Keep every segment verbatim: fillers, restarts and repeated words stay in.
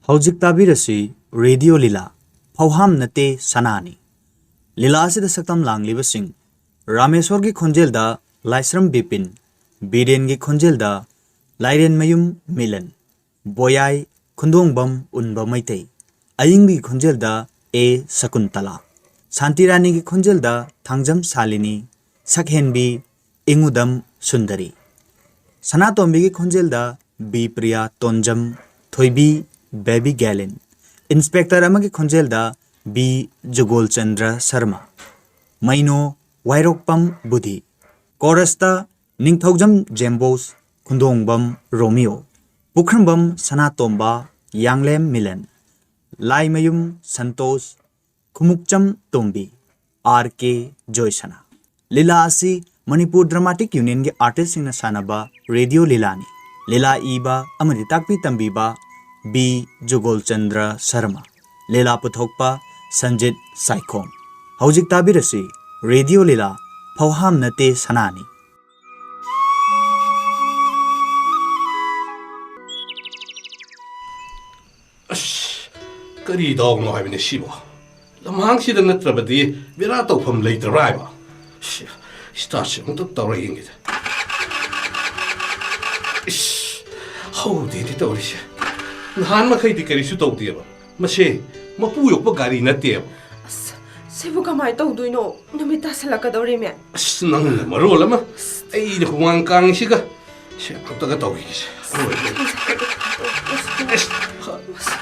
ꯍꯧꯖꯤꯛ ꯇꯥꯕꯤꯔꯁꯤ ꯔꯦꯗꯤꯑꯣ ꯂꯤꯂꯥ, ꯐꯧꯍꯥꯝ ꯅꯠꯇꯦ ꯁꯅꯥꯅꯤ꯫ ꯂꯤꯂꯥ ꯑꯁꯤꯗ ꯁꯛꯇꯝ ꯂꯥꯡꯂꯤꯕꯁꯤꯡ: ꯔꯥꯃꯦꯁꯣꯔꯒꯤ ꯈꯣꯟꯖꯦꯜꯗ ꯂꯥꯏꯁ꯭ꯔꯝ ꯕꯤꯄꯤꯟ, ꯕꯤꯔꯦꯟꯒꯤ ꯈꯣꯟꯖꯦꯜꯗ ꯂꯥꯏꯔꯦꯟꯃꯌꯨꯝ ꯃꯤꯂꯟ, ꯕꯣꯌꯥꯏ ꯈꯨꯟꯗꯣꯡꯕꯝ ꯎꯟꯕ ꯃꯩꯇꯩ, ꯑꯏꯪꯕꯤ ꯈꯣꯟꯖꯦꯜꯗ ꯑꯦ ꯁꯀꯨꯟꯇꯂꯥ, ꯁꯥꯟꯇꯤꯔꯥꯅꯤꯒꯤ ꯈꯣꯟꯖꯦꯜꯗ ꯊꯥꯡꯖꯝ ꯁꯥꯂꯤꯅꯤ, ꯁꯛꯍꯦꯟꯕꯤ ꯏꯉꯨꯗꯝ ꯁꯨꯟꯗꯔꯤ, ꯁꯅꯥꯇꯣꯝꯕꯤꯒꯤ ꯈꯣꯟꯖꯦꯜꯗ ꯕꯤ ꯄ꯭ꯔꯤꯌꯥ ꯇꯣꯟꯖꯝ, ꯊꯣꯏꯕꯤ ꯕꯦꯕꯤ ꯒꯦꯂꯤꯟ, ꯏꯟꯁꯄꯦꯛꯇꯔ ꯑꯃꯒꯤ ꯈꯣꯟꯖꯦꯜꯗ ꯕꯤ ꯖꯨꯒꯣꯜꯆꯟꯗ꯭ꯔ ꯁꯔꯃ, ꯃꯩꯅꯣ ꯋꯥꯏꯔꯣꯛꯄꯝ ꯕꯨꯙꯤ, ꯀꯣꯔꯁꯇ ꯅꯤꯡꯊꯧꯖꯝ ꯖꯦꯝꯕꯣꯁ, ꯈꯨꯟꯗꯣꯡꯕꯝ ꯔꯣꯃꯤꯌꯣ, ꯄꯨꯈ꯭ꯔꯝꯕꯝ ꯁꯅꯥꯇꯣꯝꯕ, ꯌꯥꯡꯂꯦꯝ ꯃꯤꯂꯟ, ꯂꯥꯏꯃꯌꯨꯝ ꯁꯟꯇꯣꯁ, ꯈꯨꯃꯨꯛꯆꯝ ꯇꯣꯝꯕꯤ, ꯑꯥꯔ ꯀꯦ ꯖꯣꯏꯁꯅꯥ꯫ ꯂꯤꯂꯥ ꯑꯁꯤ ꯃꯅꯤꯄꯨꯔ ꯗ꯭ꯔꯃꯥꯇꯤꯛ ꯌꯨꯅꯤꯌꯟꯒꯤ ꯑꯥꯔꯇꯤꯁꯁꯤꯡꯅ ꯁꯥꯟꯅꯕ ꯔꯦꯗꯤꯑꯣ ꯂꯤꯂꯥꯅꯤ꯫ ꯂꯤꯂꯥ ꯏꯕ ꯑꯃꯗꯤ ꯇꯥꯛꯄꯤ ꯇꯝꯕꯤꯕ ꯕꯤ ꯖꯨꯒꯣꯜꯆꯟꯗ꯭ꯔ ꯁꯔꯃ꯫ ꯂꯤꯂꯥ ꯄꯨꯊꯣꯛꯄ ꯁꯟꯖꯤꯠ ꯁꯥꯏꯈꯣꯝ꯫ ꯍꯧꯖꯤꯛ ꯇꯥꯕꯤꯔꯁꯤ ꯔꯦꯗꯤꯑꯣ ꯂꯤꯂꯥ, ꯐꯧꯍꯥꯝ ꯅꯠꯇꯦ ꯁꯅꯥꯅꯤ꯫ ꯑꯁ, ꯀꯔꯤ ꯗꯥꯎꯅꯣ ꯍꯥꯏꯕꯅꯤ ꯁꯤꯕꯣ? ꯂꯝꯍꯥꯡꯁꯤꯗ ꯅꯠꯇ꯭ꯔꯕꯗꯤ ꯕꯦꯔꯥ ꯇꯧꯐꯝ ꯂꯩꯇ꯭ꯔꯕ꯭ꯔꯥ ꯍꯥꯏꯕ? ꯁꯤ, ꯁ꯭ꯇꯥꯔꯠꯁꯦ ꯑꯃꯨꯛꯇ ꯇꯧꯔ ꯌꯦꯡꯒꯦꯗ꯫ ꯏꯁ, ꯍꯧꯗꯦꯅꯦ ꯇꯧꯔꯤꯁꯦ꯫ ꯅꯍꯥꯟ ꯃꯈꯩꯗꯤ ꯀꯔꯤꯁꯨ ꯇꯧꯗꯦꯕ꯫ ꯃꯁꯦ ꯃꯄꯨ ꯌꯣꯛꯄ ꯒꯥꯔꯤ ꯅꯠꯇꯦꯕ꯫ ꯑꯁ, ꯁꯤꯕꯨ ꯀꯃꯥꯏꯅ ꯇꯧꯗꯣꯏꯅꯣ? ꯅꯨꯃꯤꯠ ꯇꯥꯁꯜꯂꯛꯀꯗꯧꯔꯦꯃꯦ꯫ ꯑꯁ, ꯅꯪꯅ ꯃꯔꯣꯜ ꯑꯃ, ꯑꯩꯅ ꯍꯨꯃꯥꯡ ꯀꯥꯡꯉꯤꯁꯤꯒ꯫ ꯁꯦ, ꯑꯝꯇꯒ ꯇꯧꯈꯤꯒꯦꯁꯦ꯫ ꯑꯁ,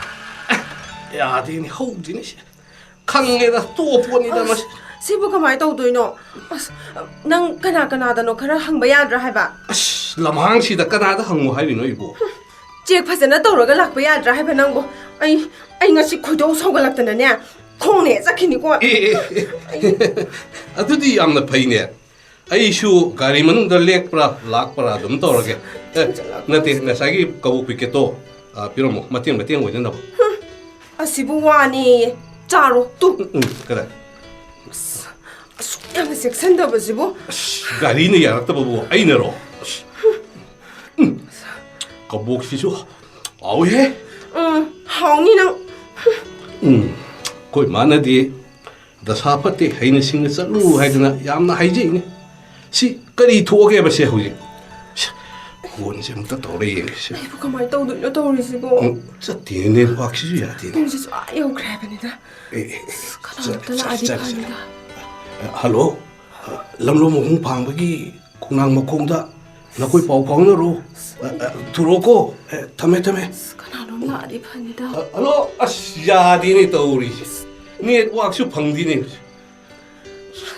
ꯌꯥꯗꯦꯅꯦ, ꯍꯧꯗꯦꯅꯦ ꯁꯦ꯫ ꯈꯪꯉꯦꯗ, ꯇꯣꯞꯄꯣꯠꯅꯤꯗ ꯑꯁ, ꯃꯁꯤ꯫ ꯁꯤꯕꯨ ꯀꯃꯥꯏꯅ ꯇꯧꯗꯣꯏꯅꯣ? ꯑꯁ, ꯅꯪ ꯀꯅꯥ ꯀꯅꯥꯗꯅꯣ ꯈꯔ ꯍꯪꯕ ꯌꯥꯗ꯭ꯔꯥ ꯍꯥꯏꯕ? ꯑꯁ, ꯂꯝꯍꯥꯡꯁꯤꯗ ꯀꯅꯥꯗ ꯍꯪꯉꯣ ꯍꯥꯏꯔꯤꯅꯣ ꯑꯩꯕꯣ? ꯆꯦꯛ ꯐꯖꯅ ꯇꯧꯔꯒ ꯂꯥꯛꯄ ꯌꯥꯗ꯭ꯔꯥ ꯍꯥꯏꯕ ꯅꯪꯕꯨ? ꯑꯩ, ꯑꯩ ꯉꯁꯤ ꯈꯣꯏꯗꯧ ꯁꯧꯒꯠꯂꯛꯇꯅꯅꯦ, ꯈꯣꯡꯅ ꯍꯦꯛ ꯆꯠꯈꯤꯅꯤꯀꯣ꯫ ꯑꯦ, ꯑꯦ, ꯑꯦ꯫ ꯑꯗꯨꯗꯤ ꯌꯥꯝꯅ ꯐꯩꯅꯦ꯫ ꯑꯩꯁꯨ ꯒꯥꯔꯤ ꯃꯅꯨꯡꯗ ꯂꯦꯛꯄ꯭ꯔꯥ ꯂꯥꯛꯄ꯭ꯔꯥ ꯑꯗꯨꯝ ꯇꯧꯔꯒꯦ꯫ ꯑꯦ, ꯅꯠꯇꯦ, ꯉꯁꯥꯏꯒꯤ ꯀꯕꯣꯛ ꯄꯤꯀꯦꯠꯇꯣ, ꯑ, ꯄꯤꯔꯝꯃꯣ, ꯃꯇꯦꯡ, ꯃꯇꯦꯡ ꯑꯣꯏꯅꯅꯕ꯫ ꯍꯨꯝ, ꯑꯁꯤꯕꯨ ꯋꯥꯅꯦꯌꯦ꯫ ꯆꯥꯔꯣ, ꯇꯨ꯫ ꯎꯝ, ꯎꯝ, ꯀꯗꯥꯏ? ꯑꯁ, ꯑꯁꯨꯛ ꯌꯥꯝꯅ ꯆꯦꯛꯁꯤꯟꯗꯕꯁꯤꯕꯨ꯫ ꯑꯁ, ꯒꯥꯔꯤꯅ ꯌꯥꯔꯛꯇꯕꯕꯨ ꯑꯩꯅꯔꯣ? ꯑꯁ꯫ ꯎꯝ, ꯀꯕꯣꯛꯁꯤꯁꯨ ꯍꯥꯎꯏꯍꯦ꯫ ꯎꯝ, ꯍꯥꯎꯅꯤ ꯅꯪ꯫ ꯎꯝ, ꯑꯩꯈꯣꯏ ꯃꯥꯅꯗꯤ "ꯗꯁꯥ ꯐꯠꯇꯦ, ꯍꯩꯅ ꯁꯤꯡꯅ ꯆꯠꯂꯨ" ꯍꯥꯏꯗꯅ ꯌꯥꯝꯅ ꯍꯥꯏꯖꯩꯅꯦ꯫ ꯁꯤ ꯀꯔꯤ ꯊꯣꯛꯑꯒꯦꯕ ꯁꯦ ꯍꯧꯖꯤꯛ? ꯁꯤ, ꯐꯣꯟꯁꯦ ꯑꯝꯇ ꯇꯧꯔ ꯌꯦꯡꯒꯦ ꯁꯦ꯫ ꯑꯩꯕꯨ ꯀꯃꯥꯏꯅ ꯇꯧꯗꯣꯏꯅꯣ ꯇꯧꯔꯤꯁꯤꯕꯣ? ꯎꯝ, ꯆꯠꯇꯦꯅꯦ, ꯅꯦꯠꯋꯥꯛꯁꯤꯁꯨ ꯌꯥꯗꯦꯅꯦ꯫ ꯄꯨꯡꯁꯤꯁꯨ ꯑꯥ ꯌꯧꯈ꯭ꯔꯦ ꯍꯥꯏꯕꯅꯤꯗ꯫ ꯑꯦ, ꯑꯦ, ꯑꯦ, ꯑꯁ, ꯀꯅꯥ ꯆꯠ-, ꯑꯝꯇ ꯆꯠ-, ꯂꯥꯛꯑꯗꯤ ꯆꯠ-, ꯐꯅꯤꯗ꯫ ꯍꯜꯂꯣ? ꯂꯝꯂꯣꯡ ꯃꯈꯣꯡ ꯐꯥꯡꯕꯒꯤ ꯈꯣꯡꯅꯥꯡ ꯃꯈꯣꯡꯗ ꯅꯈꯣꯏ ꯄꯥꯎ ꯐꯥꯎꯅꯔꯣ꯫ ꯑ, ꯑ, ꯊꯨꯔꯣꯀꯣ꯫ ꯑꯦ, ꯊꯝꯃꯦ, ꯊꯝꯃꯦ꯫ ꯑꯁ, ꯀꯅꯥꯅꯣꯝ ꯂꯥꯛꯑꯗꯤ ꯐꯅꯤꯗ꯫ ꯑ, ꯍꯜꯂꯣ? ꯑꯁ, ꯌꯥꯗꯦꯅꯦ ꯇꯧꯔꯤꯁꯦ꯫ ꯅꯦꯠꯋꯥꯛꯁꯨ ꯐꯪꯗꯦꯅꯦ꯫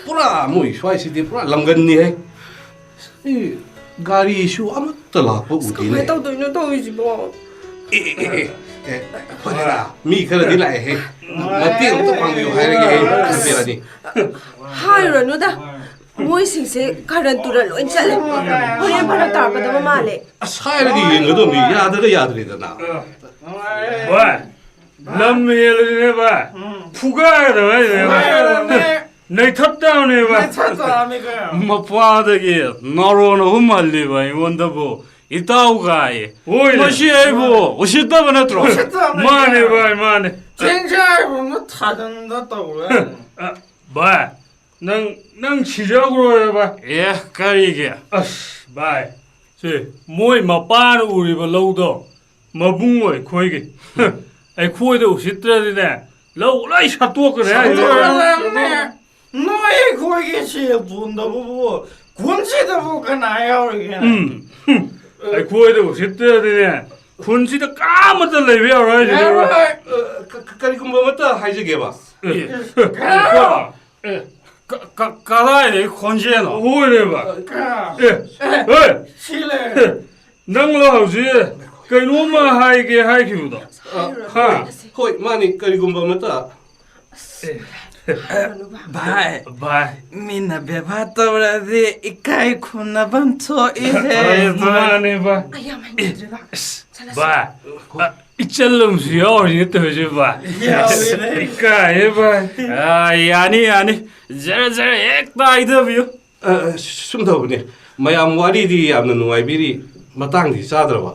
ꯄꯨꯔꯥ ꯃꯣꯏ ꯁ꯭ꯋꯥꯏꯁꯤꯗꯤ ꯄꯨꯔꯥ ꯂꯝꯒꯟꯅꯤꯍꯦ꯫ ꯑꯩ ꯒꯥꯔꯤꯁꯨ ꯑꯃꯠꯇ ꯂꯥꯛꯄ ꯑꯁ, ꯎꯗꯦꯅꯦ꯫ ꯀꯃꯥꯏꯅ ꯇꯧꯗꯣꯏꯅꯣ ꯇꯧꯔꯤꯁꯤꯕꯣ? ꯑꯦ, ꯑꯦ, ꯑꯦ, ꯑꯦ, ꯑꯦ, ꯐꯔꯦꯗ, ꯃꯤ ꯈꯔꯗꯤ ꯂꯥꯛꯑꯦꯍꯦ꯫ ꯃꯇꯦꯡ ꯑꯝꯇ ꯄꯥꯡꯕꯤꯌꯨ ꯍꯥꯏꯔꯒꯦ ꯑꯩ ꯈꯟꯕꯤꯔꯅꯤ꯫ ꯍꯥꯏꯔꯨꯔꯅꯨꯗ, ꯃꯣꯏꯁꯤꯡꯁꯦ ꯀꯥꯔꯟ ꯇꯨꯔꯟ ꯂꯣꯏ ꯆꯠꯂꯦ꯫ ꯍꯣꯔꯦꯟ ꯐꯔꯛ ꯇꯥꯔꯛꯀꯗꯕ ꯃꯥꯜꯂꯦ꯫ ꯑꯁ, ꯍꯥꯏꯔꯒ ꯌꯦꯡꯒꯗꯕꯅꯤ, ꯌꯥꯗ꯭ꯔꯒ ꯌꯥꯗ꯭ꯔꯦꯗꯅ꯫ ꯚꯥꯏ, ꯂꯝ ꯍꯦꯜꯂꯗꯤꯅꯦ ꯚꯥꯏ, ꯎꯝ꯫ ꯐꯨꯒꯥꯏꯒꯗꯕ ꯍꯥꯏꯁꯤꯅꯦ ꯚꯥꯏ꯫ ꯐꯨꯒꯥꯏꯒꯗꯕꯅꯦ꯫ ꯅꯩꯊꯠꯇꯕꯅꯦ ꯚꯥꯏ꯫ ꯅꯩꯊꯠꯇꯕꯅꯤ ꯀꯩꯅꯣ꯫ ꯃꯄꯥꯗꯒꯤ ꯅꯥꯔꯣꯟ ꯑꯍꯨꯝ ꯍꯜꯂꯤꯕ ꯑꯩꯉꯣꯟꯗꯕꯨ ꯏꯇꯥꯎ ꯀꯥꯏꯌꯦ꯫ ꯍꯣꯏꯅꯦ꯫ ꯃꯁꯤ ꯑꯩꯕꯨ ꯎꯁꯤꯠꯇꯕ ꯅꯠꯇ꯭ꯔꯣ? ꯎꯁꯤꯠꯇꯕꯅꯤ ꯃꯥꯅꯦ ꯀꯩꯅꯣ꯫ ꯚꯥꯏ, ꯃꯥꯅꯦ꯫ ꯆꯦꯡꯁꯥꯏꯕ ꯑꯃ ꯊꯥꯖꯟꯗ ꯇꯧꯔꯦ꯫ ꯑ, ꯚꯥꯏ, ꯅꯪ, ꯅꯪ ꯁꯤꯖꯈ꯭ꯔꯣꯏ ꯚꯥꯏ꯫ ꯑꯦ, ꯀꯔꯤꯒꯤ? ꯑꯁ, ꯚꯥꯏ, ꯁꯦ, ꯃꯣꯏ ꯃꯄꯥꯅ ꯎꯔꯤꯕ ꯂꯧꯗꯣ ꯃꯕꯨꯡ ꯑꯣꯏ ꯑꯩꯈꯣꯏꯒꯤ꯫ ꯑꯩꯈꯣꯏꯗ ꯎꯁꯤꯠꯇ꯭ꯔꯗꯤꯅꯦ, ꯂꯧ ꯂꯣꯏ ꯁꯠꯇꯣꯛꯀꯅꯤ ꯍꯥꯏꯁꯤꯅꯦ꯫ ꯁꯠꯇꯣꯛꯀꯗꯕꯅꯦ꯫ ꯅꯣꯏ ꯑꯩꯈꯣꯏꯒꯤ ꯁꯦꯜ ꯄꯨꯟꯗꯕꯕꯨ ꯈꯨꯟꯁꯤꯗꯕꯨ ꯀꯅꯥ ꯌꯥꯎꯔꯤꯒꯦ? ꯎꯝ꯫ ꯑꯩꯈꯣꯏꯗ ꯎꯁꯤꯠꯇ꯭ꯔꯗꯤꯅꯦ, ꯈꯨꯟꯁꯤꯗ ꯀꯅꯥꯃꯠꯇ ꯂꯩꯕ ꯌꯥꯔꯣꯏ ꯍꯥꯏꯁꯤꯅꯦ꯫ ꯌꯥꯔꯣꯏ꯫ ꯑ, ꯀ-, ꯀ-, ꯀꯔꯤꯒꯨꯝꯕ ꯑꯃꯠꯇ ꯍꯥꯏꯖꯒꯦꯕ꯫ ꯑꯦ꯫ ꯀꯅꯥꯅꯣ? ꯑꯦ, ꯀ-, ꯀ-, ꯀꯗꯥꯏꯗꯒꯤ ꯈꯣꯟꯖꯦꯜꯅꯣ? ꯍꯣꯏꯅꯦꯕ꯫ ꯑꯦ, ꯑꯦ, ꯍꯣꯏ꯫ ꯁꯤ ꯂꯩꯔꯦ꯫ ꯑꯦ, ꯅꯪꯂꯣ ꯍꯧꯖꯤꯛ ꯀꯩꯅꯣꯝꯃ ꯍꯥꯏꯒꯦ ꯍꯥꯏꯈꯤꯕꯗꯣ? ꯑ, ꯍꯥ? ꯍꯣꯏ, ꯃꯥꯅꯤ, ꯀꯔꯤꯒꯨꯝꯕ ꯑꯃꯠꯇ꯫ ꯑꯦ, ꯚꯥꯏ, ꯚꯥꯏ꯫ ꯃꯤꯅ ꯕꯦꯕꯥꯔ ꯇꯧꯔꯗꯤ ꯏꯀꯥꯏ ꯈꯨꯝꯅꯐꯝ ꯊꯣꯛꯏꯍꯦ꯫ ꯑꯦ, ꯃꯥꯅꯦ, ꯚꯥꯏ꯫ ꯑꯩ ꯌꯥꯝ ꯍꯩꯅꯗ꯭ꯔꯦ, ꯚꯥꯏ꯫ ꯑꯁ, ꯆꯠꯂꯁꯤ꯫ ꯚꯥꯏ, ꯑ, ꯏꯆꯜ ꯑꯃꯁꯨ ꯌꯥꯎꯔꯤꯅꯦ ꯇꯧꯔꯤꯁꯦ, ꯚꯥꯏ꯫ ꯌꯥꯎꯔꯤꯅꯦ꯫ ꯏꯀꯥꯏꯌꯦ, ꯚꯥꯏ꯫ ꯑ, ꯌꯥꯅꯤ, ꯌꯥꯅꯤ꯫ ꯖꯔ, ꯖꯔ ꯍꯦꯛꯇ ꯍꯥꯏꯊꯕꯤꯌꯨ꯫ ꯑ, ꯁꯨꯝ ꯇꯧꯕꯅꯦ, ꯃꯌꯥꯝ ꯋꯥꯔꯤꯗꯤ ꯌꯥꯝꯅ ꯅꯨꯡꯉꯥꯏꯕꯤꯔꯤ, ꯃꯇꯥꯡꯗꯤ ꯆꯥꯗ꯭ꯔꯕ?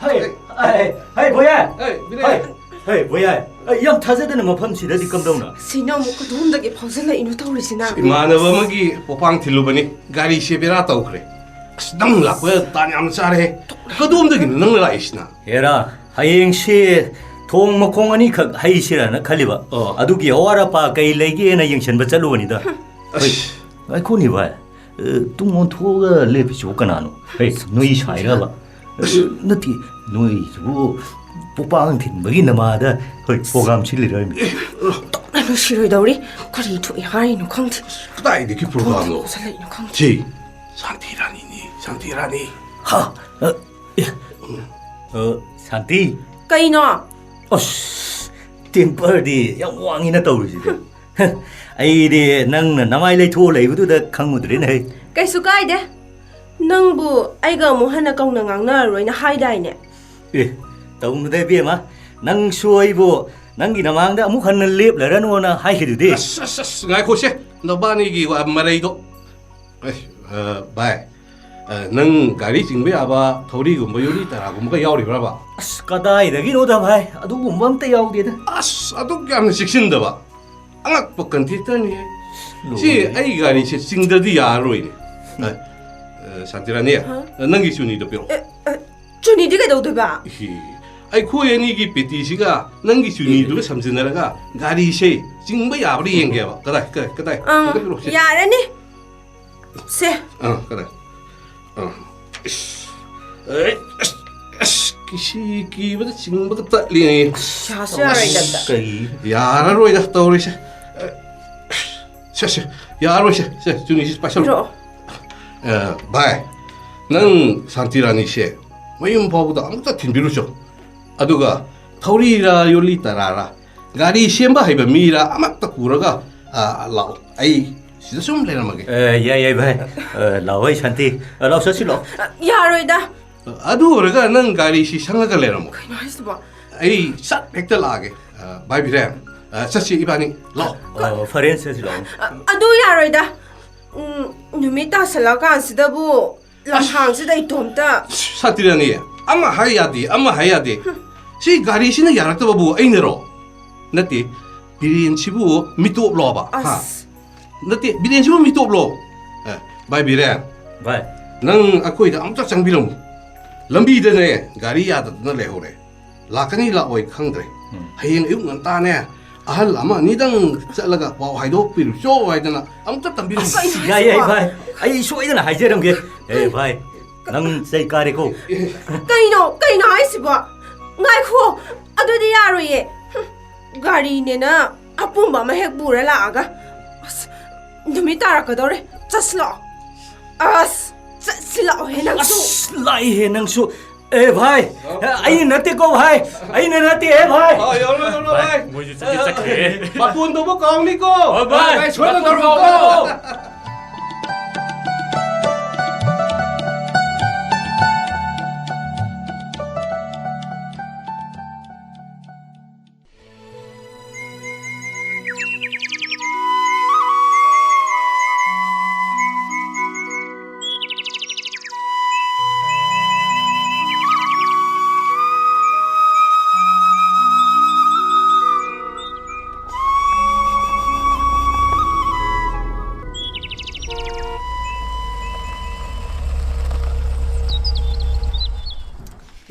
ꯍꯩ, ꯍꯩ, ꯍꯩ, ꯕꯣꯌꯥ! ꯑꯦ, ꯕꯤꯅꯦ꯫ ꯍꯩ, ꯍꯩ, ꯕꯣꯌꯥ! ꯑꯩ ꯌꯥꯝ ꯊꯥꯖꯗꯅ ꯃꯐꯝꯁꯤꯗꯗꯤ ꯀꯝꯗꯧꯅ? ꯁꯤꯅ ꯑꯃꯨꯛ ꯀꯗꯣꯝꯗꯒꯤ ꯐꯥꯎꯖꯜꯂꯛꯏꯅꯣ ꯇꯧꯔꯤꯁꯤꯅ? ꯏꯃꯥꯟꯅꯕ ꯑꯃꯒꯤ ꯄꯣꯄꯥꯡ ꯊꯤꯜꯂꯨꯕꯅꯤ꯫ ꯒꯥꯔꯤꯁꯦ ꯕꯦꯔꯥ ꯇꯧꯈ꯭ꯔꯦ꯫ ꯑꯁ, ꯅꯪ ꯂꯥꯛꯄ ꯇꯥꯟ ꯌꯥꯝ ꯆꯥꯔꯦ꯫ ꯀꯗꯣꯝꯗꯒꯤꯅꯣ ꯅꯪꯅ ꯂꯥꯛꯏꯁꯤꯅ? ꯍꯦꯔꯥ, ꯍꯌꯦꯡꯁꯦ ꯊꯣꯡ ꯃꯈꯣꯡ ꯑꯅꯤꯈꯛ ꯍꯩꯁꯤꯔꯅ ꯈꯜꯂꯤꯕ꯫ ꯑꯣ꯫ ꯑꯗꯨꯒꯤ ꯑꯋꯥꯠ ꯑꯄꯥ ꯀꯩ ꯂꯩꯒꯦꯅ ꯌꯦꯡꯁꯤꯟꯕ ꯆꯠꯂꯨꯕꯅꯤꯗ꯫ ꯑꯁ꯫ ꯉꯥꯏꯈꯣꯅꯦ ꯚꯥꯏ, ꯑ, ꯇꯨꯡ ꯑꯣꯟꯊꯣꯛꯑꯒ ꯂꯦꯞꯄꯤꯁꯤꯕꯨ ꯀꯅꯥꯅꯣ? ꯍꯩ, ꯅꯣꯏ ꯁꯥꯏꯔꯕ? ꯅꯠꯇꯦ, ꯅꯣꯏꯁꯤꯕꯨ ꯄꯣꯄꯥꯡ ꯊꯤꯟꯕꯒꯤ ꯅꯃꯥꯗ ꯍꯣꯏ ꯄ꯭ꯔꯣꯒ꯭ꯔꯥꯝ ꯁꯤꯜꯂꯤꯔꯣ ꯍꯥꯏꯃꯤ? ꯅꯨꯡꯁꯤꯔꯣꯏꯗꯧꯔꯤ꯫ ꯀꯔꯤ ꯊꯣꯛꯏ ꯍꯥꯏꯔꯤꯅꯣ ꯈꯪꯗꯦ꯫ ꯀꯗꯥꯏꯗꯒꯤ ꯄ꯭ꯔꯣꯒ꯭ꯔꯥꯝꯅꯣ? ꯀꯔꯤ ꯊꯣꯛꯆꯜꯂꯛꯏꯅꯣ ꯈꯪꯗꯦ꯫ ꯁꯤ ꯁꯥꯟꯇꯤ ꯔꯥꯅꯤꯅꯤ, ꯁꯥꯟꯇꯤ ꯔꯥꯅꯤ꯫ ꯍꯥ? ꯑ, ꯑꯦ, ꯑ, ꯁꯥꯟꯇꯤ꯫ ꯀꯩꯅꯣ? ꯑꯁ, ꯇꯦꯝꯄꯔꯗꯤ ꯌꯥꯝ ꯋꯥꯡꯉꯤꯅ ꯇꯧꯔꯤꯁꯤꯗꯤ꯫ ꯑꯩꯗꯤ ꯅꯪꯅ ꯅꯃꯥꯏ ꯂꯩꯊꯣꯛꯑ ꯂꯩꯕꯗꯨꯗ ꯈꯪꯉꯨꯗ꯭ꯔꯦꯅꯦ꯫ ꯀꯩꯁꯨ ꯀꯥꯏꯗꯦ꯫ ꯅꯪꯕꯨ ꯑꯩꯒ ꯑꯃꯨꯛ ꯍꯟꯅ ꯀꯧꯅ ꯉꯥꯡꯅꯔꯔꯣꯏꯅ ꯍꯥꯏꯗꯥꯏꯅꯦ? ꯑꯦ, ꯇꯧꯅꯨꯗ ꯏꯕꯦꯝꯃ, ꯅꯪꯁꯨ ꯑꯩꯕꯨ ꯅꯪꯒꯤ ꯅꯃꯥꯡꯗ ꯑꯃꯨꯛ ꯍꯟꯅ ꯂꯦꯞꯂꯔꯅꯨꯅ ꯍꯥꯏꯈꯤꯗꯨꯗꯤ꯫ ꯑꯁ, ꯑꯁ, ꯑꯁ, ꯉꯥꯏꯈꯣꯁꯦ, ꯅꯕꯥꯅꯤꯒꯤ ꯋꯥ ꯃꯔꯩꯗꯣ꯫ ꯑꯁ, ꯑ, ꯚꯥꯏ, ꯑ, ꯅꯪ ꯒꯥꯔꯤ ꯆꯤꯡꯕ ꯌꯥꯕ ꯊꯧꯔꯤꯒꯨꯝꯕ ꯌꯣꯠꯂꯤ ꯇꯔꯥꯒꯨꯝꯕꯒ ꯌꯥꯎꯔꯤꯕ꯭ꯔꯕ? ꯑꯁ, ꯀꯗꯥꯏꯗꯒꯤꯅꯣꯗ ꯚꯥꯏ, ꯑꯗꯨꯒꯨꯝꯕ ꯑꯝꯇ ꯌꯥꯎꯗꯦꯗ꯫ ꯑꯁ, ꯑꯗꯨꯛ ꯌꯥꯝꯅ ꯆꯦꯛꯁꯤꯟꯗꯕ꯫ ꯑꯉꯛꯄ ꯀꯟꯇ꯭ꯔꯦꯛꯇꯔꯅꯤꯍꯦ꯫ ꯁꯤ ꯂꯣꯏꯔꯦ꯫ ꯑꯩ ꯒꯥꯔꯤꯁꯦ ꯆꯤꯡꯗ꯭ꯔꯗꯤ ꯌꯥꯔꯔꯣꯏꯅꯦ꯫ ꯑ, ꯑ, ꯁꯥꯟꯇꯤꯔꯥꯅꯤ, ꯍꯥ? ꯅꯪꯒꯤ ꯆꯨꯅꯤꯗꯣ ꯄꯤꯔꯛꯑꯣ꯫ ꯑꯦ, ꯑ, ꯆꯨꯅꯤꯗꯤ ꯀꯩꯗꯧꯗꯣꯏꯕ? ꯏꯍꯤ, ꯑꯩꯈꯣꯏ ꯑꯅꯤꯒꯤ ꯄꯦꯇꯤꯁꯤꯒ ꯅꯪꯒꯤ ꯆꯨꯅꯤꯗꯨꯒ ꯁꯝꯖꯤꯟꯅꯔꯒ ꯒꯥꯔꯤꯁꯦ ꯆꯤꯡꯕ ꯌꯥꯕ꯭ꯔꯥ ꯌꯦꯡꯒꯦꯕ꯫ ꯀꯗꯥꯏ, ꯀꯗꯥꯏ, ꯀꯗꯥꯏ? ꯑꯥ, ꯑꯝꯇ ꯄꯤꯔꯛꯑꯣ, ꯁꯦ꯫ ꯌꯥꯔꯅꯤ꯫ ꯁꯦ꯫ ꯑꯥ, ꯀꯗꯥꯏ? ꯑꯥ, ꯏꯁ, ꯑꯦ, ꯑꯁ, ꯑꯁ, ꯀꯤꯁꯤ ꯀꯤꯕꯗ ꯆꯤꯡꯕꯒ ꯇꯠꯂꯤꯅꯦ꯫ ꯌꯥꯁꯨ ꯌꯥꯔꯣꯏꯗꯕꯗ꯫ ꯀꯩ? ꯌꯥꯔꯔꯣꯏꯗ ꯇꯧꯔꯤꯁꯦ꯫ ꯁꯦ, ꯁꯦ, ꯌꯥꯔꯣꯏꯁꯦ꯫ ꯁꯦ, ꯆꯨꯅꯤꯁꯤ ꯄꯥꯏꯁꯜꯂꯣ꯫ ꯄꯤꯔꯛꯑꯣ꯫ ꯑ, ꯚꯥꯏ, ꯅꯪ ꯁꯥꯟꯇꯤ ꯔꯥꯅꯤꯁꯦ ꯃꯌꯨꯝ ꯐꯥꯎꯕꯗ ꯑꯃꯨꯛꯇ ꯊꯤꯟꯕꯤꯔꯨꯆꯣ꯫ ꯑꯗꯨꯒ ꯊꯧꯔꯤꯔꯥ, ꯌꯣꯠꯂꯤ ꯇꯔꯥꯔꯥ, ꯒꯥꯔꯤ ꯁꯦꯝꯕ ꯍꯩꯕ ꯃꯤꯔꯥ ꯑꯃꯠꯇ ꯄꯨꯔꯒ, ꯑ, ꯂꯥꯛꯑꯣ꯫ ꯑꯩ ꯁꯤꯗ ꯁꯨꯝ ꯂꯩꯔꯝꯃꯒꯦ꯫ ꯑ, ꯌꯥꯏ, ꯌꯥꯏ, ꯚꯥꯏ꯫ ꯑ, ꯂꯥꯛꯑꯣ, ꯑꯩ ꯁꯥꯟꯇꯤ꯫ ꯑ, ꯂꯥꯛꯑꯣ, ꯆꯠꯁꯤ ꯂꯥꯛꯑꯣ꯫ ꯑ, ꯌꯥꯔꯣꯏꯗ꯫ ꯑꯗꯨ ꯑꯣꯏꯔꯒ ꯅꯪ ꯒꯥꯔꯤꯁꯤ ꯁꯪꯉꯒ ꯂꯩꯔꯝꯃꯣ꯫ ꯀꯩꯅꯣ ꯍꯥꯏꯁꯤꯕꯣ? ꯑꯩ ꯁꯠ ꯍꯦꯛꯇ ꯂꯥꯛꯑꯒꯦ꯫ ꯑ, ꯚꯥꯏ ꯕꯤꯔꯦꯟ, ꯑ, ꯆꯠꯁꯤ ꯏꯕꯥꯅꯤ꯫ ꯂꯥꯛꯑꯣ꯫ ꯑ, ꯐꯔꯦ, ꯆꯠꯁꯤ ꯂꯥꯛꯑꯣ꯫ ꯑ, ꯑꯗꯨ ꯌꯥꯔꯣꯏꯗ꯫ ꯎꯝ, ꯅꯨꯃꯤꯠ ꯇꯥꯁꯜꯂꯛꯑꯀꯥꯟꯁꯤꯗꯕꯨ ꯂꯝꯍꯥꯡꯁꯤꯗ ꯏꯇꯣꯝꯇ꯫ ꯁꯥꯟꯇꯤꯔꯥꯅꯤ, ꯑꯃ ꯍꯥꯏ ꯌꯥꯗꯦ, ꯑꯃ ꯍꯥꯏ ꯌꯥꯗꯦ꯫ ꯁꯤ ꯒꯥꯔꯤꯁꯤꯅ ꯌꯥꯔꯛꯇꯕꯕꯨ ꯑꯩꯅꯔꯣ? ꯅꯠꯇꯦ, ꯕꯤꯔꯦꯟꯁꯤꯕꯨ ꯃꯤꯇꯣꯞꯂꯣꯕ? ꯍꯥ? ꯑꯁ꯫ ꯅꯠꯇꯦ, ꯕꯤꯔꯦꯟꯁꯤꯕꯨ ꯃꯤꯇꯣꯞꯂꯣ? ꯑꯦ, ꯚꯥꯏ ꯕꯤꯔꯦꯟ꯫ ꯚꯥꯏ꯫ ꯅꯪ ꯑꯩꯈꯣꯏꯗ ꯑꯝꯇ ꯆꯪꯕꯤꯔꯝꯃꯨ꯫ ꯂꯝꯕꯤꯗꯅꯦ ꯒꯥꯔꯤ ꯌꯥꯗꯗꯅ ꯂꯩꯍꯧꯔꯦ꯫ ꯂꯥꯛꯀꯅꯤ ꯂꯥꯛꯑꯣꯏ ꯈꯪꯗ꯭ꯔꯦ꯫ ꯎꯝ꯫ ꯍꯌꯦꯡ ꯑꯌꯨꯛ ꯉꯟꯇꯥꯅꯦ ꯑꯍꯜ ꯑꯃ ꯑꯅꯤꯗꯪ ꯆꯠꯂꯒ ꯄꯥꯎ ꯍꯥꯏꯗꯣꯛꯄꯤꯔꯨꯆꯣ ꯍꯥꯏꯗꯅ ꯑꯝꯇ ꯇꯝꯕꯤꯔꯝꯃꯨ꯫ ꯑꯁ, ꯌꯥꯏ, ꯌꯥꯏ, ꯚꯥꯏ꯫ ꯑꯩ ꯁꯣꯏꯗꯅ ꯍꯥꯏꯖꯔꯝꯒꯦ꯫ ꯑꯦ, ꯚꯥꯏ꯫ ꯅꯪ ꯆꯩ ꯀꯥꯔꯦꯀꯣ꯫ ꯀꯩꯅꯣ, ꯀꯩꯅꯣ ꯍꯥꯏꯁꯤꯕꯣ? ꯉꯥꯏꯈꯣ, ꯑꯗꯨꯗꯤ ꯌꯥꯔꯣꯏꯌꯦ꯫ ꯍꯨꯝ, ꯒꯥꯔꯤꯅꯦꯅ ꯑꯄꯨꯝꯕ ꯑꯃ ꯍꯦꯛ ꯄꯨꯔ ꯂꯥꯛꯑꯒ꯫ ꯑꯁ, ꯅꯨꯃꯤꯠ ꯇꯥꯔꯛꯀꯗꯧꯔꯦ꯫ ꯆꯠꯁꯤꯂꯥꯛꯑꯣ꯫ ꯑꯁ, ꯆꯠꯁꯤꯂꯥꯛꯑꯣꯍꯦ ꯅꯪꯁꯨ꯫ ꯑꯁ, ꯂꯥꯛꯏꯍꯦ ꯅꯪꯁꯨ꯫ ꯑꯦ ꯚꯥꯏ, ꯑꯩꯅ ꯅꯠꯇꯦꯀꯣ ꯚꯥꯏ, ꯑꯩꯅ ꯅꯠꯇꯦꯍꯦ ꯚꯥꯏ꯫ ꯑ, ꯌꯧꯔꯣ, ꯌꯧꯔꯣ, ꯚꯥꯏ꯫ ꯃꯣꯏꯁꯨ ꯆꯠꯇꯤ ꯆꯠꯈ꯭ꯔꯦ꯫ ꯕꯥꯇꯣꯟ ꯇꯧꯕ ꯀꯥꯎꯅꯤꯀꯣ꯫ ꯍꯣꯏ, ꯚꯥꯏ꯫ ꯚꯥꯏ, ꯁꯣꯏꯗꯅ ꯕꯥꯇꯣꯟ ꯇꯧꯔꯛꯎꯀꯣ꯫ ꯀꯥꯎꯅꯤ꯫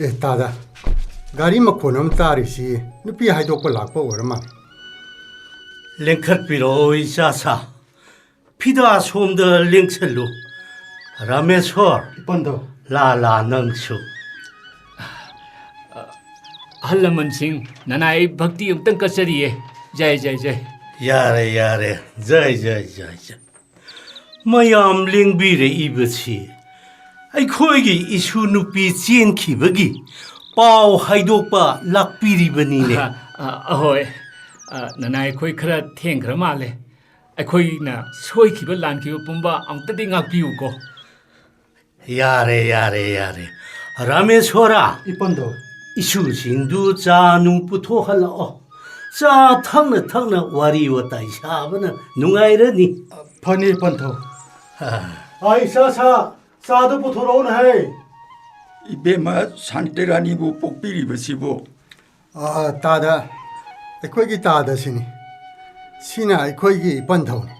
ꯑꯦ, ꯇꯥꯗ, ꯒꯥꯔꯤ ꯃꯈꯣꯟ ꯑꯃ ꯇꯥꯔꯤꯁꯤ ꯅꯨꯄꯤ ꯍꯥꯏꯗꯣꯛꯄ ꯂꯥꯛꯄ ꯑꯣꯏꯔ ꯃꯥꯜꯂꯦ꯫ ꯂꯦꯡꯈꯠꯄꯤꯔꯛꯑꯣ, ꯏꯆꯥꯁꯥ꯫ ꯐꯤꯗꯥ ꯁꯣꯝꯗ ꯂꯦꯡꯁꯜꯂꯨ꯫ ꯔꯥꯃꯦꯁꯣꯔ꯫ ꯏꯄꯟꯗꯧ꯫ ꯂꯥ ꯂꯥ ꯅꯪꯁꯨ꯫ ꯑꯍꯜ ꯂꯃꯟꯁꯤꯡ, ꯅꯅꯥꯏ ꯚꯛꯇꯤ ꯑꯃꯨꯛꯇꯪ ꯀꯠꯆꯔꯤꯌꯦ꯫ ꯖꯥꯏ, ꯖꯥꯏ, ꯖꯥꯏ꯫ ꯌꯥꯔꯦ, ꯌꯥꯔꯦ꯫ ꯖꯥꯏ, ꯖꯥꯏ, ꯖꯥꯏ, ꯖꯥꯏ꯫ ꯃꯌꯥꯝ ꯂꯦꯡꯕꯤꯔꯛꯏꯕꯁꯤ ꯑꯩꯈꯣꯏꯒꯤ ꯏꯁꯨ ꯅꯨꯄꯤ ꯆꯦꯟꯈꯤꯕꯒꯤ ꯄꯥꯎ ꯍꯥꯏꯗꯣꯛꯄ ꯂꯥꯛꯄꯤꯔꯤꯕꯅꯤꯅꯦ꯫ ꯑ, ꯑ, ꯑꯍꯣꯏ꯫ ꯑ, ꯅꯅꯥꯏ ꯑꯩꯈꯣꯏ ꯈꯔ ꯊꯦꯡꯈ꯭ꯔ ꯃꯥꯜꯂꯦ꯫ ꯑꯩꯈꯣꯏꯅ ꯁꯣꯏꯈꯤꯕ ꯂꯥꯟꯈꯤꯕ ꯄꯨꯝꯕ ꯑꯃꯨꯛꯇꯗꯤ ꯉꯥꯛꯄꯤꯌꯨꯀꯣ꯫ ꯌꯥꯔꯦ, ꯌꯥꯔꯦ, ꯌꯥꯔꯦ꯫ ꯔꯥꯃꯦꯁꯣꯔ꯫ ꯏꯄꯟꯗꯧ꯫ ꯏꯁꯨꯁꯤꯡꯗꯨ ꯆꯥ ꯅꯨꯡ ꯄꯨꯊꯣꯛꯍꯜꯂꯛꯑꯣ꯫ ꯆꯥ ꯊꯛꯅ ꯊꯛꯅ ꯋꯥꯔꯤ ꯋꯥꯇꯥꯏ ꯁꯥꯕꯅ ꯅꯨꯡꯉꯥꯏꯔꯅꯤ꯫ ꯐꯅꯤ, ꯏꯄꯟꯊꯧ꯫ ꯑ꯫ ꯑꯥ, ꯏꯆꯥꯁꯥ, ꯆꯥꯗꯨ ꯄꯨꯊꯣꯔꯛꯎꯅ ꯍꯥꯏ꯫ ꯏꯕꯦꯝꯃ ꯁꯥꯟꯇꯤꯔꯥꯅꯤꯕꯨ ꯄꯣꯛꯄꯤꯔꯤꯕꯁꯤꯕꯨ? ꯑꯥ, ꯇꯥꯗ, ꯑꯩꯈꯣꯏꯒꯤ ꯇꯥꯗꯁꯤꯅꯤ꯫ ꯁꯤꯅ ꯑꯩꯈꯣꯏꯒꯤ ꯏꯄꯟꯊꯧꯅꯤ꯫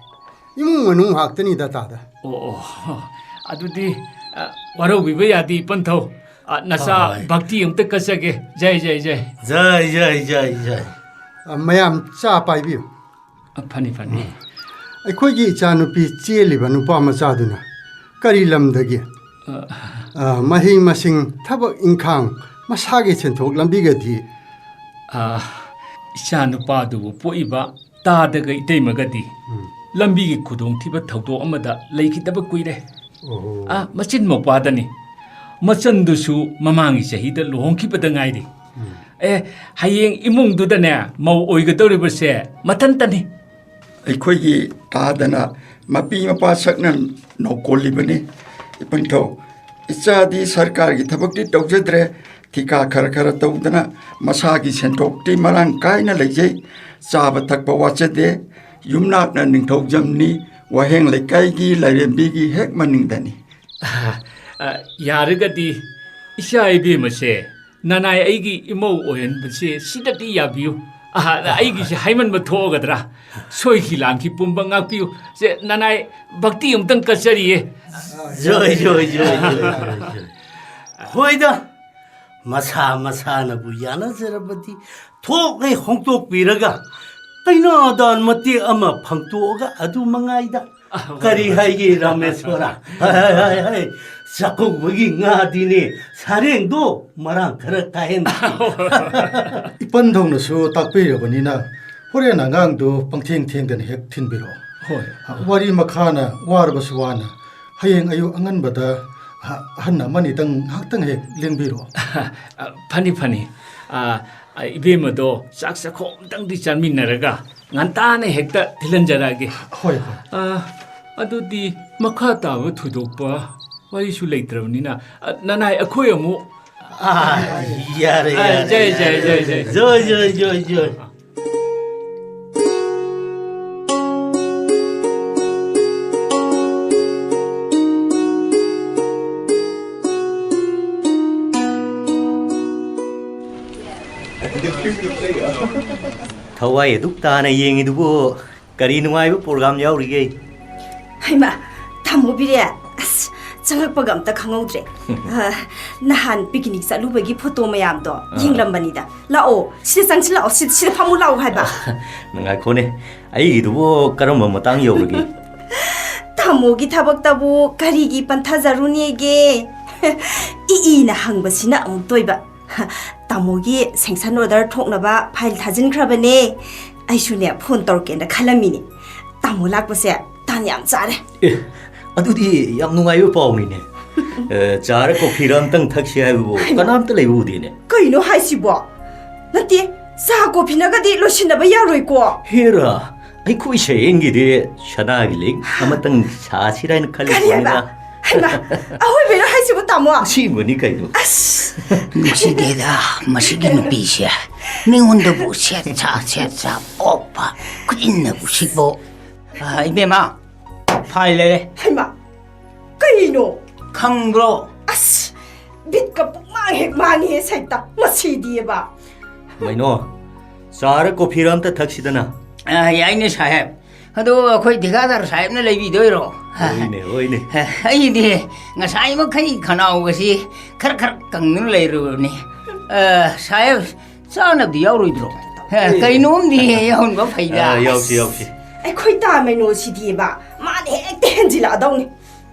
ꯏꯃꯨꯡ ꯃꯅꯨꯡ ꯉꯥꯛꯇꯅꯤꯗ, ꯇꯥꯗ꯫ ꯑꯣ, ꯑꯣ, ꯑꯗꯨꯗꯤ, ꯑ, ꯋꯥꯔꯧꯕꯤꯕ ꯌꯥꯗꯦ, ꯏꯄꯟꯊꯧ꯫ ꯑ, ꯅꯆꯥ ꯍꯣꯏ꯫ ꯚꯛꯇꯤ ꯑꯃꯨꯛꯇ ꯀꯠꯆꯒꯦ꯫ ꯖꯥꯏ, ꯖꯥꯏ, ꯖꯥꯏ꯫ ꯖꯥꯏ, ꯖꯥꯏ, ꯖꯥꯏ, ꯖꯥꯏ꯫ ꯑ, ꯃꯌꯥꯝ ꯆꯥ ꯄꯥꯏꯕꯤꯌꯨ꯫ ꯑ, ꯐꯅꯤ, ꯐꯅꯤ꯫ ꯑꯩꯈꯣꯏꯒꯤ ꯏꯆꯥꯅꯨꯄꯤ ꯆꯦꯜꯂꯤꯕ ꯅꯨꯄꯥ ꯃꯆꯥꯗꯨꯅ ꯀꯔꯤ ꯂꯝꯗꯒꯤ? ꯑ, ꯑ, ꯃꯍꯩ ꯃꯁꯤꯡ, ꯊꯕꯛ ꯏꯪꯈꯥꯡ, ꯃꯁꯥꯒꯤ ꯁꯦꯟꯊꯣꯛ ꯂꯝꯕꯤꯒꯗꯤ? ꯑ, ꯏꯆꯥ ꯅꯨꯄꯥꯗꯨꯕꯨ ꯄꯣꯛꯏꯕ ꯇꯥꯗꯒ ꯏꯇꯩꯃꯒꯗꯤ ꯎꯝ꯫ ꯂꯝꯕꯤꯒꯤ ꯈꯨꯗꯣꯡꯊꯤꯕ ꯊꯧꯗꯣꯛ ꯑꯃꯗ ꯂꯩꯈꯤꯗꯕ ꯀꯨꯏꯔꯦ꯫ ꯑꯣꯍꯣ꯫ ꯑ, ꯃꯆꯤꯟ ꯃꯧꯄ꯭ꯋꯥꯗꯅꯤ꯫ ꯃꯆꯟꯗꯨꯁꯨ ꯃꯃꯥꯡꯒꯤ ꯆꯍꯤꯗ ꯂꯨꯍꯣꯡꯈꯤꯕꯗ ꯉꯥꯏꯔꯤ꯫ ꯎꯝ꯫ ꯑꯦ, ꯍꯌꯦꯡ ꯏꯃꯨꯡꯗꯨꯗꯅꯦ ꯃꯧ ꯑꯣꯏꯒꯗꯧꯔꯤꯕꯁꯦ ꯃꯊꯟꯇꯅꯤ꯫ ꯑꯩꯈꯣꯏꯒꯤ ꯇꯥꯗꯅ ꯃꯄꯤ ꯃꯄꯥ ꯁꯛꯅ ꯅꯧꯀꯣꯜꯂꯤꯕꯅꯤ꯫ ꯏꯄꯟꯊꯧ, ꯏꯆꯥꯗꯤ ꯁꯔꯀꯥꯔꯒꯤ ꯊꯕꯛꯇꯤ ꯇꯧꯖꯗ꯭ꯔꯦ, ꯊꯤꯀꯥ ꯈꯔ ꯈꯔ ꯇꯧꯗꯅ ꯃꯁꯥꯒꯤ ꯁꯦꯟꯊꯣꯛꯇꯤ ꯃꯔꯥꯡ ꯀꯥꯏꯅ ꯂꯩꯖꯩ꯫ ꯆꯥꯕ ꯊꯛꯄ ꯋꯥꯠꯆꯗꯦ꯫ ꯌꯨꯝꯅꯥꯛꯅ ꯅꯤꯡꯊꯧꯖꯝꯅꯤ, ꯋꯥꯍꯦꯡ ꯂꯩꯀꯥꯏꯒꯤ ꯂꯥꯏꯔꯦꯝꯕꯤꯒꯤ ꯍꯦꯛ ꯃꯅꯤꯡꯗꯅꯤ꯫ ꯑ, ꯑ, ꯌꯥꯔꯒꯗꯤ ꯏꯆꯥ ꯏꯕꯦꯝꯃꯁꯦ ꯅꯅꯥꯏ ꯑꯩꯒꯤ ꯏꯃꯧ ꯑꯣꯏꯍꯟꯕꯁꯦ ꯁꯤꯗꯗꯤ ꯌꯥꯕꯤꯌꯨ꯫ ꯑ, ꯑꯩꯒꯤꯁꯦ ꯍꯥꯏꯃꯟꯕ ꯊꯣꯛꯑꯒꯗ꯭ꯔꯥ? ꯁꯣꯏꯈꯤ ꯂꯥꯟꯈꯤ ꯄꯨꯝꯕ ꯉꯥꯛꯄꯤꯌꯨ꯫ ꯁꯦ, ꯅꯅꯥꯏ ꯚꯛꯇꯤ ꯑꯃꯨꯛꯇꯪ ꯀꯠꯆꯔꯤꯌꯦ꯫ ꯖꯣꯏ, ꯖꯣꯏ, ꯖꯣꯏ, ꯖꯣꯏ, ꯖꯣꯏ, ꯖꯣꯏ꯫ ꯍꯣꯏꯗ, ꯃꯁꯥ ꯃꯁꯥꯅꯕꯨ ꯌꯥꯅꯖꯔꯕꯗꯤ ꯊꯣꯛꯅ ꯍꯣꯡꯗꯣꯛꯄꯤꯔꯒ ꯀꯩꯅꯥꯗꯥꯟ ꯃꯇꯦꯛ ꯑꯃ ꯐꯪꯇꯣꯛꯑꯒ ꯑꯗꯨ ꯃꯉꯥꯏꯗ꯫ ꯀꯔꯤ ꯍꯥꯏꯒꯦ, ꯔꯥꯃꯦꯁꯣꯔ? ꯍꯥꯏ, ꯍꯥꯏ, ꯍꯥꯏ, ꯍꯥꯏ꯫ ꯆꯥꯛꯀꯧꯕꯒꯤ ꯉꯥꯗꯤꯅꯦ, ꯁꯔꯦꯡꯗꯣ ꯃꯔꯥꯡ ꯈꯔ ꯀꯥꯏꯍꯟ꯫ ꯏꯄꯟꯊꯧꯅꯁꯨ ꯇꯥꯛꯄꯤꯔꯕꯅꯤꯅ, ꯍꯣꯔꯦꯟ ꯑꯉꯥꯡꯗꯨ ꯄꯪꯊꯦꯡ ꯊꯦꯡꯗꯅ ꯍꯦꯛ ꯊꯤꯟꯕꯤꯔꯛꯑꯣ꯫ ꯍꯣꯏ꯫ ꯋꯥꯔꯤ ꯃꯈꯥꯅ ꯋꯥꯔꯕꯁꯨ ꯋꯥꯅ, ꯍꯌꯦꯡ ꯑꯌꯨꯛ ꯑꯉꯟꯕꯗ ꯑꯍ-, ꯑꯍꯟ ꯑꯃꯅꯤꯇꯪ ꯉꯥꯏꯍꯥꯛꯇꯪ ꯍꯦꯛ ꯂꯦꯡꯕꯤꯔꯛꯑꯣ꯫ ꯐꯅꯤ, ꯐꯅꯤ꯫ ꯑ, ꯑ, ꯏꯕꯦꯝꯃꯗꯣ ꯆꯥꯛ ꯆꯥꯈꯣꯝꯗꯪꯗꯤ ꯆꯥꯃꯤꯟꯅꯔꯒ ꯉꯟꯇꯥꯅ ꯍꯦꯛꯇ ꯊꯤꯜꯍꯟꯖꯔꯛꯑꯒꯦ꯫ ꯍꯣꯏ, ꯍꯣꯏ꯫ ꯑ, ꯑꯗꯨꯗꯤ ꯃꯈꯥ ꯇꯥꯕ ꯊꯣꯏꯗꯣꯛꯄ ꯋꯥꯔꯤꯁꯨ ꯂꯩꯇ꯭ꯔꯕꯅꯤꯅ, ꯑ, ꯅꯅꯥꯏ ꯑꯩꯈꯣꯏ ꯑꯃꯨꯛ꯫ ꯑ, ꯌꯥꯔꯦ, ꯑ, ꯌꯥꯔꯦ, ꯖꯥꯏ, ꯖꯥꯏ, ꯌꯥꯔꯦ꯫ ꯖꯥꯏ, ꯖꯥꯏ꯫ ꯖꯣꯏ, ꯖꯣꯏ, ꯖꯣꯏ, ꯖꯣꯏ꯫ ꯊꯋꯥꯏ ꯑꯗꯨꯛ ꯇꯥꯅ ꯌꯦꯡꯉꯤꯗꯨꯕꯨ ꯀꯔꯤ ꯅꯨꯡꯉꯥꯏꯕ ꯄ꯭ꯔꯣꯒ꯭ꯔꯥꯝ ꯌꯥꯎꯔꯤꯒꯦ? ꯍꯩꯃꯥ, ꯇꯥꯃꯣ ꯕꯤꯔꯦꯟ, ꯑꯁ, ꯆꯪꯂꯛꯄꯒ ꯑꯝꯇ ꯈꯪꯍꯧꯗ꯭ꯔꯦ꯫ ꯑ, ꯅꯍꯥꯟ ꯄꯤꯛꯅꯤꯛ ꯆꯠꯂꯨꯕꯒꯤ ꯐꯣꯇꯣ ꯃꯌꯥꯝꯗꯣ ꯑꯥ꯫ ꯌꯦꯡꯂꯝꯕꯅꯤꯗ꯫ ꯂꯥꯛꯑꯣ, ꯁꯤꯗ ꯆꯪꯁꯤꯜꯂꯛꯑꯣ, ꯁꯤꯗ, ꯁꯤꯗ ꯐꯝꯃꯨ ꯂꯥꯛꯑꯣ ꯍꯥꯏꯕ꯫ ꯉꯥꯏꯈꯣꯅꯦ, ꯑꯩꯒꯤꯗꯨꯕꯨ ꯀꯔꯝꯕ ꯃꯇꯥꯡ ꯌꯧꯔꯒꯦ? ꯇꯥꯃꯣꯒꯤ ꯊꯕꯛꯇꯕꯨ ꯀꯔꯤꯒꯤ ꯄꯟꯊꯖꯔꯨꯅꯦꯒꯦ? ꯏ ꯏꯅ ꯍꯪꯕꯁꯤꯅ ꯑꯃꯨꯛꯇꯣꯏꯕ꯫ ꯇꯥꯃꯣꯒꯤ sanction order ꯊꯣꯛꯅꯕ file ꯊꯥꯖꯤꯟꯈ꯭ꯔꯕꯅꯦ꯫ ꯑꯩꯁꯨꯅꯦ phone ꯇꯧꯔꯛꯀꯦꯅ ꯈꯜꯂꯝꯃꯤꯅꯦ꯫ ꯇꯥꯃꯣ ꯂꯥꯛꯄꯁꯦ ꯇꯥꯟ ꯌꯥꯝ ꯆꯥꯔꯦ꯫ ꯑꯦ, ꯑꯗꯨꯗꯤ ꯌꯥꯝ ꯅꯨꯡꯉꯥꯏꯕ ꯄꯥꯎꯅꯤꯅꯦ꯫ ꯑꯦ, ꯆꯥꯔ ꯀꯣꯐꯤꯔ ꯑꯝꯇꯪ ꯊꯛꯁꯤ ꯍꯥꯏꯕꯕꯨ ꯍꯩꯃꯥ꯫ ꯀꯅꯥꯝꯇ ꯂꯩꯕ ꯎꯗꯦꯅꯦ꯫ ꯀꯩꯅꯣ ꯍꯥꯏꯁꯤꯕꯣ? ꯅꯠꯇꯦ, ꯆꯥ ꯀꯣꯐꯤꯅꯒꯗꯤ ꯂꯣꯏꯁꯤꯟꯅꯕ ꯌꯥꯔꯣꯏꯀꯣ꯫ ꯍꯦꯔꯥ, ꯑꯩꯈꯣꯏ ꯁꯌꯦꯡꯒꯤꯗꯤ ꯁꯅꯥꯒꯤ ꯂꯤꯛ ꯑꯃꯇꯪ ꯁꯥꯁꯤꯔꯥ ꯍꯥꯏꯅ ꯀꯔꯤ ꯍꯥꯏꯕ? ꯈꯜꯂꯤꯕꯅꯤꯗ꯫ ꯍꯩꯃꯥ, ꯑꯋꯣꯏꯕꯩꯔꯣ ꯍꯥꯏꯁꯤꯕꯣ, ꯇꯥꯃꯣ? ꯑꯁꯦꯡꯕꯅꯤ ꯀꯩꯅꯣ꯫ ꯑꯁ! ꯅꯨꯡꯁꯤꯗꯦꯗ, ꯃꯁꯤꯒꯤ ꯅꯨꯄꯤꯁꯦ꯫ ꯃꯤꯉꯣꯟꯗꯕꯨ ꯁꯦꯠ ꯁꯥ, ꯁꯦꯠ ꯁꯥ ꯑꯣꯛꯄ, ꯈꯨꯖꯤꯟꯅ ꯎꯁꯤꯠꯄ꯫ ꯑ, ꯏꯕꯦꯝꯃ, file ꯂꯩꯔꯦ꯫ ꯍꯩꯃꯥ! ꯀꯩꯅꯣ? ꯈꯪꯕ꯭ꯔꯣ? ꯑꯁ! ꯕꯤꯠꯀ ꯄꯨꯡꯃꯥꯡ ꯍꯦꯛ ꯃꯥꯡꯉꯤꯍꯦ ꯁꯩꯇ, ꯃꯁꯤꯗꯤꯕ꯫ ꯃꯩꯅꯣ, ꯆꯥꯔ ꯀꯣꯐꯤꯔ ꯑꯝꯇ ꯊꯛꯁꯤꯗꯅ꯫ ꯑ, ꯌꯥꯏꯅꯦ ꯁꯥꯍꯦꯕ꯫ ꯑꯗꯣ ꯑꯩꯈꯣꯏ ꯊꯤꯀꯥꯗꯥꯔ ꯁꯥꯍꯦꯕꯅ ꯂꯩꯕꯤꯗꯣꯏꯔꯣ? ꯍꯣꯏꯅꯦ, ꯍꯣꯏꯅꯦ꯫ ꯑꯩꯗꯤ ꯉꯁꯥꯏ ꯃꯈꯩ ꯈꯅꯥꯎꯒꯁꯤ ꯈꯔ ꯈꯔ ꯀꯪꯗꯨꯅ ꯂꯩꯔꯨꯕꯅꯤ꯫ ꯑ, ꯁꯥꯍꯦꯕ, ꯆꯥꯅꯕꯗꯤ ꯌꯥꯎꯔꯣꯏꯗ꯭ꯔꯣ? ꯑꯦ꯫ ꯀꯩꯅꯣꯝꯗꯤ ꯌꯥꯎꯍꯟꯕ ꯐꯩꯗ꯫ ꯑ, ꯌꯥꯎꯁꯤ, ꯌꯥꯎꯁꯤ꯫ ꯑꯩꯈꯣꯏ ꯇꯥ ꯃꯩꯅꯣꯁꯤꯗꯤꯕ, ꯃꯥꯅ ꯍꯦꯛꯇ ꯍꯦꯟꯖꯤꯜꯂꯛꯑꯗꯧꯅꯤ꯫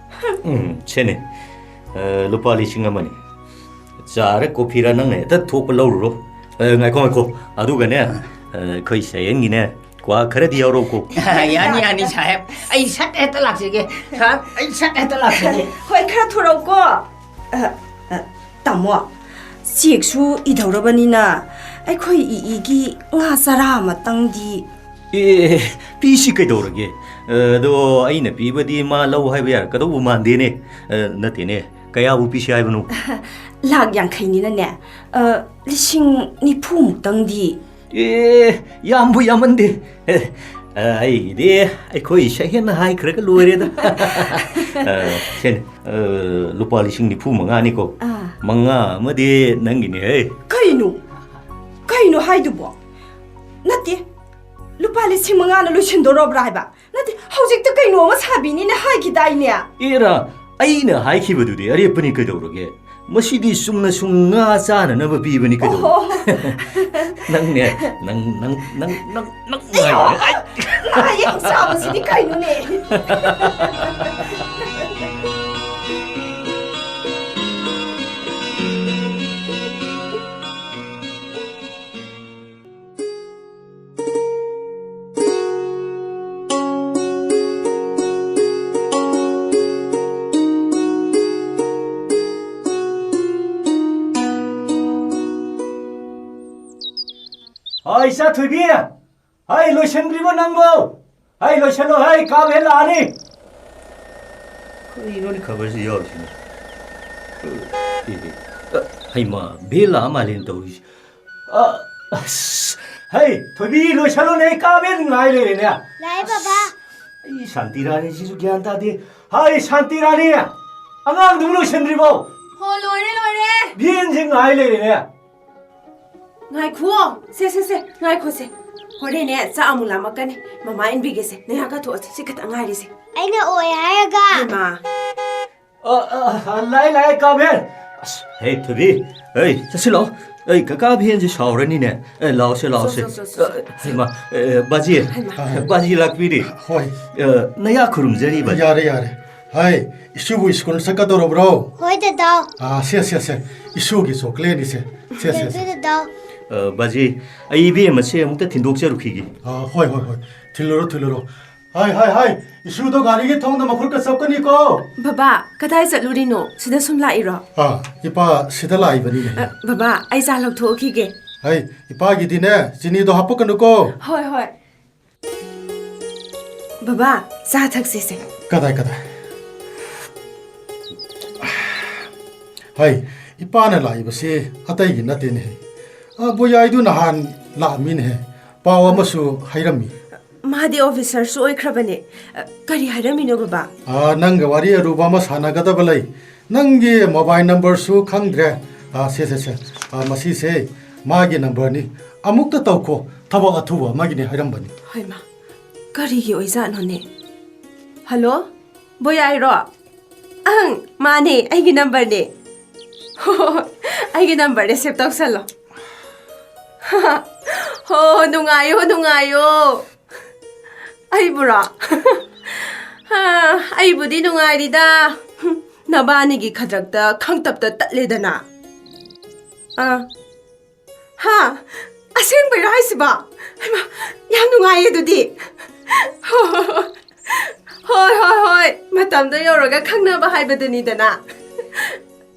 ꯎꯝ, ꯁꯦꯅꯦ꯫ ꯑ, ꯂꯨꯄꯥ ꯂꯤꯁꯤꯡ ꯑꯃꯅꯤ꯫ ꯆꯥꯔ ꯀꯣꯐꯤꯔ ꯅꯪꯅ ꯍꯦꯛꯇ ꯊꯣꯛꯄ ꯂꯧꯔꯨꯔꯣ꯫ ꯑ, ꯉꯥꯏꯈꯣ, ꯉꯥꯏꯈꯣ꯫ ꯑꯗꯨꯒꯅꯦ, ꯑ, ꯑꯩꯈꯣꯏ ꯁꯌꯦꯟꯒꯤꯅꯦ, ꯀ꯭ꯋꯥ ꯈꯔꯗꯤ ꯌꯥꯎꯔꯛꯎꯀꯣ꯫ ꯌꯥꯅꯤ, ꯌꯥꯅꯤ, ꯁꯥꯍꯦꯕ꯫ ꯑꯩ ꯁꯠ ꯍꯦꯛꯇ ꯂꯥꯛꯆꯒꯦ꯫ ꯁꯥꯍꯦꯕ, ꯑꯩ ꯁꯠ ꯍꯦꯛꯇ ꯂꯥꯛꯆꯒꯦ꯫ ꯍꯣꯏ, ꯈꯔ ꯊꯨꯔꯛꯎꯀꯣ꯫ ꯑ, ꯑ, ꯇꯥꯃꯣ, chequeꯁꯨ ꯏꯗꯧꯔꯕꯅꯤꯅ, ꯑꯩꯈꯣꯏ ꯏ ꯏꯒꯤ ꯉꯥ ꯆꯔꯥ ꯑꯃꯇꯪꯗꯤ꯫ ꯑꯦ, ꯄꯤꯁꯤ ꯀꯩꯗꯧꯔꯒꯦ? ꯑ, ꯑꯗꯣ ꯑꯩꯅ ꯄꯤꯕꯗꯤ ꯃꯥ ꯂꯧ ꯍꯥꯏꯕ ꯌꯥꯔꯛꯀꯗꯧꯕ ꯃꯥꯟꯗꯦꯅꯦ꯫ ꯑ, ꯅꯠꯇꯦꯅꯦ, ꯀꯌꯥꯕꯨ ꯄꯤꯁꯤ ꯍꯥꯏꯕꯅꯣ? ꯂꯥꯛ ꯌꯥꯡꯈꯩꯅꯤꯅꯅꯦ, ꯑ, ꯂꯤꯁꯤꯡ ꯅꯤꯐꯨꯃꯨꯛꯇꯪꯗꯤ꯫ ꯑꯦ, ꯌꯥꯝꯕꯨ ꯌꯥꯝꯃꯟꯗꯦ꯫ ꯑꯦ, ꯑ, ꯑꯩꯒꯤꯗꯤ ꯑꯩꯈꯣꯏ ꯁꯍꯦꯟꯅ ꯍꯥꯏꯈ꯭ꯔꯒ ꯂꯣꯏꯔꯦꯗ꯫ ꯑ, ꯁꯦꯅꯦ, ꯑ, ꯂꯨꯄꯥ ꯂꯤꯁꯤꯡ ꯅꯤꯐꯨ ꯃꯉꯥꯅꯤꯀꯣ꯫ ꯑꯥ꯫ ꯃꯉꯥ ꯑꯃꯗꯤ ꯅꯪꯒꯤꯅꯦꯍꯦ꯫ ꯀꯩꯅꯣ? ꯀꯩꯅꯣ ꯍꯥꯏꯗꯨꯕꯣ? ꯅꯠꯇꯦ, ꯂꯨꯄꯥ ꯂꯤꯁꯤꯡ ꯃꯉꯥꯅ ꯂꯣꯏꯁꯤꯟꯗꯣꯔꯕ꯭ꯔꯥ ꯍꯥꯏꯕ? ꯅꯠꯇꯦ, ꯍꯧꯖꯤꯛꯇ ꯀꯩꯅꯣ ꯑꯃ ꯁꯥꯕꯤꯅꯤꯅ ꯍꯥꯏꯈꯤꯗꯥꯏꯅꯦ? ꯑꯦꯔꯥ, ꯑꯩꯅ ꯍꯥꯏꯈꯤꯕꯗꯨꯗꯤ ꯑꯔꯦꯞꯄꯅꯤ ꯀꯩꯗꯧꯔꯒꯦ? ꯃꯁꯤꯗꯤ ꯆꯨꯝꯅ ꯁꯨꯝ ꯉꯥ ꯆꯥꯅꯅꯕ ꯄꯤꯕꯅꯤ ꯀꯩꯗꯧꯔꯒꯦ? ꯑꯣꯍꯣ꯫ ꯅꯪꯅꯦ, ꯅꯪ, ꯅꯪ, ꯅꯪ, ꯅꯪ, ꯅꯪ ꯑꯌꯣ! ꯉꯥꯏꯔꯦ꯫ ꯉꯥ ꯑꯌꯥꯏ ꯆꯥꯕꯁꯤꯗꯤ ꯀꯩꯅꯣꯅꯦ? ꯍꯥꯏ, ꯏꯆꯥ ꯊꯣꯏꯕꯤ! ꯍꯥꯏ, ꯂꯣꯏꯁꯟꯗ꯭ꯔꯤꯕꯣ ꯅꯪꯕꯣ? ꯍꯥꯏ, ꯂꯣꯏꯁꯜꯂꯣ, ꯍꯥꯏ, ꯀꯥ ꯚꯦꯟ ꯂꯥꯛꯑꯅꯤ꯫ ꯀꯔꯤꯅꯣꯅꯦ ꯈꯕꯔꯁꯤ ꯌꯥꯎꯔꯤꯁꯤꯅ? ꯑꯦ, ꯑꯦ, ꯑ, ꯍꯩꯃꯥ, ꯚꯦꯟ ꯂꯥꯛꯑ ꯃꯥꯜꯂꯦꯅ ꯇꯧꯔꯤꯁꯤ꯫ ꯑ, ꯑꯁ, ꯍꯩ, ꯊꯣꯏꯕꯤ, ꯂꯣꯏꯁꯜꯂꯣꯅꯦ, ꯑꯩ ꯀꯥ ꯚꯦꯟ ꯉꯥꯏ ꯂꯩꯔꯦꯅꯦ꯫ ꯂꯥꯛꯑꯦ, ꯕꯕꯥ꯫ ꯑꯩ ꯁꯥꯟꯇꯤ ꯔꯥꯅꯤꯁꯤꯁꯨ ꯒ꯭ꯌꯥꯟ ꯇꯥꯗꯦ꯫ ꯍꯥꯏ, ꯁꯥꯟꯇꯤ ꯔꯥꯅꯤ! ꯑꯉꯥꯡꯗꯨꯕꯨ ꯂꯣꯏꯁꯟꯗ꯭ꯔꯤꯕꯣ? ꯍꯣ, ꯂꯣꯏꯔꯦ, ꯂꯣꯏꯔꯦ꯫ ꯚꯦꯟꯁꯦ ꯉꯥꯏ ꯂꯩꯔꯦꯅꯦ꯫ ꯉꯥꯏꯈꯨꯑꯣ꯫ ꯁꯦ, ꯁꯦ, ꯁꯦ, ꯉꯥꯏꯈꯣꯁꯦ꯫ ꯍꯣꯔꯦꯟꯅꯦ, ꯆꯥꯛ ꯑꯃꯨꯛ ꯂꯥꯝꯃꯛꯀꯅꯤ꯫ ꯃꯃꯥ ꯏꯟꯕꯤꯒꯦꯁꯦ꯫ ꯅꯌꯥ ꯀꯥꯊꯣꯛꯑꯁꯦ꯫ ꯁꯤ ꯈꯛꯇ ꯉꯥꯏꯔꯤꯁꯦ꯫ ꯑꯩꯅ ꯑꯣꯏ ꯍꯥꯏꯔꯒ꯫ ꯍꯩꯃꯥ꯫ ꯑ, ꯑ, ꯑ, ꯂꯥꯛꯑꯦ, ꯂꯥꯛꯑꯦ, ꯀꯥ ꯚꯦꯟ꯫ ꯑꯁ, ꯍꯦ, ꯊꯣꯏꯕꯤ꯫ ꯍꯩ, ꯆꯠꯁꯤ ꯂꯥꯛꯑꯣ꯫ ꯑꯩ ꯀꯀꯥ ꯚꯦꯟꯁꯦ ꯁꯥꯎꯔꯅꯤꯅꯦ꯫ ꯑꯦ, ꯂꯥꯛꯑꯣꯁꯦ, ꯂꯥꯛꯑꯣꯁꯦ꯫ ꯁꯣ, ꯁꯣ, ꯁꯣ, ꯁꯣ, ꯑ, ꯁꯣ꯫ ꯍꯩꯃꯥ, ꯑꯦ, ꯕꯥꯖꯤ꯫ ꯍꯩꯃꯥ꯫ ꯕꯥꯖꯤ ꯂꯥꯛꯄꯤꯔꯤ꯫ ꯍꯣꯏ꯫ ꯑ, ꯅꯌꯥ ꯈꯨꯔꯨꯝꯖꯔꯤ, ꯕꯥꯖꯤ꯫ ꯌꯥꯔꯦ, ꯌꯥꯔꯦ꯫ ꯍꯥꯏ, ꯏꯁꯨꯕꯨ ꯁ꯭ꯀꯨꯜ ꯆꯠꯀꯗꯧꯔꯕ꯭ꯔꯣ? ꯍꯣꯏ, ꯗꯗꯥ꯫ ꯑꯥ, ꯁꯦ, ꯁꯦ, ꯁꯦ꯫ ꯏꯁꯨꯒꯤ ꯆꯣꯀ꯭ꯂꯦꯠꯅꯤꯁꯦ꯫ ꯁꯦ, ꯁꯦ, ꯁꯦ꯫ ꯗꯗꯥ꯫ ꯑ, ꯕꯥꯖꯤ, ꯑꯩ ꯏꯕꯦꯝꯃꯁꯦ ꯑꯃꯨꯛꯇ ꯊꯤꯟꯗꯣꯛꯆꯔꯨꯈꯤꯒꯦ꯫ ꯑꯥ, ꯍꯣꯏ, ꯍꯣꯏ, ꯍꯣꯏ꯫ ꯊꯤꯜꯂꯨꯔꯣ, ꯊꯤꯜꯂꯨꯔꯣ꯫ ꯍꯥꯏ, ꯍꯥꯏ, ꯍꯥꯏ! ꯏꯁꯨꯗꯣ ꯒꯥꯔꯤꯒꯤ ꯊꯣꯡꯗ ꯃꯈꯨꯠꯀ ꯆꯞꯀꯅꯤꯀꯣ! ꯕꯕꯥ, ꯀꯗꯥꯏ ꯆꯠꯂꯨꯔꯤꯅꯣ? ꯁꯤꯗ ꯁꯨꯝ ꯂꯥꯛꯏꯔꯣ? ꯑꯥ, ꯏꯄꯥ ꯁꯤꯗ ꯂꯥꯛꯏꯕꯅꯤꯅꯦ꯫ ꯑ, ꯕꯕꯥ, ꯑꯩ ꯆꯥ ꯂꯧꯊꯣꯛꯎꯈꯤꯒꯦ꯫ ꯍꯩ, ꯏꯄꯥꯒꯤꯗꯤꯅꯦ, ꯆꯤꯅꯤꯗꯣ ꯍꯥꯞꯄꯛꯀꯅꯨꯀꯣ꯫ ꯍꯣꯏ, ꯍꯣꯏ꯫ ꯕꯕꯥ, ꯆꯥ ꯊꯛꯁꯤꯁꯦ꯫ ꯀꯗꯥꯏ, ꯀꯗꯥꯏ? ꯍꯩ, ꯏꯄꯥꯅ ꯂꯥꯛꯏꯕꯁꯤ ꯑꯇꯩꯒꯤ ꯅꯠꯇꯦꯅꯦ꯫ ꯑ, ꯕꯣꯌꯥꯏꯗꯨ ꯅꯍꯥꯟ ꯂꯥꯛꯑꯝꯃꯤꯅꯦ꯫ ꯄꯥꯎ ꯑꯃꯁꯨ ꯍꯥꯏꯔꯝꯃꯤ꯫ ꯃꯥꯗꯤ ꯑꯣꯐꯤꯁꯔꯁꯨ ꯑꯣꯏꯈ꯭ꯔꯕꯅꯦ꯫ ꯑ, ꯀꯔꯤ ꯍꯥꯏꯔꯝꯃꯤꯅꯣ, ꯕꯕꯥ? ꯑ, ꯅꯪꯒ ꯋꯥꯔꯤ ꯑꯔꯨꯕ ꯑꯃ ꯁꯥꯟꯅꯒꯗꯕ ꯂꯩ꯫ ꯅꯪꯒꯤ ꯃꯣꯕꯥꯏꯜ ꯅꯝꯕꯔꯁꯨ ꯈꯪꯗ꯭ꯔꯦ꯫ ꯑ, ꯁꯦ, ꯁꯦ, ꯁꯦ꯫ ꯑ, ꯃꯁꯤꯁꯦ ꯃꯥꯒꯤ ꯅꯝꯕꯔꯅꯤ꯫ ꯑꯃꯨꯛꯇ ꯇꯧꯈꯣ꯫ ꯊꯕꯛ ꯑꯊꯨꯕ ꯑꯃꯒꯤꯅꯦ ꯍꯥꯏꯔꯝꯕꯅꯤ꯫ ꯍꯩꯃꯥ, ꯀꯔꯤꯒꯤ ꯑꯣꯏꯖꯥꯠꯅꯣꯅꯦ? ꯍꯜꯂꯣ? ꯕꯣꯌꯥꯏꯔꯣ? ꯑꯪ, ꯃꯥꯅꯦ, ꯑꯩꯒꯤ ꯅꯝꯕꯔꯅꯦ꯫ ꯍꯣ, ꯍꯣ, ꯍꯣ, ꯑꯩꯒꯤ ꯅꯝꯕꯔꯅꯦ, ꯁꯦꯚ ꯇꯧꯁꯜꯂꯣ꯫ ꯍꯣ, ꯅꯨꯡꯉꯥꯏꯌꯣ, ꯅꯨꯡꯉꯥꯏꯌꯣ꯫ ꯑꯩꯕꯨꯔꯣ? ꯍꯥ, ꯑꯩꯕꯨꯗꯤ ꯅꯨꯡꯉꯥꯏꯔꯤꯗ꯫ ꯅꯕꯥꯅꯤꯒꯤ ꯈꯗ꯭ꯔꯛꯇ ꯈꯪꯇꯞꯇ ꯇꯠꯂꯦꯗꯅ꯫ ꯑꯥ꯫ ꯍꯥ? ꯑꯁꯦꯡꯕꯩꯔꯣ ꯍꯥꯏꯁꯤꯕꯣ? ꯍꯩꯃꯥ, ꯌꯥꯝ ꯅꯨꯡꯉꯥꯏꯌꯦ ꯑꯗꯨꯗꯤ꯫ ꯍꯣꯏ, ꯍꯣꯏ, ꯍꯣꯏ꯫ ꯃꯇꯝꯗꯣ ꯌꯧꯔꯒ ꯈꯪꯅꯕ ꯍꯥꯏꯕꯗꯨꯅꯤꯗꯅ꯫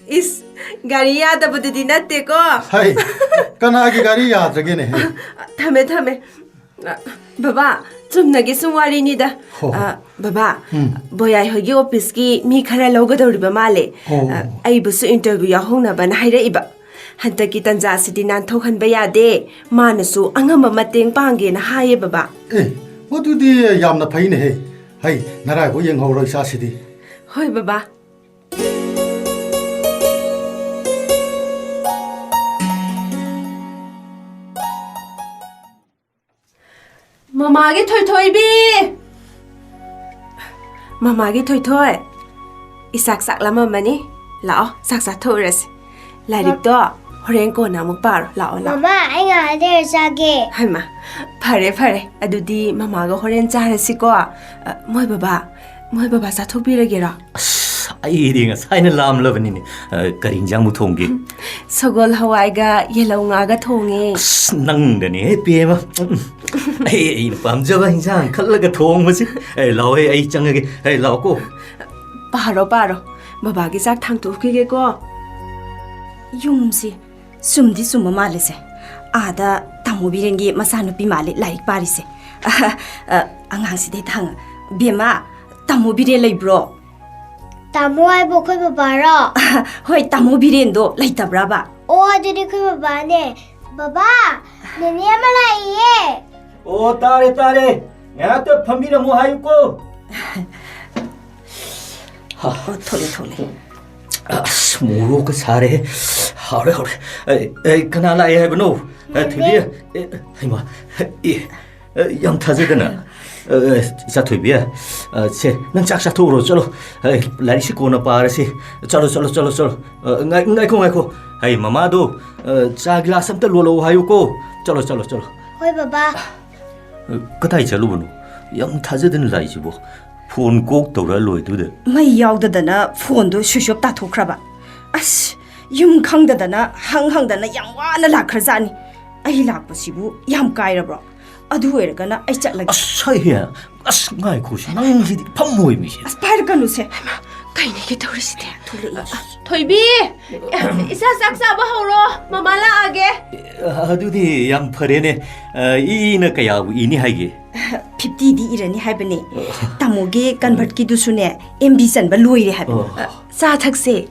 ꯏꯁ, ꯒꯥꯔꯤ ꯌꯥꯗꯕꯗꯨꯗꯤ ꯅꯠꯇꯦꯀꯣ? ꯍꯩ, ꯀꯅꯥꯒꯤ ꯒꯥꯔꯤ ꯌꯥꯗ꯭ꯔꯒꯦꯅꯦ? ꯊꯝꯃꯦ, ꯊꯝꯃꯦ꯫ ꯑ, ꯕꯕꯥ, ꯆꯨꯝꯅꯒꯤ ꯁꯨꯝ ꯋꯥꯔꯤꯅꯤꯗ꯫ ꯍꯣ, ꯍꯣ꯫ ꯑ, ꯕꯕꯥ, ꯎꯝ꯫ ꯕꯣꯌꯥꯏ ꯍꯣꯏꯒꯤ ꯑꯣꯐꯤꯁꯀꯤ ꯃꯤ ꯈꯔ ꯂꯧꯒꯗꯧꯔꯤꯕ ꯃꯥꯜꯂꯦ꯫ ꯑꯣ꯫ ꯑ, ꯑꯩꯕꯨꯁꯨ ꯏꯟꯇꯔꯚ꯭ꯌꯨ ꯌꯥꯎꯍꯧꯅꯕꯅ ꯍꯥꯏꯔꯛꯏꯕ꯫ ꯍꯟꯗꯛꯀꯤ ꯇꯟꯖꯥꯁꯤꯗꯤ ꯅꯥꯟꯊꯣꯛꯍꯟꯕ ꯌꯥꯗꯦ꯫ ꯃꯥꯅꯁꯨ ꯑꯉꯝꯕ ꯃꯇꯦꯡ ꯄꯥꯡꯒꯦꯅ ꯍꯥꯏꯌꯦ, ꯕꯕꯥ꯫ ꯑꯦ, ꯃꯗꯨꯗꯤ ꯌꯥꯝꯅ ꯐꯩꯅꯦꯍꯦ꯫ ꯍꯩ, ꯅꯔꯥꯏꯕꯛ ꯌꯦꯡꯍꯧꯔꯣ ꯏꯆꯥꯁꯤꯗꯤ꯫ ꯍꯣꯏ, ꯕꯕꯥ꯫ ꯃꯃꯥꯒꯤ ꯊꯣꯏꯊꯣꯏꯕꯤ! ꯃꯃꯥꯒꯤ ꯊꯣꯏꯊꯣꯏ! ꯏꯆꯥꯛ ꯆꯥꯛꯂꯝꯃꯝꯃꯅꯤ꯫ ꯂꯥꯛꯑꯣ, ꯆꯥꯛ ꯆꯥꯊꯣꯛꯎꯔꯁꯤ꯫ ꯂꯥꯏꯔꯤꯛꯇꯣ ꯍꯣꯔꯦꯟ ꯀꯣꯟꯅ ꯑꯃꯨꯛ ꯄꯥꯔꯣ꯫ ꯂꯥꯛꯑꯣ, ꯂꯥꯛꯑꯣ꯫ ꯃꯃꯥ, ꯑꯩ ꯉꯥꯏꯍꯥꯛ ꯂꯩꯔ ꯆꯥꯒꯦ꯫ ꯍꯩꯃꯥ, ꯐꯔꯦ, ꯐꯔꯦ꯫ ꯑꯗꯨꯗꯤ ꯃꯃꯥꯒ ꯍꯣꯔꯦꯟ ꯆꯥꯔꯁꯤꯀꯣ꯫ ꯑ, ꯃꯣꯏ ꯕꯕꯥ, ꯃꯣꯏ ꯕꯕꯥ ꯆꯥꯊꯣꯛꯄꯤꯔꯒꯦꯔꯣ? ꯑꯁ, ꯑꯩꯗꯤ ꯉꯁꯥꯏꯅ ꯂꯥꯝꯂꯕꯅꯤꯅꯦ꯫ ꯑ, ꯀꯔꯤ ꯏꯟꯖꯥꯡꯕꯨ ꯊꯣꯡꯒꯦ? ꯁꯒꯣꯜ ꯍꯋꯥꯏꯒ ꯌꯦꯜꯍꯧ ꯉꯥꯒ ꯊꯣꯡꯉꯦ꯫ ꯑꯁ, ꯅꯪꯗꯅꯦ ꯄꯦꯝꯃ꯫ ꯑꯩ, ꯑꯩꯅ ꯄꯥꯝꯖꯕ ꯏꯟꯖꯥꯡ ꯈꯜꯂꯒ ꯊꯣꯡꯕꯁꯤ꯫ ꯑꯦ, ꯂꯥꯛꯑꯣꯍꯦ, ꯑꯩ ꯆꯪꯉꯒꯦ꯫ ꯑꯦ, ꯂꯥꯛꯑꯣꯀꯣ꯫ ꯄꯥꯔꯣ, ꯄꯥꯔꯣ꯫ ꯕꯕꯥꯒꯤ ꯆꯥꯛ ꯊꯥꯡꯇꯣꯛꯈꯤꯒꯦꯀꯣ꯫ ꯌꯨꯝꯁꯤ ꯆꯨꯝꯗꯤ ꯆꯨꯝꯕ ꯃꯥꯜꯂꯤꯁꯦ꯫ ꯑꯥꯗ ꯇꯥꯃꯣ ꯕꯤꯔꯦꯟꯒꯤ ꯃꯆꯥꯅꯨꯄꯤ ꯃꯥꯜꯂꯤ ꯂꯥꯏꯔꯤꯛ ꯄꯥꯔꯤꯁꯦ꯫ ꯑ, ꯑ, ꯑꯉꯥꯡꯁꯤꯗ ꯍꯦꯛꯇ ꯍꯪꯉ-, "ꯕꯦꯝꯃ, ꯇꯥꯃꯣ ꯕꯤꯔꯦꯟ ꯂꯩꯕ꯭ꯔꯣ?" ꯇꯥꯃꯣ ꯍꯥꯏꯕꯨ ꯑꯩꯈꯣꯏ ꯕꯕꯥꯔꯣ? ꯍꯣꯏ, ꯇꯥꯃꯣ ꯕꯤꯔꯦꯟꯗꯣ ꯂꯩꯇꯕ꯭ꯔꯕ? ꯑꯣ, ꯑꯗꯨꯗꯤ ꯑꯩꯈꯣꯏ ꯕꯕꯥꯅꯦ꯫ ꯕꯕꯥ, ꯅꯦꯅꯦ ꯑꯃ ꯂꯥꯛꯏꯌꯦ꯫ ꯑꯣ, ꯇꯥꯔꯦ, ꯇꯥꯔꯦ꯫ ꯉꯥꯏꯍꯥꯛꯇ ꯐꯝꯕꯤꯔꯝꯃꯣ ꯍꯥꯏꯌꯨꯀꯣ꯫ ꯍꯥ꯫ ꯑꯣ, ꯊꯣꯛꯂꯦ, ꯊꯣꯛꯂꯦ꯫ ꯑꯁ, ꯃꯣꯔꯣꯛꯀ ꯁꯥꯔꯦ꯫ ꯍꯥꯎꯔꯦ, ꯍꯥꯎꯔꯦ꯫ ꯑꯦ, ꯑꯦ, ꯀꯅꯥ ꯂꯥꯛꯑꯦ ꯍꯥꯏꯕꯅꯣ? ꯑꯦ, ꯅꯦꯅꯦ꯫ ꯊꯣꯏꯕꯤ, ꯑꯦ, ꯍꯩꯃꯥ, ꯑꯦ, ꯑꯦ, ꯌꯥꯝ ꯊꯥꯖꯗꯅ꯫ ꯑꯦ, ꯏꯆꯥ ꯊꯣꯏꯕꯤ, ꯑꯦ, ꯁꯦ, ꯅꯪ ꯆꯥꯛ ꯆꯥꯊꯣꯛꯎꯔꯣ, ꯆꯠꯂꯣ꯫ ꯑꯦ, ꯂꯥꯏꯔꯤꯛꯁꯤ ꯀꯣꯟꯅ ꯄꯥꯔꯁꯤ꯫ ꯆꯠꯂꯣ, ꯆꯠꯂꯣ, ꯆꯠꯂꯣ, ꯆꯠꯂꯣ꯫ ꯑꯦ, ꯉꯥꯏ-, ꯉꯥꯏꯈꯣ, ꯉꯥꯏꯈꯣ꯫ ꯍꯩ, ꯃꯃꯥꯗꯣ, ꯑꯦ, ꯆꯥ ꯒꯤꯂꯥꯁ ꯑꯝꯇ ꯂꯣꯜꯂꯛꯑꯣ ꯍꯥꯏꯌꯨꯀꯣ꯫ ꯆꯠꯂꯣ, ꯆꯠꯂꯣ, ꯆꯠꯂꯣ꯫ ꯍꯣꯏ, ꯕꯕꯥ꯫ ꯑꯦ, ꯀꯗꯥꯏ ꯆꯠꯂꯨꯕꯅꯣ? ꯌꯥꯝ ꯊꯥꯖꯗꯅ ꯂꯥꯛꯏꯁꯤꯕꯣ꯫ ꯐꯣꯟ ꯀꯣꯛ ꯇꯧꯔꯛꯑ ꯂꯣꯏꯗꯨꯗ꯫ ꯃꯩ ꯌꯥꯎꯗꯗꯅ ꯐꯣꯟꯗꯣ switch off ꯇꯥꯊꯣꯛꯈ꯭ꯔꯕ꯫ ꯑꯁ, ꯌꯨꯝ ꯈꯪꯗꯗꯅ ꯍꯪ ꯍꯪꯗꯅ ꯌꯥꯝ ꯋꯥꯅ ꯂꯥꯛꯈ꯭ꯔꯖꯥꯠꯅꯤ꯫ ꯑꯩ ꯂꯥꯛꯄꯁꯤꯕꯨ ꯌꯥꯝ ꯀꯥꯏꯔꯕ꯭ꯔꯣ? ꯑꯗꯨ ꯑꯣꯏꯔꯒꯅ ꯑꯩ ꯆꯠꯂꯒꯦ꯫ ꯑꯁ, ꯍꯩ, ꯑꯁ, ꯉꯥꯏꯈꯣ, ꯁꯤ ꯅꯪꯁꯤꯗꯤ ꯐꯝꯃꯣꯏ ꯃꯤꯁꯦ꯫ ꯑꯁ, ꯄꯥꯏꯔꯛꯀꯅꯨꯁꯦ꯫ ꯍꯩꯃꯥ, ꯀꯩꯅꯣꯒꯤ ꯇꯧꯔꯤꯁꯤꯗꯤ? ꯊꯣꯛꯂꯛꯏ꯫ ꯊꯣꯏꯕꯤ! ꯏꯆꯥ ꯆꯥꯛ ꯆꯥꯕ ꯍꯧꯔꯣ, ꯃꯃꯥ ꯂꯥꯛꯑꯒꯦ꯫ ꯑꯗꯨꯗꯤ ꯌꯥꯝ ꯐꯔꯦꯅꯦ꯫ ꯏꯅ ꯀꯌꯥꯕꯨ ꯏꯅꯤ ꯍꯥꯏꯒꯦ? ꯐꯤꯐꯇꯤꯗꯤ ꯏꯔꯅꯤ ꯍꯥꯏꯕꯅꯦ꯫ ꯇꯥꯃꯣꯒꯤ ꯀꯟꯚꯔꯠꯀꯤꯗꯨꯁꯨꯅꯦ, ꯑꯦꯝ ꯕꯤ ꯆꯟꯕ ꯂꯣꯏꯔꯦ ꯍꯥꯏꯕꯅꯦ꯫ ꯑꯣ꯫ ꯆꯥ ꯊꯛꯁꯦ꯫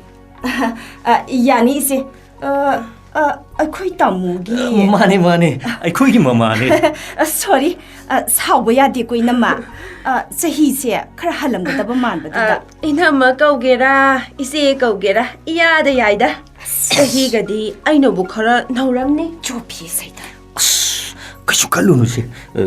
ꯑ, ꯌꯥꯅꯤ, ꯏꯆꯦ꯫ ꯑ, ꯑ, ꯑꯩꯈꯣꯏ ꯇꯥꯃꯣꯒꯤ ꯃꯥꯅꯦ, ꯃꯥꯅꯦ, ꯑꯩꯈꯣꯏꯒꯤ ꯃꯃꯥꯅꯦ꯫ ꯑ, ꯁꯣꯔꯤ꯫ ꯑ, ꯁꯥꯎꯕ ꯌꯥꯗꯦꯀꯣ, ꯏꯅꯝꯃ꯫ ꯑ, ꯆꯍꯤꯁꯦ ꯈꯔ ꯍꯜꯂꯝꯒꯗꯕ ꯃꯥꯟꯕꯗꯨꯗ꯫ ꯑ, ꯏꯅꯝꯃ ꯀꯧꯒꯦꯔꯥ, ꯏꯆꯦ ꯀꯧꯒꯦꯔꯥ, ꯏꯌꯥꯗ ꯌꯥꯏꯗ꯫ ꯆꯍꯤꯒꯗꯤ ꯑꯩꯅꯕꯨ ꯈꯔ ꯅꯧꯔꯝꯅꯤ꯫ ꯆꯣꯞꯄꯤ ꯁꯩꯗ꯫ ꯑꯁ, ꯀꯩꯁꯨ ꯈꯜꯂꯨꯅꯨꯁꯦ꯫ ꯑ,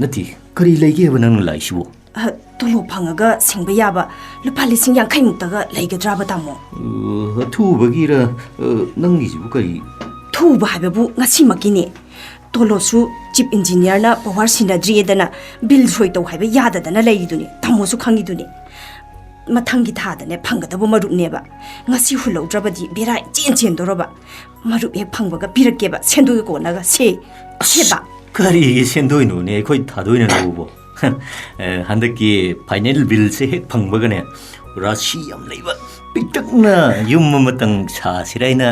ꯅꯠꯇꯦ, ꯀꯔꯤ ꯂꯩꯒꯦꯕ ꯅꯪꯅ ꯂꯥꯛꯏꯁꯤꯕꯨ? ꯑ, ꯇꯣꯂꯣꯞ ꯐꯪꯉꯒ ꯁꯤꯡꯕ ꯌꯥꯕ ꯂꯨꯄꯥ ꯂꯤꯁꯤꯡ ꯌꯥꯡꯈꯩ ꯃꯨꯛꯇꯒ ꯂꯩꯒꯗ꯭ꯔꯥꯕ, ꯇꯥꯃꯣ? ꯑ, ꯑꯊꯨꯕꯒꯤꯔ, ꯑ, ꯅꯪꯒꯤꯁꯤꯕꯨ ꯀꯔꯤ? ꯊꯨꯕ ꯍꯥꯏꯕꯕꯨ ꯉꯁꯤꯃꯛꯀꯤꯅꯦ꯫ ꯇꯣꯂꯣꯞꯁꯨ ꯆꯤꯞ ꯏꯟꯖꯤꯅꯤꯌꯔꯅ ꯄꯋꯥꯔ ꯁꯤꯟꯅꯗ꯭ꯔꯤꯑꯦꯗꯅ ꯕꯤꯜ ꯁꯣꯏ ꯇꯧ ꯍꯥꯏꯕ ꯌꯥꯗꯗꯅ ꯂꯩꯔꯤꯗꯨꯅꯤ, ꯇꯥꯃꯣꯁꯨ ꯈꯪꯉꯤꯗꯨꯅꯤ꯫ ꯃꯊꯪꯒꯤ ꯊꯥꯗꯅꯦ ꯐꯪꯒꯗꯕ ꯃꯔꯨꯞꯅꯦꯕ꯫ ꯉꯁꯤ ꯍꯨꯜꯍꯧꯗ꯭ꯔꯕꯗꯤ ꯕꯦꯔꯥ ꯏꯆꯦꯟ ꯆꯦꯟꯗꯣꯔꯕ꯫ ꯃꯔꯨꯞ ꯍꯦꯛ ꯐꯪꯕꯒ ꯄꯤꯔꯛꯀꯦꯕ, ꯁꯦꯟꯗꯣꯏꯒ ꯀꯣꯟꯅꯒ꯫ ꯁꯦ, ꯑꯁ, ꯁꯦꯕ꯫ ꯀꯔꯤꯒꯤ ꯁꯦꯟꯗꯣꯏꯅꯣꯅꯦ? ꯑꯩꯈꯣꯏ ꯊꯥꯗꯣꯏꯅ ꯂꯧꯕ꯫ ꯑꯦ, ꯍꯟꯗꯛꯀꯤ ꯐꯥꯏꯅꯦꯜ ꯕꯤꯜꯁꯦ ꯍꯦꯛ ꯐꯪꯕꯒꯅꯦ, ꯔꯥꯁꯤ ꯌꯥꯝ ꯂꯩꯕ ꯄꯤꯛꯇꯛꯅ ꯌꯨꯝ ꯑꯃꯇꯪ ꯁꯥꯁꯤꯔꯥ ꯍꯥꯏꯅ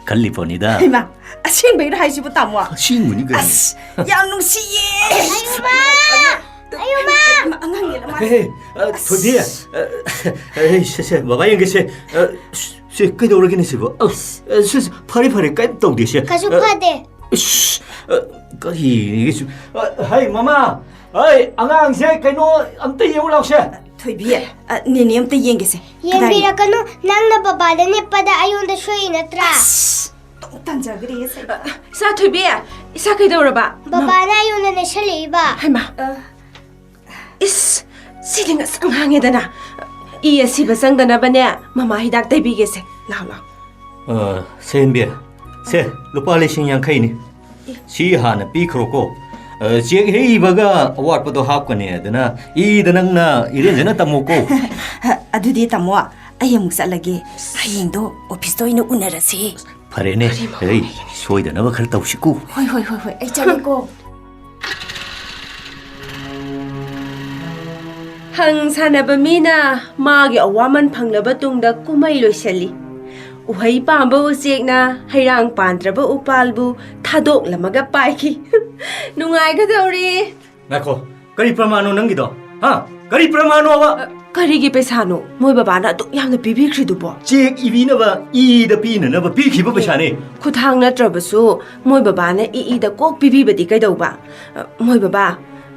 ꯈꯜꯂꯤ ꯄꯣꯠꯅꯤꯗ꯫ ꯍꯩꯃꯥ, ꯑꯁꯦꯡꯕꯩꯔꯣ ꯍꯥꯏꯁꯤꯕꯨ, ꯇꯥꯃꯣ? ꯑꯁꯦꯡꯕꯅꯤ ꯀꯩꯅꯣ꯫ ꯑꯁ, ꯌꯥꯝ ꯅꯨꯡꯁꯤꯌꯦ꯫ ꯑꯌꯨꯃ! ꯑꯌꯨꯃ! ꯑꯉꯥꯡꯅꯦꯅ ꯃꯥ꯫ ꯍꯦ, ꯍꯦ, ꯑ, ꯊꯣꯏꯕꯤ, ꯑ, ꯑ, ꯁꯦ, ꯁꯦ, ꯕꯕꯥ ꯌꯦꯡꯒꯦꯁꯦ꯫ ꯑ, ꯁꯦ, ꯀꯩꯗꯧꯔꯒꯦꯅꯦ ꯁꯤꯕꯣ? ꯑ, ꯑ, ꯁꯦ, ꯁꯦ, ꯐꯔꯦ, ꯐꯔꯦ, ꯀꯩꯝ ꯇꯧꯗꯦ ꯁꯦ꯫ ꯀꯩꯁꯨ ꯑ, ꯐꯗꯦ꯫ ꯏꯁ, ꯑ, ꯀꯔꯤꯅꯣ ꯁꯤ? ꯑ, ꯍꯩ, ꯃꯃꯥ! ꯍꯩ, ꯑꯉꯥꯡꯁꯦ ꯀꯩꯅꯣ ꯑꯝꯇ ꯌꯦꯡꯉꯨ ꯂꯥꯎꯁꯦ꯫ ꯊꯣꯏꯕꯤ, ꯑ, ꯅꯦꯅꯦ ꯑꯝꯇ ꯌꯦꯡꯒꯦꯁꯦ꯫ ꯀꯗꯥꯏ? ꯌꯦꯡꯕꯤꯔꯛꯀꯅꯨ, ꯅꯪꯅ ꯕꯕꯥꯗ ꯅꯦꯠꯄꯗ ꯑꯩꯉꯣꯟꯗ ꯁꯣꯛꯏ ꯅꯠꯇ꯭ꯔꯥ? ꯑꯁ, ꯑꯣꯟꯊꯣꯛ ꯇꯟꯖꯈ꯭ꯔꯦ ꯁꯦ꯫ ꯏꯆꯥ ꯊꯣꯏꯕꯤ, ꯏꯆꯥ ꯀꯩꯗꯧꯔꯕ? ꯕꯕꯥꯅ ꯑꯩꯉꯣꯟꯗ ꯅꯦꯠꯁꯜꯂꯛꯏꯕ꯫ ꯍꯩꯃꯥ꯫ ꯑ, ꯏꯁ, ꯁꯤꯗꯤ ꯉꯁꯪ ꯉꯥꯡꯉꯦꯗꯅ꯫ ꯏ ꯑꯁꯤꯕ ꯆꯪꯗꯅꯕꯅꯦ, ꯃꯃꯥ ꯍꯤꯗꯥꯛ ꯇꯩꯕꯤꯒꯦꯁꯦ꯫ ꯂꯥꯎ, ꯂꯥꯎ꯫ ꯑ, ꯁꯦ, ꯍꯦꯟꯕꯤ, ꯁꯦ, ꯂꯨꯄꯥ ꯂꯤꯁꯤꯡ ꯌꯥꯡꯈꯩꯅꯤ꯫ ꯁꯤ ꯍꯥꯟꯅ ꯄꯤꯈ꯭ꯔꯣꯀꯣ꯫ ꯑ, ꯆꯦꯛ ꯍꯦꯛ ꯏꯕꯒ ꯑꯋꯥꯠꯄꯗꯣ ꯍꯥꯞꯀꯅꯤ꯫ ꯑꯗꯨꯅ ꯏꯗ ꯅꯪꯅ ꯏꯔꯦꯟꯖꯅ ꯇꯝꯃꯨꯀꯣ꯫ ꯑꯗꯨꯗꯤ ꯇꯥꯃꯣ, ꯑꯩ ꯑꯃꯨꯛ ꯆꯠꯂꯒꯦ꯫ ꯍꯌꯦꯡꯗꯣ ꯑꯣꯐꯤꯁꯇ ꯑꯣꯏꯅ ꯎꯅꯔꯁꯦ꯫ ꯐꯔꯦꯅꯦ꯫ ꯀꯔꯤ ꯃꯑꯣꯡ ꯍꯩ, ꯂꯩꯒꯅꯤ? ꯁꯣꯏꯗꯅꯕ ꯈꯔ ꯇꯧꯁꯤꯀꯣ꯫ ꯍꯣꯏ, ꯍꯣꯏ, ꯍꯣꯏ, ꯍꯣꯏ, ꯑꯩ ꯆꯠꯂꯦꯀꯣ꯫ ꯍꯪ ꯁꯥꯟꯅꯕ ꯃꯤꯅ ꯃꯥꯒꯤ ꯑꯋꯥꯃꯟ ꯐꯪꯂꯕ ꯇꯨꯡꯗ ꯀꯨꯝꯍꯩ ꯂꯣꯏꯁꯤꯜꯂꯤ꯫ ꯎꯍꯩ ꯄꯥꯝꯕ ꯎꯆꯦꯛꯅ ꯍꯩꯔꯥꯡ ꯄꯥꯟꯗ꯭ꯔꯕ ꯎꯄꯥꯜꯕꯨ ꯊꯥꯗꯣꯛꯂꯝꯃꯒ ꯄꯥꯏꯈꯤ꯫ ꯅꯨꯡꯉꯥꯏꯒꯗꯧꯔꯤ꯫ ꯉꯥꯏꯈꯣ, ꯀꯔꯤ ꯄ꯭ꯔꯃꯥꯟꯅꯣ ꯅꯪꯒꯤꯗꯣ? ꯍꯥ? ꯀꯔꯤ ꯄ꯭ꯔꯃꯥꯟꯅꯣꯕ? ꯑ, ꯀꯔꯤꯒꯤ ꯄꯩꯁꯥꯅꯣ ꯃꯣꯏ ꯕꯕꯥꯅ ꯑꯗꯨꯛ ꯌꯥꯝꯅ ꯄꯤꯕꯤꯈ꯭ꯔꯤꯗꯨꯕꯣ? ꯆꯦꯛ ꯏꯕꯤꯅꯕ, ꯏꯗ ꯄꯤꯅꯅꯕ ꯄꯤꯈꯤꯕ ꯄꯩꯁꯥꯅꯦ꯫ ꯈꯨꯠꯊꯥꯡ ꯅꯠꯇ꯭ꯔꯕꯁꯨ ꯃꯣꯏ ꯕꯕꯥꯅ ꯏ ꯏꯗ ꯀꯣꯛ ꯄꯤꯕꯤꯕꯗꯤ ꯀꯩꯗꯧꯕ? ꯑ, ꯃꯣꯏ ꯕꯕꯥ,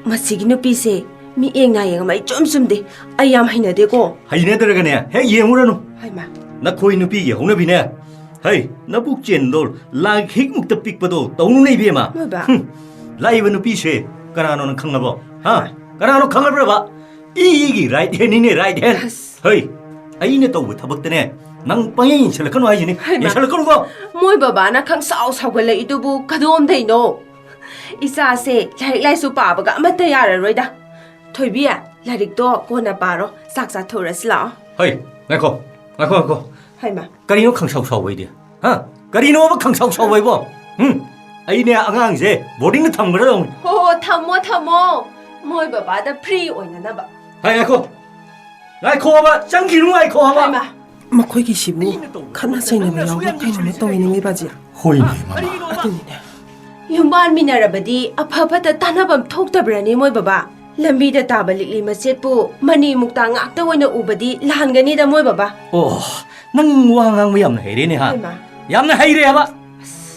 ꯃꯁꯤꯒꯤ ꯅꯨꯄꯤꯁꯦ ꯃꯤꯠꯌꯦꯡ ꯅꯥꯌꯦꯡ ꯑꯃ ꯏꯆꯨꯝ ꯆꯨꯝꯗꯦ꯫ ꯑꯩ ꯌꯥꯝ ꯍꯩꯅꯗꯦꯀꯣ꯫ ꯍꯩꯅꯗ꯭ꯔꯒꯅꯦ, ꯍꯦꯛ ꯌꯦꯡꯉꯨꯔꯅꯨ꯫ ꯍꯩꯃꯥ꯫ ꯅꯈꯣꯏ ꯅꯨꯄꯤꯒꯤ ꯍꯧꯅꯕꯤꯅꯦ꯫ ꯍꯩ, ꯅꯕꯨꯛ ꯆꯦꯟꯗꯣ ꯂꯥꯡꯈꯤꯛꯃꯨꯛꯇ ꯄꯤꯛꯄꯗꯣ ꯇꯧꯅꯨꯅꯦ, ꯏꯕꯦꯝꯃ꯫ ꯃꯣꯏꯕꯥ꯫ ꯍꯨꯝ, ꯂꯥꯛꯏꯕ ꯅꯨꯄꯤꯁꯦ ꯀꯅꯥꯅꯣ ꯅꯪ ꯈꯪꯉꯕꯣ? ꯍꯥ? ꯀꯅꯥꯅꯣ ꯈꯪꯉꯕ꯭ꯔꯕ? ꯏꯒꯤ right handꯅꯤꯅꯦ, right hand꯫ ꯑꯁ꯫ ꯍꯩ, ꯑꯩꯅ ꯇꯧꯕ ꯊꯕꯛꯇꯅꯦ ꯅꯪ ꯄꯪꯌꯦꯡ ꯌꯦꯡꯁꯤꯜꯂꯛꯀꯅꯨ ꯍꯥꯏꯁꯤꯅꯤ꯫ ꯍꯩꯃꯥ꯫ ꯌꯦꯡꯁꯤꯜꯂꯛꯀꯅꯨꯀꯣ꯫ ꯃꯣꯏ ꯕꯕꯥꯅ ꯈꯪꯁꯥꯎ ꯁꯥꯎꯒꯠꯂꯛꯏꯗꯨꯕꯨ ꯀꯗꯣꯝꯗꯩꯅꯣ? ꯏꯆꯥꯁꯦ ꯂꯥꯏꯔꯤꯛ ꯂꯥꯏꯁꯨ ꯄꯥꯕꯒ ꯑꯃꯠꯇ ꯌꯥꯔꯔꯣꯏꯗ꯫ ꯊꯣꯏꯕꯤ, ꯂꯥꯏꯔꯤꯛꯇꯣ ꯀꯣꯟꯅ ꯄꯥꯔꯣ, ꯆꯥꯛ ꯆꯥꯊꯣꯛꯎꯔꯁꯤ ꯂꯥꯛꯑꯣ꯫ ꯍꯩ, ꯉꯥꯏꯈꯣ, ꯉꯥꯏꯈꯣ, ꯉꯥꯏꯈꯣ꯫ ꯍꯩꯃꯥ꯫ ꯀꯔꯤꯅꯣ ꯈꯪꯁꯥꯎ ꯁꯥꯎꯕꯩꯗꯤ? ꯍꯥ? ꯀꯔꯤꯅꯣꯕ ꯈꯪꯁꯥꯎ ꯁꯥꯎꯕꯩꯕꯣ? ꯍꯨꯝ? ꯑꯩꯅꯦ ꯑꯉꯥꯡꯁꯦ ꯕꯣꯔꯗꯤꯡꯗ ꯊꯝꯈ꯭ꯔꯗꯧꯅꯤ꯫ ꯍꯣ, ꯍꯣ, ꯊꯝꯃꯣ, ꯊꯝꯃꯣ꯫ ꯃꯣꯏ ꯕꯕꯥꯗ free ꯑꯣꯏꯅꯅꯕ꯫ ꯍꯩ, ꯉꯥꯏꯈꯣ꯫ ꯉꯥꯏꯈꯣꯕ, ꯆꯪꯈꯤꯅꯨ, ꯉꯥꯏꯈꯣꯕ꯫ ꯍꯩꯃꯥ꯫ ꯃꯈꯣꯏꯒꯤꯁꯤꯕꯨ ꯈꯠꯅ ꯆꯩꯅꯕ ꯌꯥꯎꯕ ꯀꯩꯅꯣꯝꯃ ꯇꯧꯏꯅꯦ, ꯃꯣꯏ ꯕꯥꯖꯤ꯫ ꯍꯣꯏꯅꯦ, ꯃꯃꯥ꯫ ꯑꯗꯨꯅꯤꯅꯦ꯫ ꯌꯨꯝꯕꯥꯟꯃꯤꯟꯅꯔꯕꯗꯤ ꯑꯐ ꯐꯠꯇ ꯇꯥꯟꯅꯐꯝ ꯊꯣꯛꯇꯕ꯭ꯔꯅꯦ, ꯃꯣꯏ ꯕꯕꯥ? ꯂꯝꯕꯤꯗ ꯇꯥꯕ ꯂꯤꯛꯂꯤ ꯃꯆꯦꯠꯄꯨ ꯃꯅꯤ ꯃꯨꯛꯇꯥ ꯉꯥꯛꯇ ꯑꯣꯏꯅ ꯎꯕꯗꯤ ꯂꯥꯟꯒꯅꯤꯗ, ꯃꯣꯏ ꯕꯕꯥ꯫ ꯑꯣ, ꯅꯪ ꯋꯥ ꯉꯥꯡꯕ ꯌꯥꯝꯅ ꯍꯩꯔꯦꯅꯦ, ꯍꯥ? ꯍꯩꯃꯥ꯫ ꯌꯥꯝꯅ ꯍꯩꯔꯦ ꯍꯥꯏꯕ꯫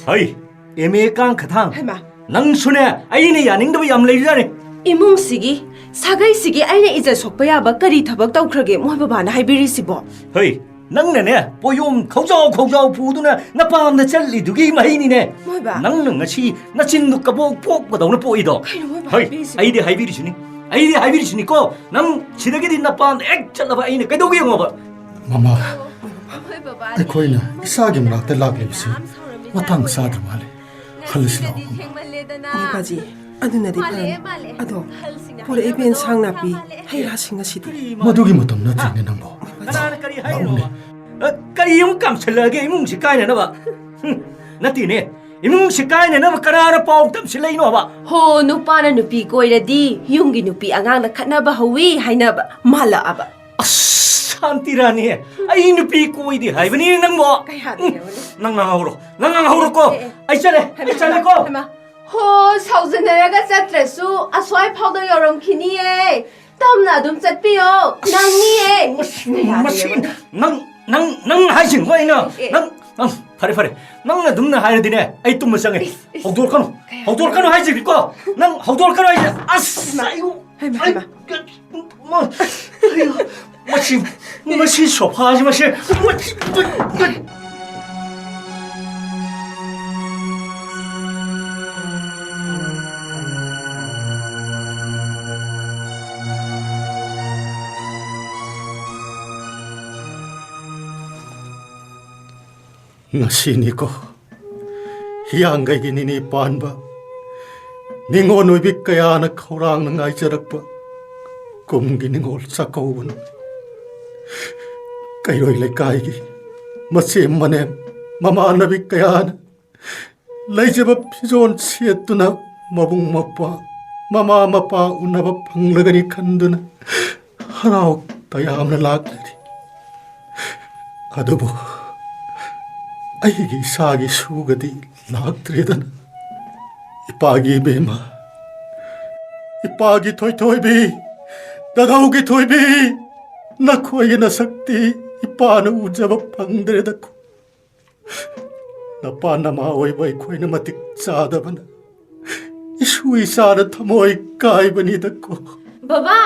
ꯍꯩ, M A ꯀꯥꯡ ꯈꯊꯥꯡ꯫ ꯍꯩꯃꯥ꯫ ꯅꯪꯁꯨꯅꯦ, ꯑꯩꯅ ꯌꯥꯅꯤꯡꯗꯕ ꯌꯥꯝ ꯂꯩꯕꯖꯥꯠꯅꯤ꯫ ꯏꯃꯨꯡꯁꯤꯒꯤ, ꯁꯥꯒꯩꯁꯤꯒꯤ ꯑꯩꯅ ꯏꯖꯠ ꯁꯣꯛꯄ ꯌꯥꯕ ꯀꯔꯤ ꯊꯕꯛ ꯇꯧꯈ꯭ꯔꯒꯦ, ꯃꯣꯏ ꯕꯕꯥꯅ ꯍꯥꯏꯕꯤꯔꯤꯁꯤꯕꯣ? ꯍꯩ, ꯅꯪꯅꯅꯦ, ꯄꯣꯌꯣꯝ ꯈꯧꯖꯥꯎ ꯈꯧꯖꯥꯎ ꯄꯨꯗꯨꯅ ꯅꯄꯥꯝꯗ ꯆꯠꯂꯤꯗꯨꯒꯤ ꯃꯍꯩꯅꯤꯅꯦ꯫ ꯃꯣꯏꯕꯥ꯫ ꯅꯪꯅ ꯉꯁꯤ ꯅꯆꯤꯟꯗꯨ ꯀꯕꯣꯛ ꯄꯣꯛꯄꯗꯧꯅ ꯄꯣꯛꯏꯗꯣ꯫ ꯀꯩꯅꯣ ꯃꯣꯏꯕꯥ ꯍꯩ, ꯍꯥꯏꯕꯤꯔꯤꯁꯤꯕꯣ? ꯑꯩꯗꯤ ꯍꯥꯏꯕꯤꯔꯤꯁꯤꯅꯤ, ꯑꯩꯗꯤ ꯍꯥꯏꯕꯤꯔꯤꯁꯤꯅꯤꯀꯣ, ꯅꯪ ꯁꯤꯗꯒꯤꯗꯤ ꯅꯄꯥꯝꯗ ꯍꯦꯛ ꯆꯠꯂꯕ ꯑꯩꯅ ꯀꯩꯗꯧꯒꯦ ꯌꯦꯡꯉꯣꯕ꯫ ꯃꯃꯥ, ꯃꯣꯏ ꯕꯕꯥꯗꯤ ꯑꯩꯈꯣꯏꯅ ꯏꯆꯥꯒꯤ ꯃꯅꯥꯛꯇ ꯂꯥꯛꯂꯤꯕꯁꯤ ꯌꯥꯝ ꯁꯥꯎꯔꯝꯃꯤ꯫ ꯃꯇꯥꯡ ꯆꯥꯗ꯭ꯔ ꯃꯥꯜꯂꯦ꯫ ꯍꯜꯂꯁꯤ ꯂꯥꯛꯑꯣ, ꯉꯁꯤꯗꯤ ꯃꯃꯥ꯫ ꯊꯦꯡꯃꯜꯂꯦꯗꯅ꯫ ꯍꯣꯏ, ꯕꯥꯖꯤ, ꯑꯗꯨꯅꯗꯤ ꯃꯥꯜꯂꯦ, ꯐꯔꯅꯤ꯫ ꯃꯥꯜꯂꯦ꯫ ꯑꯗꯣ ꯍꯜꯁꯤꯅ ꯄꯨꯔꯛꯏꯕ ꯍꯥꯏꯅꯕꯗꯣ ꯏꯟꯁꯥꯡ ꯅꯥꯄꯤ, ꯈꯔ ꯃꯥꯜꯂꯦ꯫ ꯍꯩ ꯔꯥꯁꯤꯡ ꯑꯁꯤꯗꯤ? ꯃꯗꯨꯒꯤ ꯃꯇꯝ ꯅꯠꯇ꯭ꯔꯤꯅꯦ ꯅꯪꯕꯣ꯫ ꯀꯅꯥꯅ ꯀꯔꯤ ꯍꯥꯏꯔꯤꯅꯣ? ꯂꯥꯛꯎꯅꯦ꯫ ꯑ, ꯀꯔꯤ ꯑꯃꯨꯛ ꯀꯥꯝꯁꯤꯜꯂꯛꯑꯒꯦ ꯏꯃꯨꯡꯁꯤ ꯀꯥꯏꯅꯅꯕ? ꯍꯨꯝ, ꯅꯠꯇꯦꯅꯦ꯫ ꯏꯃꯨꯡꯁꯤ ꯀꯥꯏꯅꯅꯕ ꯀꯅꯥꯅ ꯄꯥꯎ ꯇꯝꯁꯤꯜꯂꯛꯏꯅꯣꯕ? ꯍꯣ, ꯅꯨꯄꯥꯅ ꯅꯨꯄꯤ ꯀꯣꯏꯔꯗꯤ ꯌꯨꯝꯒꯤ ꯅꯨꯄꯤ ꯑꯉꯥꯡꯅ ꯈꯠꯅꯕ ꯍꯧꯋꯤ ꯍꯥꯏꯅꯕ ꯃꯥꯜꯂꯛꯑꯕ꯫ ꯑꯁ, ꯁꯥꯟꯇꯤ ꯔꯥꯅꯤ, ꯑꯩ ꯅꯨꯄꯤ ꯀꯣꯏꯗꯦ ꯍꯥꯏꯕꯅꯤ ꯅꯪꯕꯣ꯫ ꯀꯩ ꯍꯥꯏꯕꯅꯣ? ꯎꯝ, ꯅꯪ ꯉꯥꯡꯍꯧꯔꯣ, ꯅꯪ ꯉꯥꯡꯍꯧꯔꯣꯀꯣ꯫ ꯑꯦ, ꯑꯦ꯫ ꯑꯩ ꯆꯠꯂꯦ, ꯍꯩꯃꯥ, ꯑꯩ ꯆꯠꯂꯦꯀꯣ꯫ ꯍꯩꯃꯥ꯫ ꯍꯣ, ꯁꯥꯎꯖꯟꯅꯔꯒ ꯆꯠꯇ꯭ꯔꯁꯨ ꯑꯁ꯭ꯋꯥꯏ ꯐꯥꯎꯗ ꯌꯧꯔꯝꯈꯤꯅꯤꯌꯦ꯫ ꯇꯞꯅ ꯑꯗꯨꯝ ꯆꯠꯄꯤꯌꯣ꯫ ꯅꯪꯅꯤꯌꯦ꯫ ꯃꯁꯤ, ꯀꯩ ꯍꯥꯏꯕꯅꯣ? ꯃꯁꯤ, ꯅꯪ, ꯅꯪ, ꯅꯪ ꯍꯥꯏꯁꯤꯡꯕ ꯑꯩꯅ, ꯑꯦ꯫ ꯅꯪ, ꯅꯪ, ꯐꯔꯦ, ꯐꯔꯦ꯫ ꯅꯪꯅ ꯑꯗꯨꯝꯅ ꯍꯥꯏꯔꯗꯤꯅꯦ, ꯑꯩ ꯇꯨꯝꯕ ꯆꯪꯉꯦ꯫ ꯏꯁ, ꯏꯁ꯫ ꯍꯧꯗꯣꯔꯛꯀꯅꯨ꯫ ꯀꯩ ꯍꯧꯗꯣꯔꯛꯀꯅꯨ ꯍꯥꯏꯁꯤꯅꯤꯀꯣ꯫ ꯅꯪ ꯍꯧꯗꯣꯔꯛꯀꯅꯨ ꯍꯥꯏꯁꯦ꯫ ꯑꯁ, ꯍꯩꯃꯥ, ꯑꯩ, ꯍꯩꯃꯥ, ꯑꯩ, ꯍꯩꯃꯥ꯫ ꯃ-, ꯑꯩ, ꯃꯁꯤ, ꯃꯁꯤ ꯁꯣꯐꯥꯁꯤ, ꯃꯁꯤ, ꯃꯁꯤ, ꯉꯁꯤꯅꯤꯀꯣ ꯍꯤꯌꯥꯡꯒꯩꯒꯤ ꯅꯤꯅꯤ ꯄꯥꯟꯕ, ꯅꯤꯉꯣꯜ ꯑꯣꯏꯕꯤ ꯀꯌꯥꯅ ꯈꯧꯔꯥꯡꯅ ꯉꯥꯏꯖꯔꯛꯄ ꯀꯨꯝꯒꯤ ꯅꯤꯉꯣꯜ ꯆꯥꯛꯀꯧꯕꯅꯤ꯫ ꯀꯩꯔꯣꯏ ꯂꯩꯀꯥꯏꯒꯤ ꯃꯆꯦ ꯃꯅꯦꯝ ꯃꯃꯥꯟꯅꯕꯤ ꯀꯌꯥꯅ ꯂꯩꯖꯕ ꯐꯤꯖꯣꯜ ꯁꯦꯠꯇꯨꯅ ꯃꯕꯨꯡ ꯃꯧꯄ꯭ꯋꯥ, ꯃꯃꯥ ꯃꯄꯥ ꯎꯅꯕ ꯐꯪꯂꯒꯅꯤ ꯈꯟꯗꯨꯅ ꯍꯔꯥꯎ ꯇꯌꯥꯝꯅ ꯂꯥꯛꯂꯤꯔꯤ꯫ ꯑꯗꯨꯕꯨ ꯑꯩꯒꯤ ꯏꯁꯥꯒꯤ ꯏꯁꯨꯒꯗꯤ ꯂꯥꯛꯇ꯭ꯔꯦꯗꯅ꯫ ꯏꯄꯥꯒꯤ ꯏꯕꯦꯝꯃ, ꯏꯄꯥꯒꯤ ꯊꯣꯏꯊꯣꯏꯕꯤ, ꯗꯥꯗꯥꯎꯒꯤ ꯊꯣꯏꯕꯤ, ꯅꯈꯣꯏꯒꯤ ꯅꯁꯛꯇꯤ ꯏꯄꯥꯅ ꯎꯖꯕ ꯐꯪꯗ꯭ꯔꯦꯗꯀꯣ꯫ ꯅꯄꯥ ꯅꯃꯥ ꯑꯣꯏꯕ ꯑꯩꯈꯣꯏꯅ ꯃꯇꯤꯛ ꯆꯥꯗꯕꯅ ꯏꯁꯨ ꯏꯆꯥꯅ ꯊꯃꯣꯏ ꯀꯥꯏꯕꯅꯤꯗꯀꯣ꯫ ꯕꯕꯥ,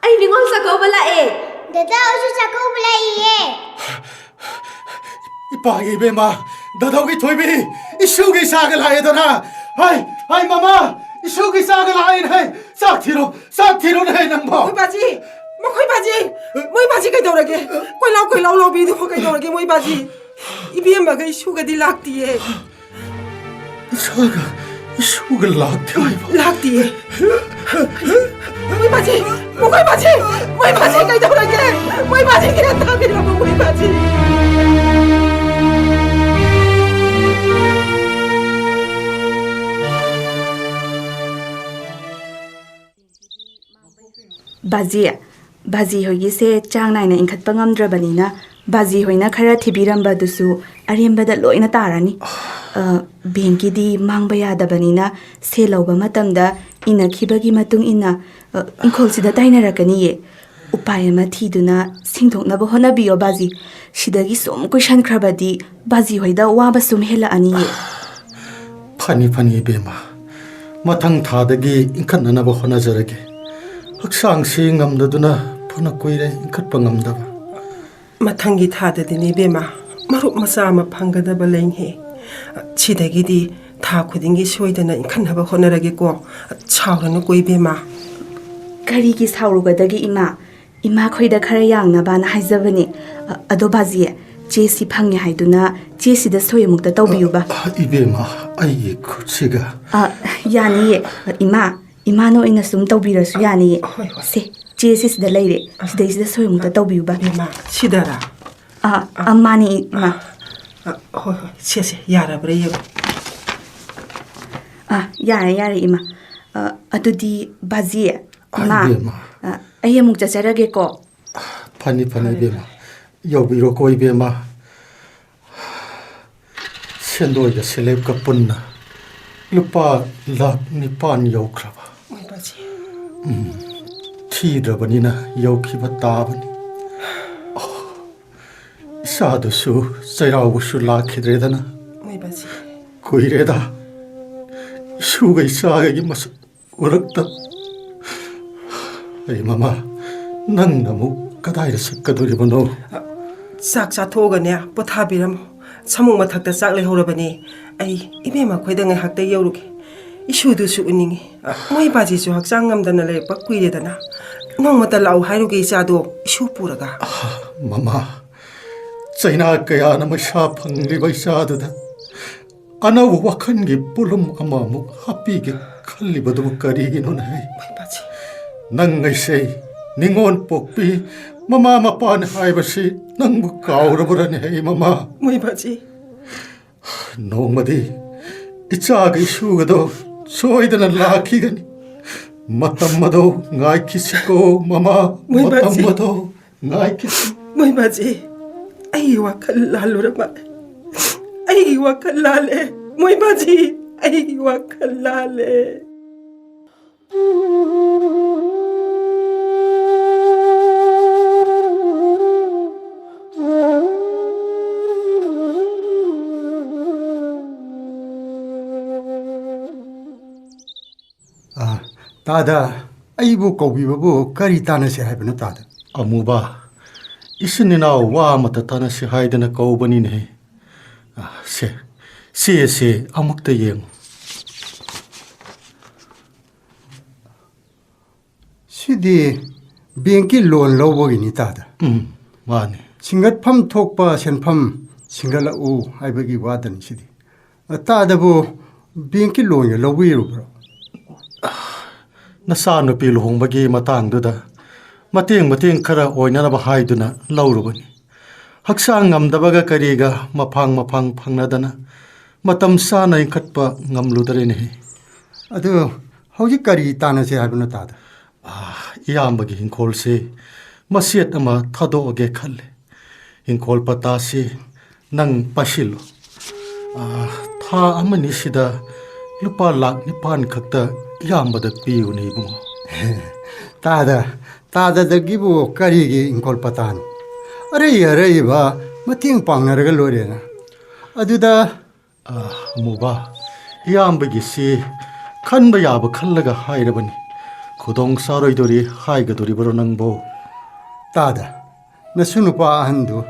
ꯑꯩ ꯅꯤꯉꯣꯜ ꯆꯥꯛꯀꯧꯕ ꯂꯥꯛꯑꯦ꯫ ꯗꯗꯥ, ꯑꯩꯁꯨ ꯆꯥꯛꯀꯧꯕ ꯂꯥꯛꯏꯌꯦ꯫ ꯏꯄꯥꯒꯤ ꯏꯕꯦꯝꯃ, ꯗꯥꯗꯥꯎꯒꯤ ꯊꯣꯏꯕꯤ, ꯏꯁꯨꯒꯤ ꯏꯆꯥꯒ ꯂꯥꯛꯑꯦꯗꯅ꯫ ꯍꯥꯏ, ꯍꯥꯏ ꯃꯃꯥ, ꯏꯁꯨꯒꯤ ꯏꯆꯥꯒ ꯂꯥꯛꯑꯦꯅ ꯍꯥꯏ꯫ ꯆꯥꯛ ꯊꯤꯔꯣ, ꯆꯥꯛ ꯊꯤꯔꯣꯅꯦ ꯍꯦ ꯅꯪꯕꯣ꯫ ꯃꯈꯣꯏ ꯕꯥꯖꯤ, ꯃꯈꯣꯏ ꯕꯥꯖꯤ ꯀꯩꯗꯧꯔꯒꯦ? ꯀꯣꯏꯂꯥꯎ ꯀꯣꯏꯂꯥꯎ ꯂꯥꯎꯕꯤꯗꯨꯕꯨ ꯀꯩꯗꯧꯔꯒꯦ ꯃꯣꯏ ꯕꯥꯖꯤ? ꯏꯕꯦꯝꯃꯒ ꯏꯁꯨꯒꯗꯤ ꯂꯥꯛꯇꯤꯌꯦ꯫ ꯏꯆꯥꯒ ꯏꯁꯨꯒ ꯂꯥꯛꯇꯦ ꯍꯥꯏꯕ? ꯂꯥꯛꯇꯤꯌꯦ꯫ ꯃꯣꯏ ꯕꯥꯖꯤ, ꯃꯈꯣꯏ ꯕꯥꯖꯤ, ꯃꯣꯏ ꯕꯥꯖꯤ ꯀꯩꯗꯧꯔꯒꯦ? ꯃꯣꯏ ꯕꯥꯖꯤ ꯒ꯭ꯌꯥꯟ ꯇꯥꯕꯤꯔꯕ ꯃꯣꯏ ꯕꯥꯖꯤ? ꯕꯥꯖꯤ, ꯕꯥꯖꯤ ꯍꯣꯏꯒꯤꯁꯦ ꯆꯥꯡ ꯅꯥꯏꯅ ꯏꯟꯈꯠꯄ ꯉꯝꯗ꯭ꯔꯕꯅꯤꯅ, ꯕꯥꯖꯤ ꯍꯣꯏꯅ ꯈꯔ ꯊꯤꯕꯤꯔꯝꯕꯗꯨꯁꯨ ꯑꯔꯦꯝꯕꯗ ꯂꯣꯏꯅ ꯇꯥꯔꯅꯤ꯫ ꯑ, ꯕꯦꯡꯀꯤꯗꯤ ꯃꯥꯡꯕ ꯌꯥꯗꯕꯅꯤꯅ, ꯁꯦꯜ ꯂꯧꯕ ꯃꯇꯝꯗ ꯏꯟꯅꯈꯤꯕꯒꯤ ꯃꯇꯨꯡ ꯏꯟꯅ, ꯑ, ꯏꯪꯈꯣꯜꯁꯤꯗ ꯇꯥꯏꯅꯔꯛꯀꯅꯤꯌꯦ꯫ ꯎꯄꯥꯏ ꯑꯃ ꯊꯤꯗꯨꯅ ꯁꯦꯡꯗꯣꯛꯅꯕ ꯍꯣꯠꯅꯕꯤꯌꯣ, ꯕꯥꯖꯤ꯫ ꯁꯤꯗꯒꯤ ꯁꯨꯝ ꯀꯨꯏꯁꯟꯈ꯭ꯔꯕꯗꯤ ꯕꯥꯖꯤ ꯍꯣꯏꯗ ꯋꯥꯕ ꯁꯨꯝ ꯍꯦꯜꯂꯛꯑꯅꯤꯌꯦ꯫ ꯐꯅꯤ, ꯐꯅꯤ, ꯏꯕꯦꯝꯃ꯫ ꯃꯊꯪ ꯊꯥꯗꯒꯤ ꯏꯟꯈꯠꯅꯅꯕ ꯍꯣꯠꯅꯖꯔꯒꯦ꯫ ꯍꯛꯆꯥꯡꯁꯤ ꯉꯝꯗꯗꯨꯅ ꯐꯅ ꯀꯨꯏꯔꯦ ꯏꯟꯈꯠꯄ ꯉꯝꯗꯕ꯫ ꯃꯊꯪꯒꯤ ꯊꯥꯗꯗꯤꯅꯦ, ꯏꯕꯦꯝꯃ, ꯃꯔꯨꯞ ꯃꯆꯥ ꯑꯃ ꯐꯪꯒꯗꯕ ꯂꯩꯍꯦ꯫ ꯁꯤꯗꯒꯤꯗꯤ ꯊꯥ ꯈꯨꯗꯤꯡꯒꯤ ꯁꯣꯏꯗꯅ ꯏꯟꯈꯠꯅꯕ ꯍꯣꯠꯅꯔꯒꯦꯀꯣ꯫ ꯁꯥꯎꯔꯅꯨꯀꯣ, ꯏꯕꯦꯝꯃ꯫ ꯀꯔꯤꯒꯤ ꯁꯥꯎꯔꯨꯒꯗꯒꯦ, ꯏꯃꯥ? ꯏꯃꯥꯈꯣꯏꯗ ꯈꯔ ꯌꯥꯡꯅꯕꯅ ꯍꯥꯏꯖꯕꯅꯤ꯫ ꯑ, ꯑꯗꯣ ꯕꯥꯖꯤ, ꯆꯦꯁꯤ ꯐꯪꯉꯦ ꯍꯥꯏꯗꯨꯅ ꯆꯦꯁꯤꯗ ꯁꯣꯏ ꯑꯃꯨꯛꯇ ꯇꯧꯕꯤꯌꯨꯕ꯫ ꯑ, ꯏꯕꯦꯝꯃ, ꯑꯩꯒꯤ ꯈꯨꯠꯁꯤꯒ꯫ ꯑ, ꯌꯥꯅꯤꯌꯦ꯫ ꯏꯃꯥ, ꯏꯃꯥꯅ ꯑꯣꯏꯅ ꯁꯨꯝ ꯇꯧꯕꯤꯔꯁꯨ ꯌꯥꯅꯤꯌꯦ꯫ ꯍꯣꯏ, ꯍꯣꯏ꯫ ꯁꯦ, ꯆꯦꯁꯤ ꯁꯤꯗ ꯂꯩꯔꯦ꯫ ꯑ꯫ ꯁꯤꯗꯩꯁꯤꯗ ꯁꯣꯏ ꯑꯃꯨꯛꯇ ꯇꯧꯕꯤꯌꯨꯕ꯫ ꯏꯕꯦꯝꯃ, ꯁꯤꯗꯔꯥ? ꯑ, ꯑ, ꯃꯥꯅꯦ, ꯏꯃꯥ꯫ ꯑ, ꯍꯣꯏ, ꯍꯣꯏ, ꯁꯦ, ꯁꯦ, ꯌꯥꯔꯕ꯭ꯔꯥ ꯌꯦꯡꯉꯣ꯫ ꯑ, ꯌꯥꯔꯦ, ꯌꯥꯔꯦ, ꯏꯃꯥ꯫ ꯑ, ꯑꯗꯨꯗꯤ ꯕꯥꯖꯤ, ꯑ, ꯏꯃꯥ, ꯏꯕꯦꯝꯃ꯫ ꯑ, ꯑꯩ ꯑꯃꯨꯛ ꯆꯠꯆꯔꯒꯦꯀꯣ꯫ ꯐꯅꯤ, ꯐꯅꯤ, ꯐꯔꯦ, ꯏꯕꯦꯝꯃ꯫ ꯐꯔꯦ꯫ ꯌꯧꯕꯤꯔꯣꯀꯣ, ꯏꯕꯦꯝꯃ꯫ ꯁꯦꯟꯗꯣꯏꯒ ꯁꯦꯂꯦꯞꯀ ꯄꯨꯟꯅ ꯂꯨꯄꯥ ꯂꯥꯈ ꯅꯤꯄꯥꯟ ꯌꯧꯈ꯭ꯔꯕ꯫ ꯃꯣꯏ ꯕꯥꯖꯤ꯫ ꯎꯝ, ꯊꯤꯗ꯭ꯔꯕꯅꯤꯅ ꯌꯧꯈꯤꯕ ꯇꯥꯕꯅꯤ꯫ ꯑꯣ, ꯏꯆꯥꯗꯨꯁꯨ ꯆꯩꯔꯥꯎꯕꯁꯨ ꯂꯥꯛꯈꯤꯗ꯭ꯔꯦꯗꯅ꯫ ꯃꯣꯏ ꯕꯥꯖꯤ꯫ ꯀꯨꯏꯔꯦꯗ ꯏꯁꯨꯒ ꯏꯆꯥꯒꯒꯤ ꯃꯁꯛ ꯎꯔꯛꯇꯕ꯫ ꯑꯩ ꯃꯃꯥ, ꯅꯪꯅ ꯑꯃꯨꯛ ꯀꯗꯥꯏꯗ ꯆꯠꯀꯗꯣꯔꯤꯕꯅꯣ? ꯆꯥꯛ ꯆꯥꯊꯣꯛꯑꯒꯅꯦ, ꯄꯣꯊꯥꯕꯤꯔꯝꯃꯣ꯫ ꯁꯥꯃꯨꯛ ꯃꯊꯛꯇ ꯆꯥꯛ ꯂꯩꯍꯧꯔꯕꯅꯦ꯫ ꯑꯩ ꯏꯕꯦꯝꯃ ꯈꯣꯏꯗ ꯉꯥꯏꯍꯥꯛꯇ ꯌꯧꯔꯨꯒꯦ꯫ ꯏꯁꯨꯗꯨꯁꯨ ꯎꯅꯤꯡꯉꯤ꯫ ꯃꯣꯏ ꯕꯥꯖꯤꯁꯨ ꯍꯛꯆꯥꯡ ꯉꯝꯗꯅ ꯂꯩꯔꯛꯄ ꯀꯨꯏꯔꯦꯗꯅ꯫ ꯅꯣꯡꯃꯇ ꯂꯥꯛꯎ ꯍꯥꯏꯔꯨꯒꯦ ꯏꯆꯥꯗꯣ, ꯏꯁꯨ ꯄꯨꯔꯒ꯫ ꯑꯥ, ꯃꯃꯥ, ꯆꯩꯅꯥ ꯀꯌꯥꯅ ꯃꯩꯁꯥ ꯐꯪꯂꯤꯕ ꯏꯆꯥꯗꯨꯗ ꯑꯅꯧꯕ ꯋꯥꯈꯜꯒꯤ ꯄꯣꯠꯂꯨꯝ ꯑꯃꯃꯨꯛ ꯍꯥꯞꯄꯤꯒꯦ ꯈꯜꯂꯤꯕꯗꯨꯕꯨ ꯀꯔꯤꯒꯤꯅꯣꯅꯦ? ꯃꯣꯏ ꯕꯥꯖꯤ꯫ ꯅꯪ ꯑꯩꯁꯦ ꯅꯤꯉꯣꯜ ꯄꯣꯛꯄꯤ ꯃꯃꯥ ꯃꯄꯥꯅꯤ ꯍꯥꯏꯕꯁꯤ ꯅꯪꯕꯨ ꯀꯥꯎꯔꯕ꯭ꯔꯅꯦ, ꯑꯩ ꯃꯃꯥ? ꯃꯣꯏ ꯕꯥꯖꯤ꯫ ꯅꯣꯡꯃꯗꯤ ꯏꯆꯥꯒ ꯏꯁꯨꯒꯗꯣ ꯁꯣꯏꯗꯅ ꯂꯥꯛꯈꯤꯒꯅꯤ꯫ ꯃꯇꯝ ꯑꯗꯣ ꯉꯥꯏꯈꯤꯁꯤꯀꯣ, ꯃꯃꯥ꯫ ꯃꯣꯏꯕꯥꯖꯤ꯫ ꯃꯇꯝ ꯑꯗꯣ ꯉꯥꯏꯈꯤꯁꯤ꯫ ꯃꯣꯏꯕꯥꯖꯤ, ꯑꯩꯒꯤ ꯋꯥꯈꯜ ꯂꯥꯜꯂꯨꯔꯕ? ꯑꯩꯒꯤ ꯋꯥꯈꯜ ꯂꯥꯜꯂꯦ꯫ ꯃꯣꯏꯕꯥꯖꯤ, ꯑꯩꯒꯤ ꯋꯥꯈꯜ ꯂꯥꯜꯂꯦ꯫ ꯑ, ꯇꯥꯗ, ꯑꯩꯕꯨ ꯀꯧꯕꯤꯕꯕꯨ ꯀꯔꯤ ꯇꯥꯟꯅꯁꯦ ꯍꯥꯏꯕꯅꯣ, ꯇꯥꯗ? ꯑꯃꯨꯕ, ꯏꯆꯤꯟ ꯏꯅꯥꯎ ꯋꯥ ꯑꯃꯇ ꯇꯥꯟꯅꯁꯤ ꯍꯥꯏꯗꯅ ꯀꯧꯕꯅꯤꯅꯦꯍꯦ꯫ ꯑ, ꯁꯦ, ꯁꯦ, ꯁꯦ, ꯑꯃꯨꯛꯇ ꯌꯦꯡꯉꯨ꯫ ꯁꯤꯗꯤ ꯕꯦꯡꯀꯤ ꯂꯣꯟ ꯂꯧꯕꯒꯤꯅꯤ, ꯇꯥꯗ꯫ ꯎꯝ, ꯃꯥꯅꯤ꯫ ꯁꯤꯡꯒꯠꯐꯝ ꯊꯣꯛꯄ ꯁꯦꯟꯐꯝ ꯁꯤꯡꯒꯠꯂꯛꯎ ꯍꯥꯏꯕꯒꯤ ꯋꯥꯗꯅꯤ ꯁꯤꯗꯤ꯫ ꯇꯥꯗꯕꯨ ꯕꯦꯡꯀꯤ ꯂꯣꯟꯒ ꯂꯧꯕꯤꯔꯨꯕ꯭ꯔꯣ? ꯅꯆꯥꯅꯨꯄꯤ ꯂꯨꯍꯣꯡꯕꯒꯤ ꯃꯇꯥꯡꯗꯨꯗ ꯃꯇꯦꯡ ꯃꯇꯦꯡ ꯈꯔ ꯑꯣꯏꯅꯅꯕ ꯍꯥꯏꯗꯨꯅ ꯂꯧꯔꯨꯕꯅꯤ꯫ ꯍꯛꯆꯥꯡ ꯉꯝꯗꯕꯒ ꯀꯔꯤꯒ ꯃꯐꯥꯡ ꯃꯐꯥꯡ ꯐꯪꯅꯗꯅ ꯃꯇꯝ ꯆꯥꯅ ꯏꯟꯈꯠꯄ ꯉꯝꯂꯨꯗꯔꯦꯅꯦꯍꯦ꯫ ꯑꯗꯨ ꯍꯧꯖꯤꯛ ꯀꯔꯤ ꯇꯥꯟꯅꯁꯦ ꯍꯥꯏꯕꯅꯣ, ꯇꯥꯗ? ꯑꯥ, ꯏꯌꯥꯝꯕꯒꯤ ꯏꯪꯈꯣꯜꯁꯤ ꯃꯆꯦꯠ ꯑꯃ ꯊꯥꯗꯣꯛꯑꯒꯦ ꯈꯜꯂꯦ꯫ ꯏꯪꯈꯣꯜ ꯄꯇꯥꯁꯤ ꯅꯪ ꯄꯥꯏꯁꯤꯜꯂꯨ꯫ ꯑꯥ, ꯊꯥ ꯑꯃꯅꯤꯁꯤꯗ ꯂꯨꯄꯥ ꯂꯥꯛ ꯅꯤꯄꯥꯟ ꯈꯛꯇ ꯏꯌꯥꯝꯕꯗ ꯄꯤꯌꯨꯅꯦ, ꯏꯕꯨꯡꯉꯣ꯫ ꯇꯥꯗ, ꯇꯥꯗꯗꯒꯤꯕꯨ ꯀꯔꯤꯒꯤ ꯏꯪꯈꯣꯜ ꯄꯇꯥꯅꯣ? ꯑꯔꯩ ꯑꯔꯩꯕ ꯃꯇꯦꯡ ꯄꯥꯡꯅꯔꯒ ꯂꯣꯏꯔꯦꯅ꯫ ꯑꯗꯨꯗ ꯑꯥ, ꯑꯃꯨꯕ, ꯏꯌꯥꯝꯕꯒꯤꯁꯤ ꯈꯟꯕ ꯌꯥꯕ ꯈꯜꯂꯒ ꯍꯥꯏꯔꯕꯅꯤ꯫ ꯈꯨꯗꯣꯡ ꯆꯥꯔꯣꯏꯗꯣꯔꯤ ꯍꯥꯏꯒꯗꯣꯔꯤꯕꯔꯣ ꯅꯪꯕꯣ? ꯇꯥꯗ, ꯅꯁꯨ ꯅꯨꯄꯥ ꯑꯍꯟꯗꯨ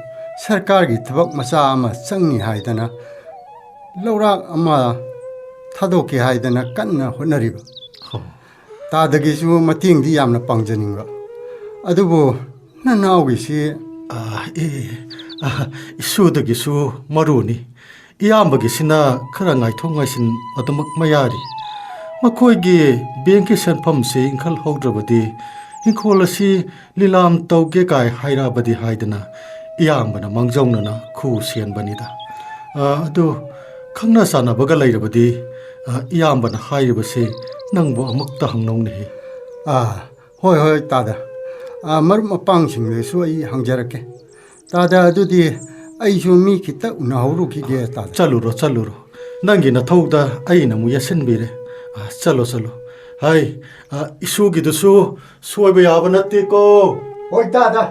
ꯁꯔꯀꯥꯔꯒꯤ ꯊꯕꯛ ꯃꯆꯥ ꯑꯃ ꯆꯪꯅꯤ ꯍꯥꯏꯗꯅ, ꯂꯧꯔꯥꯛ ꯑꯃ ꯊꯥꯗꯣꯛꯀꯦ ꯍꯥꯏꯗꯅ ꯀꯟꯅ ꯍꯣꯠꯅꯔꯤꯕ꯫ ꯍꯣ꯫ ꯇꯥꯗꯒꯤꯁꯨ ꯃꯇꯦꯡꯗꯤ ꯌꯥꯝꯅ ꯄꯥꯡꯖꯅꯤꯡꯕ꯫ ꯑꯗꯨꯕꯨ ꯅꯅꯥꯎꯒꯤꯁꯤ ꯑꯥ, ꯑꯦ, ꯑꯥ, ꯏꯁꯨꯗꯒꯤꯁꯨ ꯃꯔꯨꯅꯤ꯫ ꯏꯌꯥꯝꯕꯒꯤꯁꯤꯅ ꯈꯔ ꯉꯥꯏꯊꯣꯛ ꯉꯥꯏꯁꯤꯟ ꯑꯗꯨꯃꯛ ꯃꯌꯥꯔꯤ꯫ ꯃꯈꯣꯏꯒꯤ ꯕꯦꯡꯀꯤ ꯁꯦꯟꯐꯝꯁꯤ ꯏꯟꯈꯠꯍꯧꯗ꯭ꯔꯕꯗꯤ ꯏꯪꯈꯣꯜ ꯑꯁꯤ ꯂꯤꯂꯥꯝ ꯇꯧꯒꯦ ꯀꯥꯏ ꯍꯥꯏꯔꯛꯑꯕꯗꯤ ꯍꯥꯏꯗꯅ ꯏꯌꯥꯝꯕꯅ ꯃꯥꯡꯖꯧꯅꯅ ꯈꯨ ꯁꯦꯟꯕꯅꯤꯗ꯫ ꯑ, ꯑꯗꯨ ꯈꯪꯅ ꯆꯥꯟꯅꯕꯒ ꯂꯩꯔꯕꯗꯤ, ꯑ, ꯏꯌꯥꯝꯕꯅ ꯍꯥꯏꯔꯤꯕꯁꯤ ꯅꯪꯕꯨ ꯑꯃꯨꯛꯇ ꯍꯪꯅꯧꯅꯦꯍꯦ꯫ ꯑꯥ, ꯍꯣꯏ, ꯍꯣꯏ, ꯇꯥꯗ꯫ ꯑꯥ, ꯃꯔꯨꯞ ꯃꯄꯥꯡꯁꯤꯡꯗꯁꯨ ꯑꯩ ꯍꯪꯖꯔꯛꯀꯦ꯫ ꯇꯥꯗ, ꯑꯗꯨꯗꯤ ꯑꯩꯁꯨ ꯃꯤ ꯈꯤꯇ ꯎꯅꯍꯧꯔꯨꯈꯤꯒꯦ, ꯇꯥꯗ꯫ ꯆꯠꯂꯨꯔꯣ, ꯆꯠꯂꯨꯔꯣ꯫ ꯅꯪꯒꯤ ꯅꯊꯧꯗ ꯑꯩꯅ ꯑꯃꯨꯛ ꯌꯦꯠꯁꯤꯟꯕꯤꯔꯦ꯫ ꯑꯥ, ꯆꯠꯂꯣ, ꯆꯠꯂꯣ꯫ ꯍꯥꯏ, ꯑꯥ, ꯏꯁꯨꯒꯤꯗꯨꯁꯨ ꯁꯣꯏꯕ ꯌꯥꯕ ꯅꯠꯇꯦꯀꯣ꯫ ꯍꯣꯏ, ꯇꯥꯗ꯫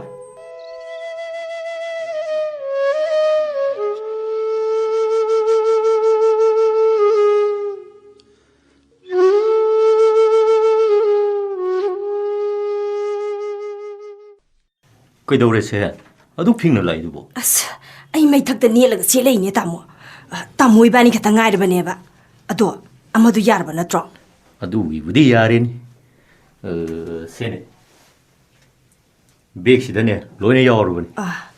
ꯀꯩꯗꯧꯔꯦ ꯁꯦ? ꯑꯗꯨꯛ ꯊꯦꯡꯅ ꯂꯥꯛꯏꯗꯨꯕꯣ? ꯑꯁ, ꯑꯩ ꯃꯩꯊꯛꯇ ꯅꯦꯠꯂꯒ ꯆꯦꯜꯂꯛꯏꯅꯦ, ꯇꯥꯃꯣ꯫ ꯑ, ꯇꯥꯃꯣ ꯏꯕꯥꯅꯤ ꯈꯛꯇ ꯉꯥꯏꯔꯕꯅꯦꯕ꯫ ꯑꯗꯣ, ꯑꯃꯗꯨ ꯌꯥꯔꯕ ꯅꯠꯇ꯭ꯔꯣ? ꯑꯗꯨꯒꯤꯕꯨꯗꯤ ꯌꯥꯔꯦꯅꯦ꯫ ꯑ, ꯁꯦꯅꯦ꯫ ꯕꯦꯒꯁꯤꯗꯅꯦ, ꯂꯣꯏꯅ ꯌꯥꯎꯔꯕꯅꯤ꯫ ꯑꯥ꯫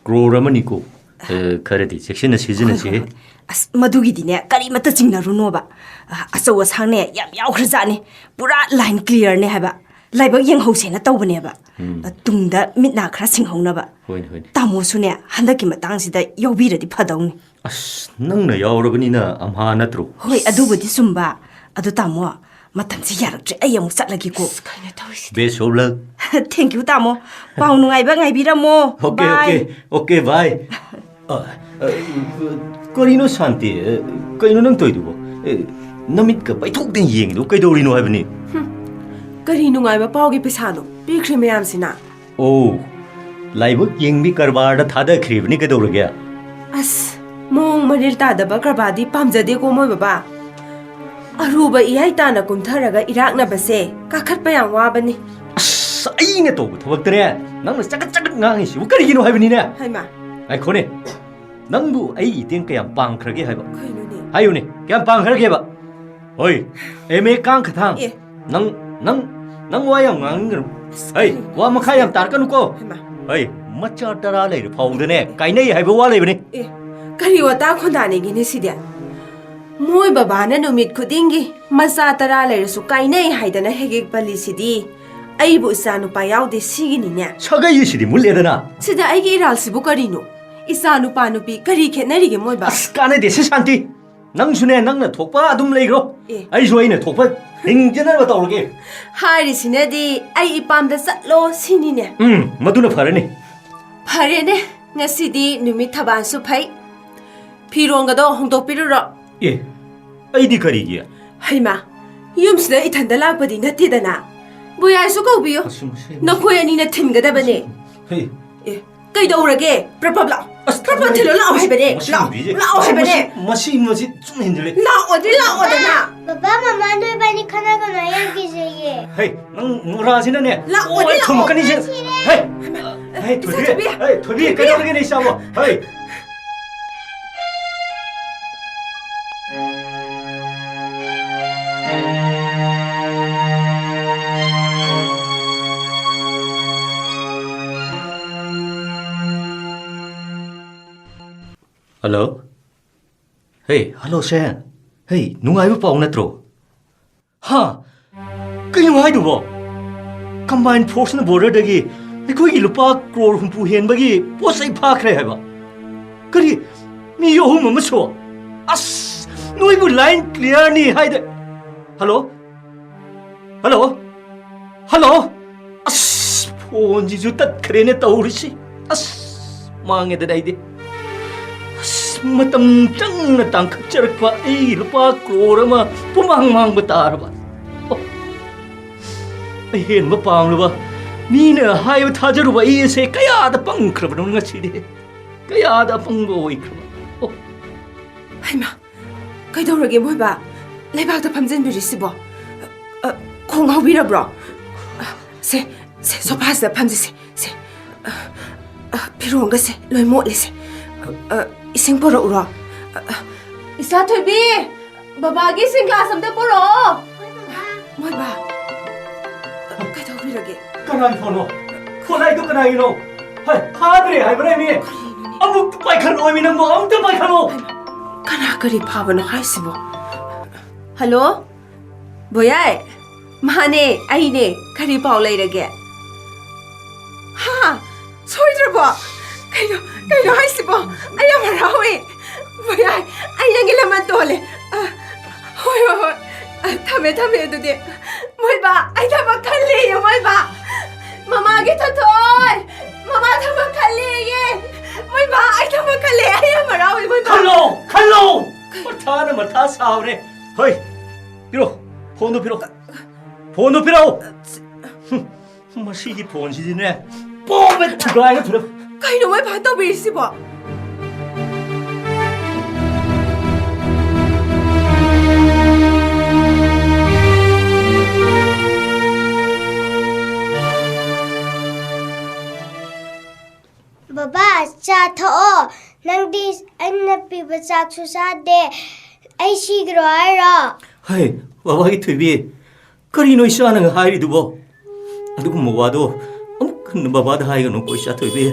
ꯀ꯭ꯔꯣꯔ ꯑꯃꯅꯤꯀꯣ꯫ ꯑ, ꯈꯔꯗꯤ ꯆꯦꯛꯁꯤꯟꯅ ꯁꯤꯖꯤꯟꯅꯁꯤ꯫ ꯍꯣꯏ, ꯍꯣꯏ, ꯍꯣꯏ꯫ ꯑꯁ, ꯃꯗꯨꯒꯤꯗꯤꯅꯦ, ꯀꯔꯤꯃꯠꯇ ꯆꯤꯡꯅꯔꯨꯅꯣꯕ꯫ ꯑ, ꯑꯆꯧ ꯑꯁꯥꯡꯅꯦ, ꯌꯥꯝ ꯌꯥꯎꯈ꯭ꯔꯖꯥꯠꯅꯤ꯫ ꯄꯨꯔꯥ ꯂꯥꯏꯟ ꯀ꯭ꯂꯤꯌꯔꯅꯦ ꯍꯥꯏꯕ꯫ ꯂꯥꯏꯕꯛ ꯌꯦꯡꯍꯧꯁꯦꯅ ꯇꯧꯕꯅꯦꯕ꯫ ꯎꯝ꯫ ꯑ, ꯇꯨꯡꯗ ꯃꯤꯠ ꯅꯥ ꯈꯔ ꯁꯤꯡꯍꯧꯅꯕ꯫ ꯍꯣꯏꯅꯦ, ꯍꯣꯏꯅꯦ꯫ ꯇꯥꯃꯣꯁꯨꯅꯦ, ꯍꯟꯗꯛꯀꯤ ꯃꯇꯥꯡꯁꯤꯗ ꯌꯥꯎꯕꯤꯔꯗꯤ ꯐꯗꯧꯅꯤ꯫ ꯑꯁ, ꯅꯪꯅ ꯌꯥꯎꯔꯕꯅꯤꯅ ꯑꯝꯍꯥ ꯅꯠꯇ꯭ꯔꯣ? ꯍꯣꯏ, ꯑꯗꯨꯕꯨꯗꯤ ꯆꯨꯝꯕ꯫ ꯑꯗꯨ ꯇꯥꯃꯣ, ꯃꯇꯝꯁꯦ ꯌꯥꯔꯛꯇ꯭ꯔꯦ, ꯑꯩ ꯑꯃꯨꯛ ꯆꯠꯂꯒꯦꯀꯣ꯫ ꯑꯁ, ꯀꯩꯅꯣ ꯇꯧꯔꯤꯁꯤꯗꯤ? Best of luck꯫ Thank you, ꯇꯥꯃꯣ꯫ ꯄꯥꯎ ꯅꯨꯡꯉꯥꯏꯕ ꯉꯥꯏꯕꯤꯔꯝꯃꯣ꯫ Okay, bye꯫ Okay, okay, bye꯫ ꯑ, ꯑ, ꯀꯔꯤꯅꯣ ꯁꯥꯟꯇꯤ? ꯑ, ꯀꯩꯅꯣ ꯅꯪ ꯇꯧꯔꯤꯗꯨꯕꯣ? ꯑꯦ, ꯅꯃꯤꯠꯀ ꯄꯩꯊꯣꯛꯇꯅ ꯌꯦꯡꯉꯤꯗꯨ ꯀꯩꯗꯧꯔꯤꯅꯣ ꯍꯥꯏꯕꯅꯤ? ꯍꯨꯝ, ꯀꯔꯤ ꯅꯨꯡꯉꯥꯏꯕ ꯄꯥꯎꯒꯤ ꯄꯩꯁꯥꯅꯣ ꯄꯤꯈ꯭ꯔꯤ ꯃꯌꯥꯝꯁꯤꯅ? ꯑꯣ, ꯂꯥꯏꯕꯛ ꯌꯦꯡꯕꯤ ꯀꯔꯕꯥꯔꯗ ꯊꯥꯗꯈ꯭ꯔꯤꯕꯅꯤ, ꯀꯩꯗꯧꯔꯒꯦ? ꯑꯁ, ꯃꯑꯣꯡ ꯃꯔꯤꯜ ꯇꯥꯗꯕ ꯀꯔꯕꯥꯔꯗꯤ ꯄꯥꯝꯖꯗꯦꯀꯣ, ꯃꯣꯏ ꯕꯕꯥ꯫ ꯑꯔꯨꯕ ꯏꯌꯥꯏ ꯇꯥꯅ ꯀꯨꯝꯊꯔꯒ ꯏꯔꯥꯛꯅꯕꯁꯦ ꯀꯥꯈꯠꯄ ꯌꯥꯝ ꯋꯥꯕꯅꯤ꯫ ꯑꯁ, ꯑꯩꯅ ꯇꯧꯕ ꯊꯕꯛꯇꯅꯦ ꯅꯪꯅ ꯆꯒꯠ ꯆꯒꯠ ꯉꯥꯡꯉꯤꯁꯤꯕꯨ ꯀꯔꯤꯒꯤꯅꯣ ꯍꯥꯏꯕꯅꯤꯅꯦ? ꯍꯩꯃꯥ꯫ ꯉꯥꯏꯈꯣꯅꯦ, ꯅꯪꯕꯨ ꯑꯩ ꯏꯇꯦꯡ ꯀꯌꯥꯝ ꯄꯥꯡꯈ꯭ꯔꯒꯦ ꯍꯥꯏꯕ? ꯀꯩꯅꯣꯅꯦ? ꯍꯥꯏꯌꯨꯅꯦ, ꯀꯌꯥꯝ ꯄꯥꯡꯈ꯭ꯔꯒꯦꯕ? ꯍꯣꯏ, ꯑꯦꯝ ꯑꯦ ꯀꯥꯡꯈꯊꯥꯡ꯫ ꯑꯦ꯫ ꯅꯪ, ꯅꯪ, ꯅꯪ ꯋꯥ ꯌꯥꯝ ꯉꯥꯡꯒꯅꯨ꯫ ꯑꯁ, ꯍꯩ, ꯀꯩꯅꯣ? ꯋꯥ ꯃꯈꯥ ꯌꯥꯝ ꯇꯥꯔꯛꯀꯅꯨꯀꯣ꯫ ꯍꯩꯃꯥ꯫ ꯍꯩ, ꯃꯆꯥ ꯇꯔꯥ ꯂꯩꯔ ꯐꯥꯎꯗꯅꯦ, ꯀꯥꯏꯅꯩ ꯍꯥꯏꯕ ꯋꯥ ꯂꯩꯕꯅꯤ꯫ ꯑꯦ, ꯀꯔꯤ ꯋꯥꯇꯥ ꯈꯣꯟꯗꯥꯅꯤꯒꯤꯅꯤ ꯁꯤꯗꯤ? ꯃꯣꯏ ꯕꯕꯥꯅ ꯅꯨꯃꯤꯠ ꯈꯨꯗꯤꯡꯒꯤ ꯃꯆꯥ ꯇꯔꯥ ꯂꯩꯔꯁꯨ ꯀꯥꯏꯅꯩ ꯍꯥꯏꯗꯅ ꯍꯦꯛ ꯍꯦꯛ ꯄꯜꯂꯤꯁꯤꯗꯤ ꯑꯩꯕꯨ ꯏꯆꯥ ꯅꯨꯄꯥ ꯌꯥꯎꯗꯦ ꯁꯤꯒꯤꯅꯤꯅꯦ꯫ ꯁꯥꯒꯩ ꯑꯁꯤꯗꯤ ꯃꯨꯠꯂꯦꯗꯅ꯫ ꯁꯤꯗ ꯑꯩꯒꯤ ꯏꯔꯥꯜꯁꯤꯕꯨ ꯀꯔꯤꯅꯣ? ꯏꯆꯥ ꯅꯨꯄꯥ ꯅꯨꯄꯤ ꯀꯔꯤ ꯈꯦꯠꯅꯔꯤꯒꯦ ꯃꯣꯏꯕ? ꯑꯁ, ꯀꯥꯟꯅꯗꯦ ꯁꯤ ꯁꯥꯟꯇꯤ꯫ ꯅꯪꯁꯨꯅꯦ, ꯅꯪꯅ ꯊꯣꯛꯄ ꯑꯗꯨꯝ ꯂꯩꯈ꯭ꯔꯣ꯫ ꯑꯦ꯫ ꯑꯩꯁꯨ ꯑꯩꯅ ꯊꯣꯛꯄ ꯍꯤꯡꯖꯅꯕ ꯇꯧꯔꯒꯦ꯫ ꯍꯥꯏꯔꯤꯁꯤꯅꯗꯤ ꯑꯩ ꯏꯄꯥꯝꯗ ꯆꯠꯂꯣ ꯁꯤꯅꯤꯅꯦ꯫ ꯎꯝ, ꯃꯗꯨꯅ ꯐꯔꯅꯤ꯫ ꯐꯔꯦꯅꯦ, ꯉꯁꯤꯗꯤ ꯅꯨꯃꯤꯠ ꯊꯕꯥꯜꯁꯨ ꯐꯩ꯫ ꯐꯤꯔꯣꯟꯒꯗꯣ ꯍꯣꯡꯗꯣꯛꯄꯤꯔꯨꯔꯣ꯫ ꯑꯦ, ꯑꯩꯗꯤ ꯀꯔꯤꯒꯤ? ꯍꯩꯃꯥ, ꯌꯨꯝꯁꯤꯗ ꯏꯊꯟꯗ ꯂꯥꯛꯄꯗꯤ ꯅꯠꯇꯦꯗꯅ꯫ ꯕꯨꯌꯥꯏꯁꯨ ꯀꯧꯕꯤꯌꯨ꯫ ꯃꯁꯤ, ꯃꯁꯤ, ꯃꯁꯤ꯫ ꯅꯈꯣꯏ ꯑꯅꯤꯅ ꯊꯤꯟꯒꯗꯕꯅꯦ꯫ ꯍꯦ꯫ ꯑꯦ, ꯀꯩꯗꯧꯔꯒꯦ? ꯄ꯭ꯔꯞ ꯄ꯭ꯔꯞ ꯂꯥꯛꯑꯣ꯫ ꯑꯁ, ꯄ꯭ꯔꯞ ꯄ꯭ꯔꯞ ꯊꯤꯜꯂꯣ, ꯂꯥꯛꯑꯣ ꯍꯥꯏꯕꯅꯦ꯫ ꯃꯁꯤ ꯂꯥꯛꯑꯣ, ꯅꯨꯄꯤꯁꯦ꯫ ꯂꯥꯛꯑꯣ ꯃꯁꯤ, ꯍꯥꯏꯕꯅꯦ꯫ ꯃꯁꯤ, ꯃꯁꯤ, ꯃꯁꯤ ꯁꯨꯝ ꯍꯦꯟꯖꯤꯜꯂꯦ꯫ ꯂꯥꯛꯑꯣꯗꯤ ꯂꯥꯛꯑꯣꯗꯅ꯫ ꯕꯕꯥ, ꯃꯃꯥ, ꯅꯣꯏꯕꯥꯅꯤ ꯈꯠꯅꯒꯅꯨ, ꯑꯩ ꯌꯥꯝ ꯀꯤꯖꯩꯌꯦ꯫ ꯍꯦ, ꯅꯪ ꯃꯣꯔꯥꯁꯤꯅꯅꯦ꯫ ꯂꯥꯛꯑꯣꯗꯤ ꯂꯣꯏ ꯂꯥꯛꯑꯣ꯫ ꯊꯨꯝꯃꯛꯀꯅꯤꯁꯦ꯫ ꯁꯤꯔꯦ꯫ ꯍꯦ, ꯍꯦ, ꯏꯆꯥ ꯊꯣꯏꯕꯤ꯫ ꯊꯣꯏꯕꯤ꯫ ꯍꯦ, ꯊꯣꯏꯕꯤ, ꯊꯣꯏꯕꯤ꯫ ꯀꯩꯗꯧꯔꯒꯦꯅꯦ ꯏꯆꯥꯕꯣ? ꯍꯦ꯫ ꯍꯜꯂꯣ꯫ ꯍꯦ, ꯍꯜꯂꯣ ꯁꯦꯟ꯫ ꯍꯦ, ꯅꯨꯡꯉꯥꯏꯕ ꯄꯥꯎ ꯅꯠꯇ꯭ꯔꯣ? ꯍꯥ? ꯀꯩꯅꯣ ꯍꯥꯏꯗꯨꯕꯣ? ꯀꯝꯕꯥꯏꯟ ꯐꯣꯔꯁꯅ ꯕꯣꯔꯗꯔꯗꯒꯤ ꯑꯩꯈꯣꯏꯒꯤ ꯂꯨꯄꯥ ꯀ꯭ꯔꯣꯔ ꯍꯨꯝꯐꯨ ꯍꯦꯟꯕꯒꯤ ꯄꯣꯠ ꯆꯩ ꯐꯥꯈ꯭ꯔꯦ ꯍꯥꯏꯕ? ꯀꯔꯤ? ꯃꯤ ꯑꯍꯨꯝ ꯑꯃꯁꯨ? ꯑꯁ! ꯅꯣꯏꯕꯨ ꯂꯥꯏꯟ ꯀ꯭ꯂꯤꯌꯥꯔꯅꯤ ꯍꯥꯏꯗ-, ꯍꯜꯂꯣ? ꯍꯜꯂꯣ? ꯍꯜꯂꯣ? ꯑꯁ! ꯐꯣꯟꯁꯤꯁꯨ ꯇꯠꯈ꯭ꯔꯦꯅꯦ ꯇꯧꯔꯤꯁꯤ꯫ ꯑꯁ! ꯃꯥꯡꯉꯦꯗꯅ ꯑꯩꯗꯤ꯫ ꯑꯁ! ꯃꯇꯝ ꯆꯪꯅ ꯇꯥꯡꯈꯠꯆꯔꯛꯄ ꯑꯩ ꯂꯨꯄꯥ ꯀ꯭ꯔꯣꯔ ꯑꯃ ꯄꯨꯃꯥꯡ ꯃꯥꯡꯕ ꯇꯥꯔꯕ꯫ ꯑꯣ! ꯑꯍꯦꯟꯕ ꯄꯥꯝꯂꯨꯕ, ꯃꯤꯅ ꯍꯥꯏꯕ ꯊꯥꯖꯔꯨꯕ ꯑꯩ ꯑꯁꯦ ꯀꯌꯥꯗ ꯄꯪꯈ꯭ꯔꯕꯅꯣ ꯉꯁꯤꯗꯤ꯫ ꯀꯌꯥꯗ ꯑꯄꯪꯕ ꯑꯣꯏꯈ꯭ꯔꯕ꯫ ꯑꯣ! ꯍꯩꯃꯥ! ꯀꯩꯗꯧꯔꯒꯦ ꯃꯣꯏꯕꯥ? ꯂꯩꯕꯥꯛꯇ ꯐꯝꯖꯤꯟꯕꯤꯔꯤꯁꯤꯕꯣ? ꯑ, ꯈꯣꯡ ꯍꯥꯎꯕꯤꯔꯕ꯭ꯔꯣ? ꯑ, ꯁꯦ, ꯁꯦ, ꯁꯣꯐꯥꯁꯤꯗ ꯐꯝꯁꯤꯁꯦ, ꯁꯦ꯫ ꯑ, ꯑ, ꯐꯤꯔꯣꯟꯒꯁꯦ ꯂꯣꯏ ꯃꯣꯠꯂꯤꯁꯦ꯫ ꯑ, ꯑ, ꯏꯁꯤꯡ ꯄꯨꯔꯛꯎꯔꯣ? ꯑ, ꯑ, ꯏꯆꯥ ꯊꯣꯏꯕꯤ, ꯕꯕꯥꯒꯤ ꯏꯁꯤꯡ ꯒ꯭ꯂꯥꯁ ꯑꯝꯇ ꯄꯨꯔꯛꯑꯣ꯫ ꯃꯣꯏꯕꯥ, ꯀꯩꯗꯧꯕꯤꯔꯒꯦ? ꯀꯅꯥꯒꯤ ꯐꯣꯟꯅꯣ? ꯐꯣꯟ ꯂꯥꯛꯏꯗꯣ ꯀꯅꯥꯒꯤꯅꯣ? ꯍꯩ, ꯐꯥꯗ꯭ꯔꯦ ꯍꯥꯏꯕꯅꯦ ꯃꯤ꯫ ꯀꯔꯤꯅꯣꯅꯦ? ꯑꯃꯨꯛꯇ ꯄꯥꯏꯈꯠꯂꯣ ꯃꯤ ꯅꯪꯕꯣ, ꯑꯃꯨꯛꯇ ꯄꯥꯏꯈꯠꯂꯣ꯫ ꯀꯅꯥ ꯀꯔꯤ ꯐꯥꯕꯅꯣ ꯍꯥꯏꯁꯤꯕꯣ? ꯍꯜꯂꯣ? ꯕꯣꯌꯥꯏ? ꯃꯥꯅꯦ, ꯑꯩꯅꯦ꯫ ꯀꯔꯤ ꯄꯥꯎ ꯂꯩꯔꯒꯦ? ꯍꯥ? ꯁꯣꯏꯗ꯭ꯔꯕꯣ? ꯀꯩꯅꯣ, ꯀꯩꯅꯣ ꯍꯥꯏꯁꯤꯕꯣ? ꯑꯩ ꯌꯥꯝ ꯍꯔꯥꯎꯋꯦ꯫ ꯃꯌꯥꯏ, ꯑꯩ ꯅꯪꯒꯤ ꯂꯃꯟ ꯇꯣꯜꯂꯦ꯫ ꯑ, ꯍꯣꯏ, ꯍꯣꯏ, ꯍꯣꯏ꯫ ꯑ, ꯊꯝꯃꯦ, ꯊꯝꯃꯦ ꯑꯗꯨꯗꯤ꯫ ꯃꯣꯏꯕꯥ, ꯑꯩ ꯊꯕꯛ ꯈꯜꯂꯦꯌꯦ, ꯃꯣꯏꯕꯥ꯫ ꯃꯃꯥꯒꯤ ꯊꯣꯏꯊꯣꯏ! ꯃꯃꯥ ꯊꯕꯛ ꯈꯜꯂꯦꯌꯦ! ꯃꯣꯏꯕꯥ, ꯑꯩ ꯊꯕꯛ ꯈꯜꯂꯦ꯫ ꯑꯩ ꯌꯥꯝ ꯍꯔꯥꯎꯋꯦ, ꯃꯣꯏꯕꯥ꯫ ꯈꯜꯂꯣ, ꯈꯜꯂꯣ! ꯃꯊꯥꯅ ꯃꯊꯥ ꯁꯥꯎꯔꯦ꯫ ꯍꯣꯏ, ꯄꯤꯔꯣ, ꯐꯣꯟꯗꯣ ꯄꯤꯔꯣ꯫ ꯐꯣꯟꯗꯣ ꯄꯤꯔꯛꯑꯣ꯫ ꯍꯨꯝ, ꯃꯁꯤꯒꯤ ꯐꯣꯟꯁꯤꯗꯤꯅꯦ, ꯄꯣꯝꯃꯦ ꯊꯨꯒꯥꯏꯔ ꯊꯨꯔꯦ꯫ ꯀꯩꯅꯣ ꯃꯣꯏ ꯐꯥ ꯇꯧꯕꯤꯔꯤꯁꯤꯕꯣ? ꯕꯕꯥ, ꯆꯥ ꯊꯛꯑꯣ꯫ ꯅꯪꯗꯤ ꯑꯩꯅ ꯄꯤꯕ ꯆꯥꯛꯁꯨ ꯆꯥꯗꯦ꯫ ꯑꯩ ꯁꯤꯈ꯭ꯔꯣ ꯍꯥꯏꯔꯣ? ꯍꯩ, ꯕꯕꯥꯒꯤ ꯊꯣꯏꯕꯤ, ꯀꯔꯤꯅꯣ ꯏꯆꯥꯅ ꯍꯥꯏꯔꯤꯗꯨꯕꯣ? ꯑꯗꯨꯒꯨꯝꯕ ꯋꯥꯗꯣ ꯑꯃꯨꯛ ꯍꯟꯅ ꯕꯕꯥꯗ ꯍꯥꯏꯒꯅꯨꯀꯣ, ꯏꯆꯥ ꯊꯣꯏꯕꯤ꯫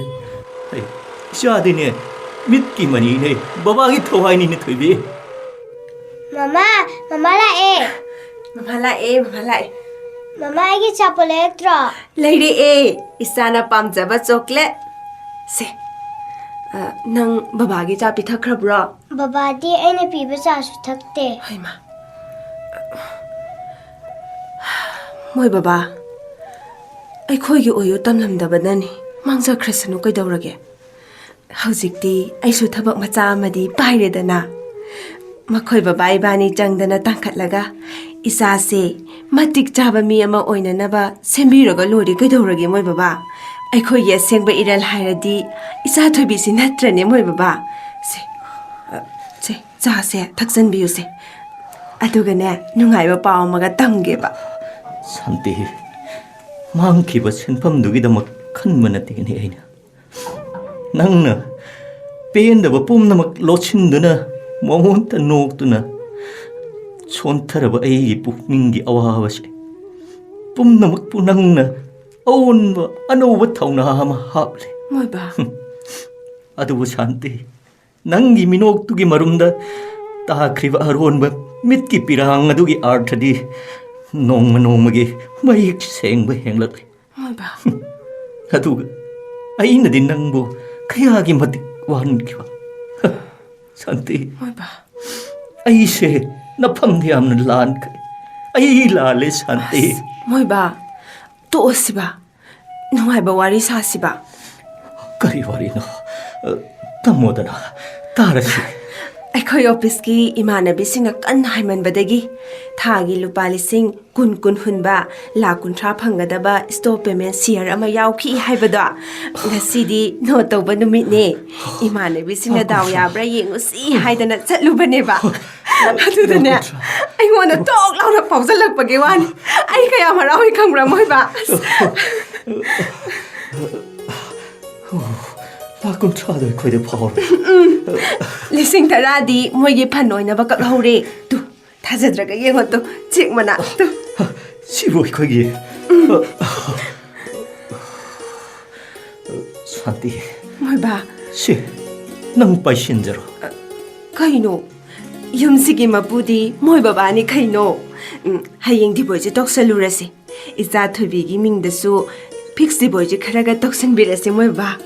ꯍꯩ, ꯏꯆꯥꯗꯤꯅꯦ, ꯃꯤꯠꯀꯤ ꯃꯅꯤꯅꯦ, ꯕꯕꯥꯒꯤ ꯊꯋꯥꯏꯅꯤꯅꯦ, ꯊꯣꯏꯕꯤ꯫ ꯃꯃꯥ, ꯃꯃꯥ ꯂꯥꯛꯑꯦ꯫ ꯃꯃꯥ ꯂꯥꯛꯑꯦ, ꯃꯃꯥ ꯂꯥꯛꯑꯦ꯫ ꯃꯃꯥ, ꯑꯩꯒꯤ ꯑꯆꯥꯄꯣꯠ ꯂꯩꯔꯛꯇ꯭ꯔꯣ? ꯂꯩꯔꯛꯑꯦ, ꯏꯆꯥꯅ ꯄꯥꯝꯖꯕ ꯆꯣꯀ꯭ꯂꯦꯠ꯫ ꯁꯦ, ꯑ, ꯅꯪ ꯕꯕꯥꯒꯤ ꯆꯥ ꯄꯤꯊꯛꯈ꯭ꯔꯕ꯭ꯔꯣ? ꯕꯕꯥꯗꯤ ꯑꯩꯅ ꯄꯤꯕ ꯆꯥꯁꯨ ꯊꯛꯇꯦ꯫ ꯍꯩꯃꯥ꯫ ꯃꯣꯏ ꯕꯕꯥ, ꯑꯩꯈꯣꯏꯒꯤ ꯑꯣꯏꯌꯨ ꯇꯝꯂꯝꯗꯕꯅꯅꯤ꯫ ꯃꯥꯡꯖꯈ꯭ꯔꯁꯅꯨ, ꯀꯩꯗꯧꯔꯒꯦ? ꯍꯧꯖꯤꯛꯇꯤ ꯑꯩꯁꯨ ꯊꯕꯛ ꯃꯆꯥ ꯑꯃꯗꯤ ꯄꯥꯏꯔꯦꯗꯅ꯫ ꯃꯈꯣꯏ ꯕꯕꯥ ꯏꯕꯥꯅꯤ ꯆꯪꯗꯅ ꯇꯥꯡꯈꯠꯂꯒ ꯏꯆꯥꯁꯦ ꯃꯇꯤꯛ ꯆꯥꯕ ꯃꯤ ꯑꯃ ꯑꯣꯏꯅꯅꯕ ꯁꯦꯝꯕꯤꯔꯒ ꯂꯣꯏꯔꯦ, ꯀꯩꯗꯧꯔꯒꯦ ꯃꯣꯏ ꯕꯕꯥ? ꯑꯩꯈꯣꯏꯒꯤ ꯑꯁꯦꯡꯕ ꯏꯔꯜ ꯍꯥꯏꯔꯗꯤ ꯏꯆꯥ ꯊꯣꯏꯕꯤꯁꯤ ꯅꯠꯇ꯭ꯔꯅꯦ ꯃꯣꯏ ꯕꯕꯥ? ꯁꯦ, ꯑ, ꯁꯦ, ꯆꯥꯁꯦ ꯊꯛꯆꯟꯕꯤꯌꯨꯁꯦ꯫ ꯑꯗꯨꯒꯅꯦ, ꯅꯨꯡꯉꯥꯏꯕ ꯄꯥꯎ ꯑꯃꯒ ꯇꯝꯒꯦꯕ꯫ ꯁꯥꯟꯇꯤ, ꯃꯥꯡꯈꯤꯕ ꯁꯦꯟꯐꯝꯗꯨꯒꯤꯗꯃꯛ ꯈꯟꯕ ꯅꯠꯇꯦꯅꯦ ꯑꯩꯅ꯫ ꯅꯪꯅ ꯄꯦꯟꯗꯕ ꯄꯨꯝꯅꯃꯛ ꯂꯣꯠꯁꯤꯟꯗꯨꯅ, ꯃꯉꯣꯟꯗ ꯅꯣꯛꯇꯨꯅ, ꯁꯣꯟꯊꯔꯕ ꯑꯩꯒꯤ ꯄꯨꯛꯅꯤꯡꯒꯤ ꯑꯋꯥꯕꯁꯦ ꯄꯨꯝꯅꯃꯛꯄꯨ ꯅꯪꯅ ꯑꯑꯣꯟꯕ, ꯑꯅꯧꯕ ꯊꯧꯅꯥ ꯑꯃ ꯍꯥꯞꯂꯦ꯫ ꯃꯣꯏꯕꯥ꯫ ꯑꯗꯨꯕꯨ ꯁꯥꯟꯇꯤ, ꯅꯪꯒꯤ ꯃꯤꯅꯣꯛꯇꯨꯒꯤ ꯃꯔꯨꯝꯗ ꯇꯥꯈ꯭ꯔꯤꯕ ꯑꯔꯣꯟꯕ ꯃꯤꯠꯀꯤ ꯄꯤꯔꯥꯡ ꯑꯗꯨꯒꯤ ꯑꯥꯔꯊꯗꯤ ꯅꯣꯡꯃ ꯅꯣꯡꯃꯒꯤ ꯃꯌꯦꯛ ꯁꯦꯡꯕ ꯍꯦꯟꯂꯛꯂꯤ꯫ ꯃꯣꯏꯕꯥ꯫ ꯑꯗꯨꯒ ꯑꯩꯅꯗꯤ ꯅꯪꯕꯨ ꯀꯌꯥꯒꯤ ꯃꯇꯤꯛ ꯋꯥꯍꯟꯈꯤꯕ꯫ ꯁꯥꯟꯇꯤ, ꯃꯣꯏꯕꯥ꯫ ꯑꯩꯁꯦ ꯅꯐꯝꯗ ꯌꯥꯝꯅ ꯂꯥꯟꯈ꯭ꯔꯦ꯫ ꯑꯩ ꯂꯥꯜꯂꯦ, ꯁꯥꯟꯇꯤ꯫ ꯑꯁ, ꯃꯣꯏꯕꯥ, ꯇꯣꯛꯑꯣ ꯁꯤꯕꯥ꯫ ꯅꯨꯡꯉꯥꯏꯕ ꯋꯥꯔꯤ ꯁꯥꯁꯤꯕ꯫ ꯀꯔꯤ ꯋꯥꯔꯤꯅꯣ? ꯑ, ꯇꯝꯃꯣꯗꯅ, ꯇꯥꯔꯁꯤ꯫ ꯑꯩꯈꯣꯏ ꯑꯣꯐꯤꯁꯀꯤ ꯏꯃꯥꯟꯅꯕꯤꯁꯤꯡꯅ ꯀꯟꯅ ꯍꯥꯏꯃꯟꯕꯗꯒꯤ ꯊꯥꯒꯤ ꯂꯨꯄꯥ ꯂꯤꯁꯤꯡ ꯀꯨꯟ ꯀꯨꯟ ꯍꯨꯟꯕ, ꯂꯥꯈ ꯀꯨꯟꯊ꯭ꯔꯥ ꯐꯪꯒꯗꯕ ꯁ꯭ꯇꯣꯛ ꯄꯦꯃꯦꯟ ꯁꯤꯌꯔ ꯑꯃ ꯌꯥꯎꯈꯤ ꯍꯥꯏꯕꯗꯣ꯫ ꯉꯁꯤꯗꯤ ꯅꯣꯠ ꯇꯧꯕ ꯅꯨꯃꯤꯠꯅꯦ꯫ ꯏꯃꯥꯟꯅꯕꯤꯁꯤꯡꯅ ꯗꯥꯎ ꯌꯥꯕ꯭ꯔꯥ ꯌꯦꯡꯉꯨꯁꯤ ꯍꯥꯏꯗꯅ ꯆꯠꯂꯨꯕꯅꯦꯕ꯫ ꯑꯗꯨꯗꯅꯦ, ꯑꯩꯉꯣꯟꯗ ꯇꯣꯛ ꯂꯥꯎꯅ ꯐꯥꯎꯖꯜꯂꯛꯄꯒꯤ ꯋꯥꯅꯤ꯫ ꯑꯩ ꯀꯌꯥꯝ ꯍꯔꯥꯎꯏ ꯈꯪꯕ꯭ꯔꯥ, ꯃꯣꯏꯕ? ꯑꯁ! ꯂꯥꯈ ꯀꯨꯟꯊ꯭ꯔꯥꯗꯣ ꯑꯩꯈꯣꯏꯗ ꯐꯥꯎꯔꯦ꯫ ꯎꯝ, ꯂꯤꯁꯤꯡ ꯇꯔꯥꯗꯤ ꯃꯣꯏꯒꯤ ꯐꯟ ꯑꯣꯏꯅꯕ ꯀꯛꯍꯧꯔꯦ꯫ ꯇꯨ, ꯊꯥꯖꯗ꯭ꯔꯒ ꯌꯦꯡꯉꯣ ꯇꯨ, ꯆꯦꯛ ꯃꯅꯥ ꯇꯨ꯫ ꯁꯤꯕꯨ ꯑꯩꯈꯣꯏꯒꯤ, ꯎꯝ꯫ ꯁꯥꯟꯇꯤ꯫ ꯃꯣꯏꯕꯥ꯫ ꯁꯤ, ꯅꯪ ꯄꯥꯏꯁꯤꯟꯖꯔꯣ꯫ ꯑ, ꯀꯩꯅꯣ? ꯌꯨꯝꯁꯤꯒꯤ ꯃꯄꯨꯗꯤ ꯃꯣꯏ ꯕꯕꯥꯅꯤ ꯀꯩꯅꯣ? ꯎꯝ, ꯍꯌꯦꯡ ꯗꯤꯄꯣꯖꯤꯠ ꯇꯧꯁꯜꯂꯨꯔꯁꯤ꯫ ꯏꯆꯥ ꯊꯣꯏꯕꯤꯒꯤ ꯃꯤꯡꯗꯁꯨ ꯐꯤꯛꯁ ꯗꯤꯄꯣꯖꯤꯠ ꯈꯔꯒ ꯇꯧꯁꯟꯕꯤꯔꯁꯤ, ꯃꯣꯏ ꯕꯕꯥ꯫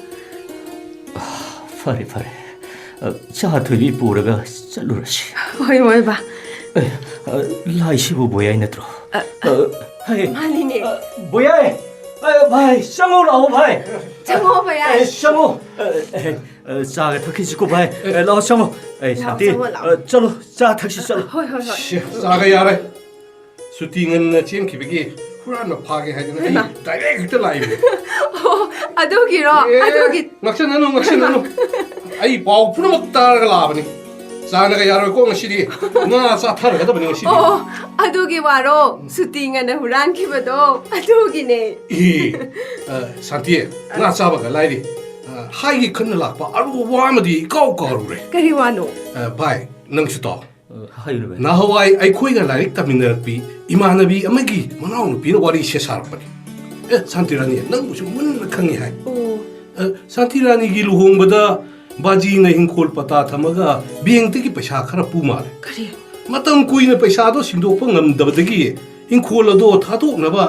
ꯐꯔꯦ, ꯐꯔꯦ꯫ ꯑ, ꯏꯆꯥ ꯊꯣꯏꯕꯤ ꯄꯨꯔꯒ ꯆꯠꯂꯨꯔꯁꯤ꯫ ꯍꯣꯏ, ꯃꯣꯏ ꯕꯕꯥ꯫ ꯑꯦ, ꯑ, ꯂꯥꯏꯁꯤꯕꯨ ꯕꯣꯌꯥꯏ ꯅꯠꯇ꯭ꯔꯣ? ꯑ, ꯑ, ꯍꯦ꯫ ꯃꯥꯅꯤꯅꯦ꯫ ꯑ, ꯕꯣꯌꯥꯏ! ꯑ, ꯚꯥꯏ, ꯆꯪꯉꯣ ꯂꯥꯛꯑꯣ, ꯚꯥꯏ꯫ ꯆꯪꯉꯣ, ꯕꯣꯌꯥꯏ꯫ ꯑꯦ, ꯆꯪꯉꯣ꯫ ꯑ, ꯑꯦ, ꯑ, ꯆꯥꯒ ꯊꯛꯈꯤꯁꯤꯀꯣ, ꯚꯥꯏ꯫ ꯑꯦ, ꯂꯥꯛꯑꯣ, ꯆꯪꯉꯣ꯫ ꯑꯦ, ꯂꯥꯛꯑꯣ, ꯁꯥꯟꯇꯤ, ꯆꯪꯉꯣ, ꯂꯥꯛꯑꯣ꯫ ꯑ, ꯆꯠꯂꯣ, ꯆꯥ ꯊꯛꯁꯤ, ꯆꯠꯂꯣ꯫ ꯍꯣꯏ, ꯍꯣꯏ, ꯍꯣꯏ꯫ ꯁꯤ, ꯆꯥꯒ ꯌꯥꯔꯦ꯫ ꯁꯨꯇꯤ ꯉꯟꯅ ꯆꯦꯟꯈꯤꯕꯒꯤ ꯍꯨꯔꯥꯟꯕ ꯐꯥꯒꯦ ꯍꯥꯏꯗꯅ ꯑꯩ ꯍꯩꯃꯥ꯫ ꯗꯥꯏꯔꯦꯛ ꯍꯦꯛꯇ ꯂꯥꯛꯏꯅꯦ꯫ ꯑꯣ, ꯑꯗꯨꯒꯤꯔꯣ? ꯑꯦ, ꯑꯗꯨꯒꯤ ꯉꯥꯛꯁꯟꯅꯅꯨ, ꯉꯥꯛꯁꯟꯅꯅꯨ꯫ ꯑꯩ ꯄꯥꯎ ꯄꯨꯝꯅꯃꯛ ꯇꯥꯔꯒ ꯂꯥꯛꯑꯕꯅꯤ꯫ ꯆꯥꯅꯒ ꯌꯥꯔꯣꯏꯀꯣ ꯉꯁꯤꯗꯤ꯫ ꯉꯥ ꯆꯥꯊꯔꯒꯗꯕꯅꯤ ꯉꯁꯤꯗꯤ꯫ ꯑꯣ, ꯑꯗꯨꯒꯤ ꯋꯥꯔꯣ? ꯁꯨꯇꯤ ꯉꯟꯅ ꯍꯨꯔꯥꯟꯈꯤꯕꯗꯣ, ꯑꯗꯨꯒꯤꯅꯦ꯫ ꯏ, ꯑ, ꯁꯥꯟꯇꯤ, ꯉꯥ ꯆꯥꯕꯒ ꯂꯥꯏꯔꯤ꯫ ꯑ, ꯍꯥꯏꯒꯦ ꯈꯟꯅ ꯂꯥꯛꯄ ꯑꯔꯨꯕ ꯋꯥ ꯑꯃꯗꯤ ꯏꯀꯥꯎ ꯀꯥꯎꯔꯨꯔꯦ꯫ ꯀꯔꯤ ꯋꯥꯅꯣ? ꯑ, ꯚꯥꯏ, ꯅꯪꯁꯨ ꯇꯥꯎ꯫ ꯑ, ꯍꯥꯏꯌꯨꯅꯦ, ꯚꯥꯏ꯫ ꯅꯍꯥꯟꯋꯥꯏ ꯑꯩꯈꯣꯏꯒ ꯂꯥꯏꯔꯤꯛ ꯇꯝꯃꯤꯟꯅꯔꯛꯄꯤ ꯏꯃꯥꯟꯅꯕꯤ ꯑꯃꯒꯤ ꯃꯅꯥꯎꯅꯨꯄꯤꯅ ꯋꯥꯔꯤꯁꯦ ꯁꯥꯔꯛꯄꯅꯤ꯫ "ꯑꯦ, ꯁꯥꯟꯇꯤꯔꯥꯅꯤ, ꯅꯪꯕꯨꯁꯨ ꯃꯨꯟꯅ ꯈꯪꯉꯤ" ꯍꯥꯏ꯫ ꯑꯣ꯫ "ꯑ, ꯁꯥꯟꯇꯤꯔꯥꯅꯤꯒꯤ ꯂꯨꯍꯣꯡꯕꯗ ꯕꯥꯖꯤꯅ ꯍꯤꯡꯈꯣꯜ ꯄꯇꯥ ꯊꯝꯃꯒ ꯕꯦꯡꯛꯇꯒꯤ ꯄꯩꯁꯥ ꯈꯔ ꯄꯨ ꯃꯥꯜꯂꯦ꯫ ꯀꯔꯤ? ꯃꯇꯝ ꯀꯨꯏꯅ ꯄꯩꯁꯥꯗꯣ ꯁꯤꯡꯗꯣꯛꯄ ꯉꯝꯗꯕꯗꯒꯤ ꯍꯤꯡꯈꯣꯜ ꯑꯗꯣ ꯊꯥꯗꯣꯛꯅꯕ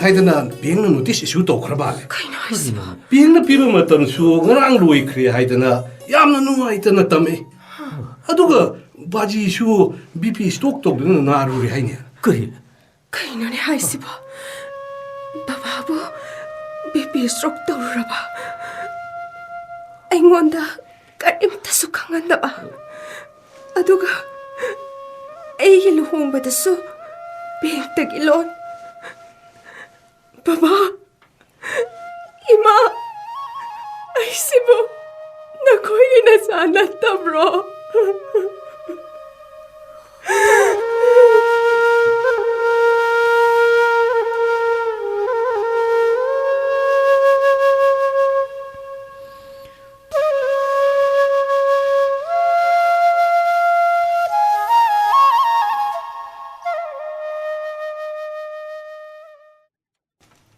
ꯍꯥꯏꯗꯅ ꯕꯦꯡꯛꯅ ꯅꯣꯇꯤꯁ ꯏꯁꯨ ꯇꯧꯈ꯭ꯔ ꯃꯥꯜꯂꯦ꯫ ꯀꯩꯅꯣ ꯍꯥꯏꯁꯤꯕꯣ? ꯕꯦꯡꯛꯅ ꯄꯤꯕ ꯃꯇꯝꯁꯨ ꯉꯔꯥꯡ ꯂꯣꯏꯈ꯭ꯔꯦ" ꯍꯥꯏꯗꯅ ꯌꯥꯝꯅ ꯅꯨꯡꯉꯥꯏꯇꯅ ꯇꯝꯃꯛꯏ꯫ ꯑꯗꯨꯒ ꯕꯥꯖꯤꯁꯨ ꯕꯤ ꯄꯤ ꯁ꯭ꯇ꯭ꯔꯣꯛ ꯇꯧꯗꯨꯅ ꯅꯥꯔꯨꯔꯦ ꯍꯥꯏꯅꯦ꯫ ꯀꯔꯤ? ꯀꯩꯅꯣꯅꯦ ꯍꯥꯏꯁꯤꯕꯣ? ꯕꯕꯥꯕꯨ ꯕꯤ ꯄꯤ ꯁ꯭ꯇ꯭ꯔꯣꯛ ꯇꯧꯔꯨꯔꯕ? ꯑꯩꯉꯣꯟꯗ ꯀꯔꯤꯝꯇꯁꯨ ꯈꯪꯍꯟꯗꯕ꯫ ꯑꯗꯨꯒ ꯑꯩꯒꯤ ꯂꯨꯍꯣꯡꯕꯗꯁꯨ ꯕꯦꯡꯛꯇꯒꯤ ꯂꯣꯟ꯫ ꯕꯕꯥ, ꯏꯃꯥ, ꯑꯩꯁꯤꯕꯨ ꯅꯈꯣꯏꯒꯤ ꯅꯆꯥ ꯅꯠꯇꯕ꯭ꯔꯣ?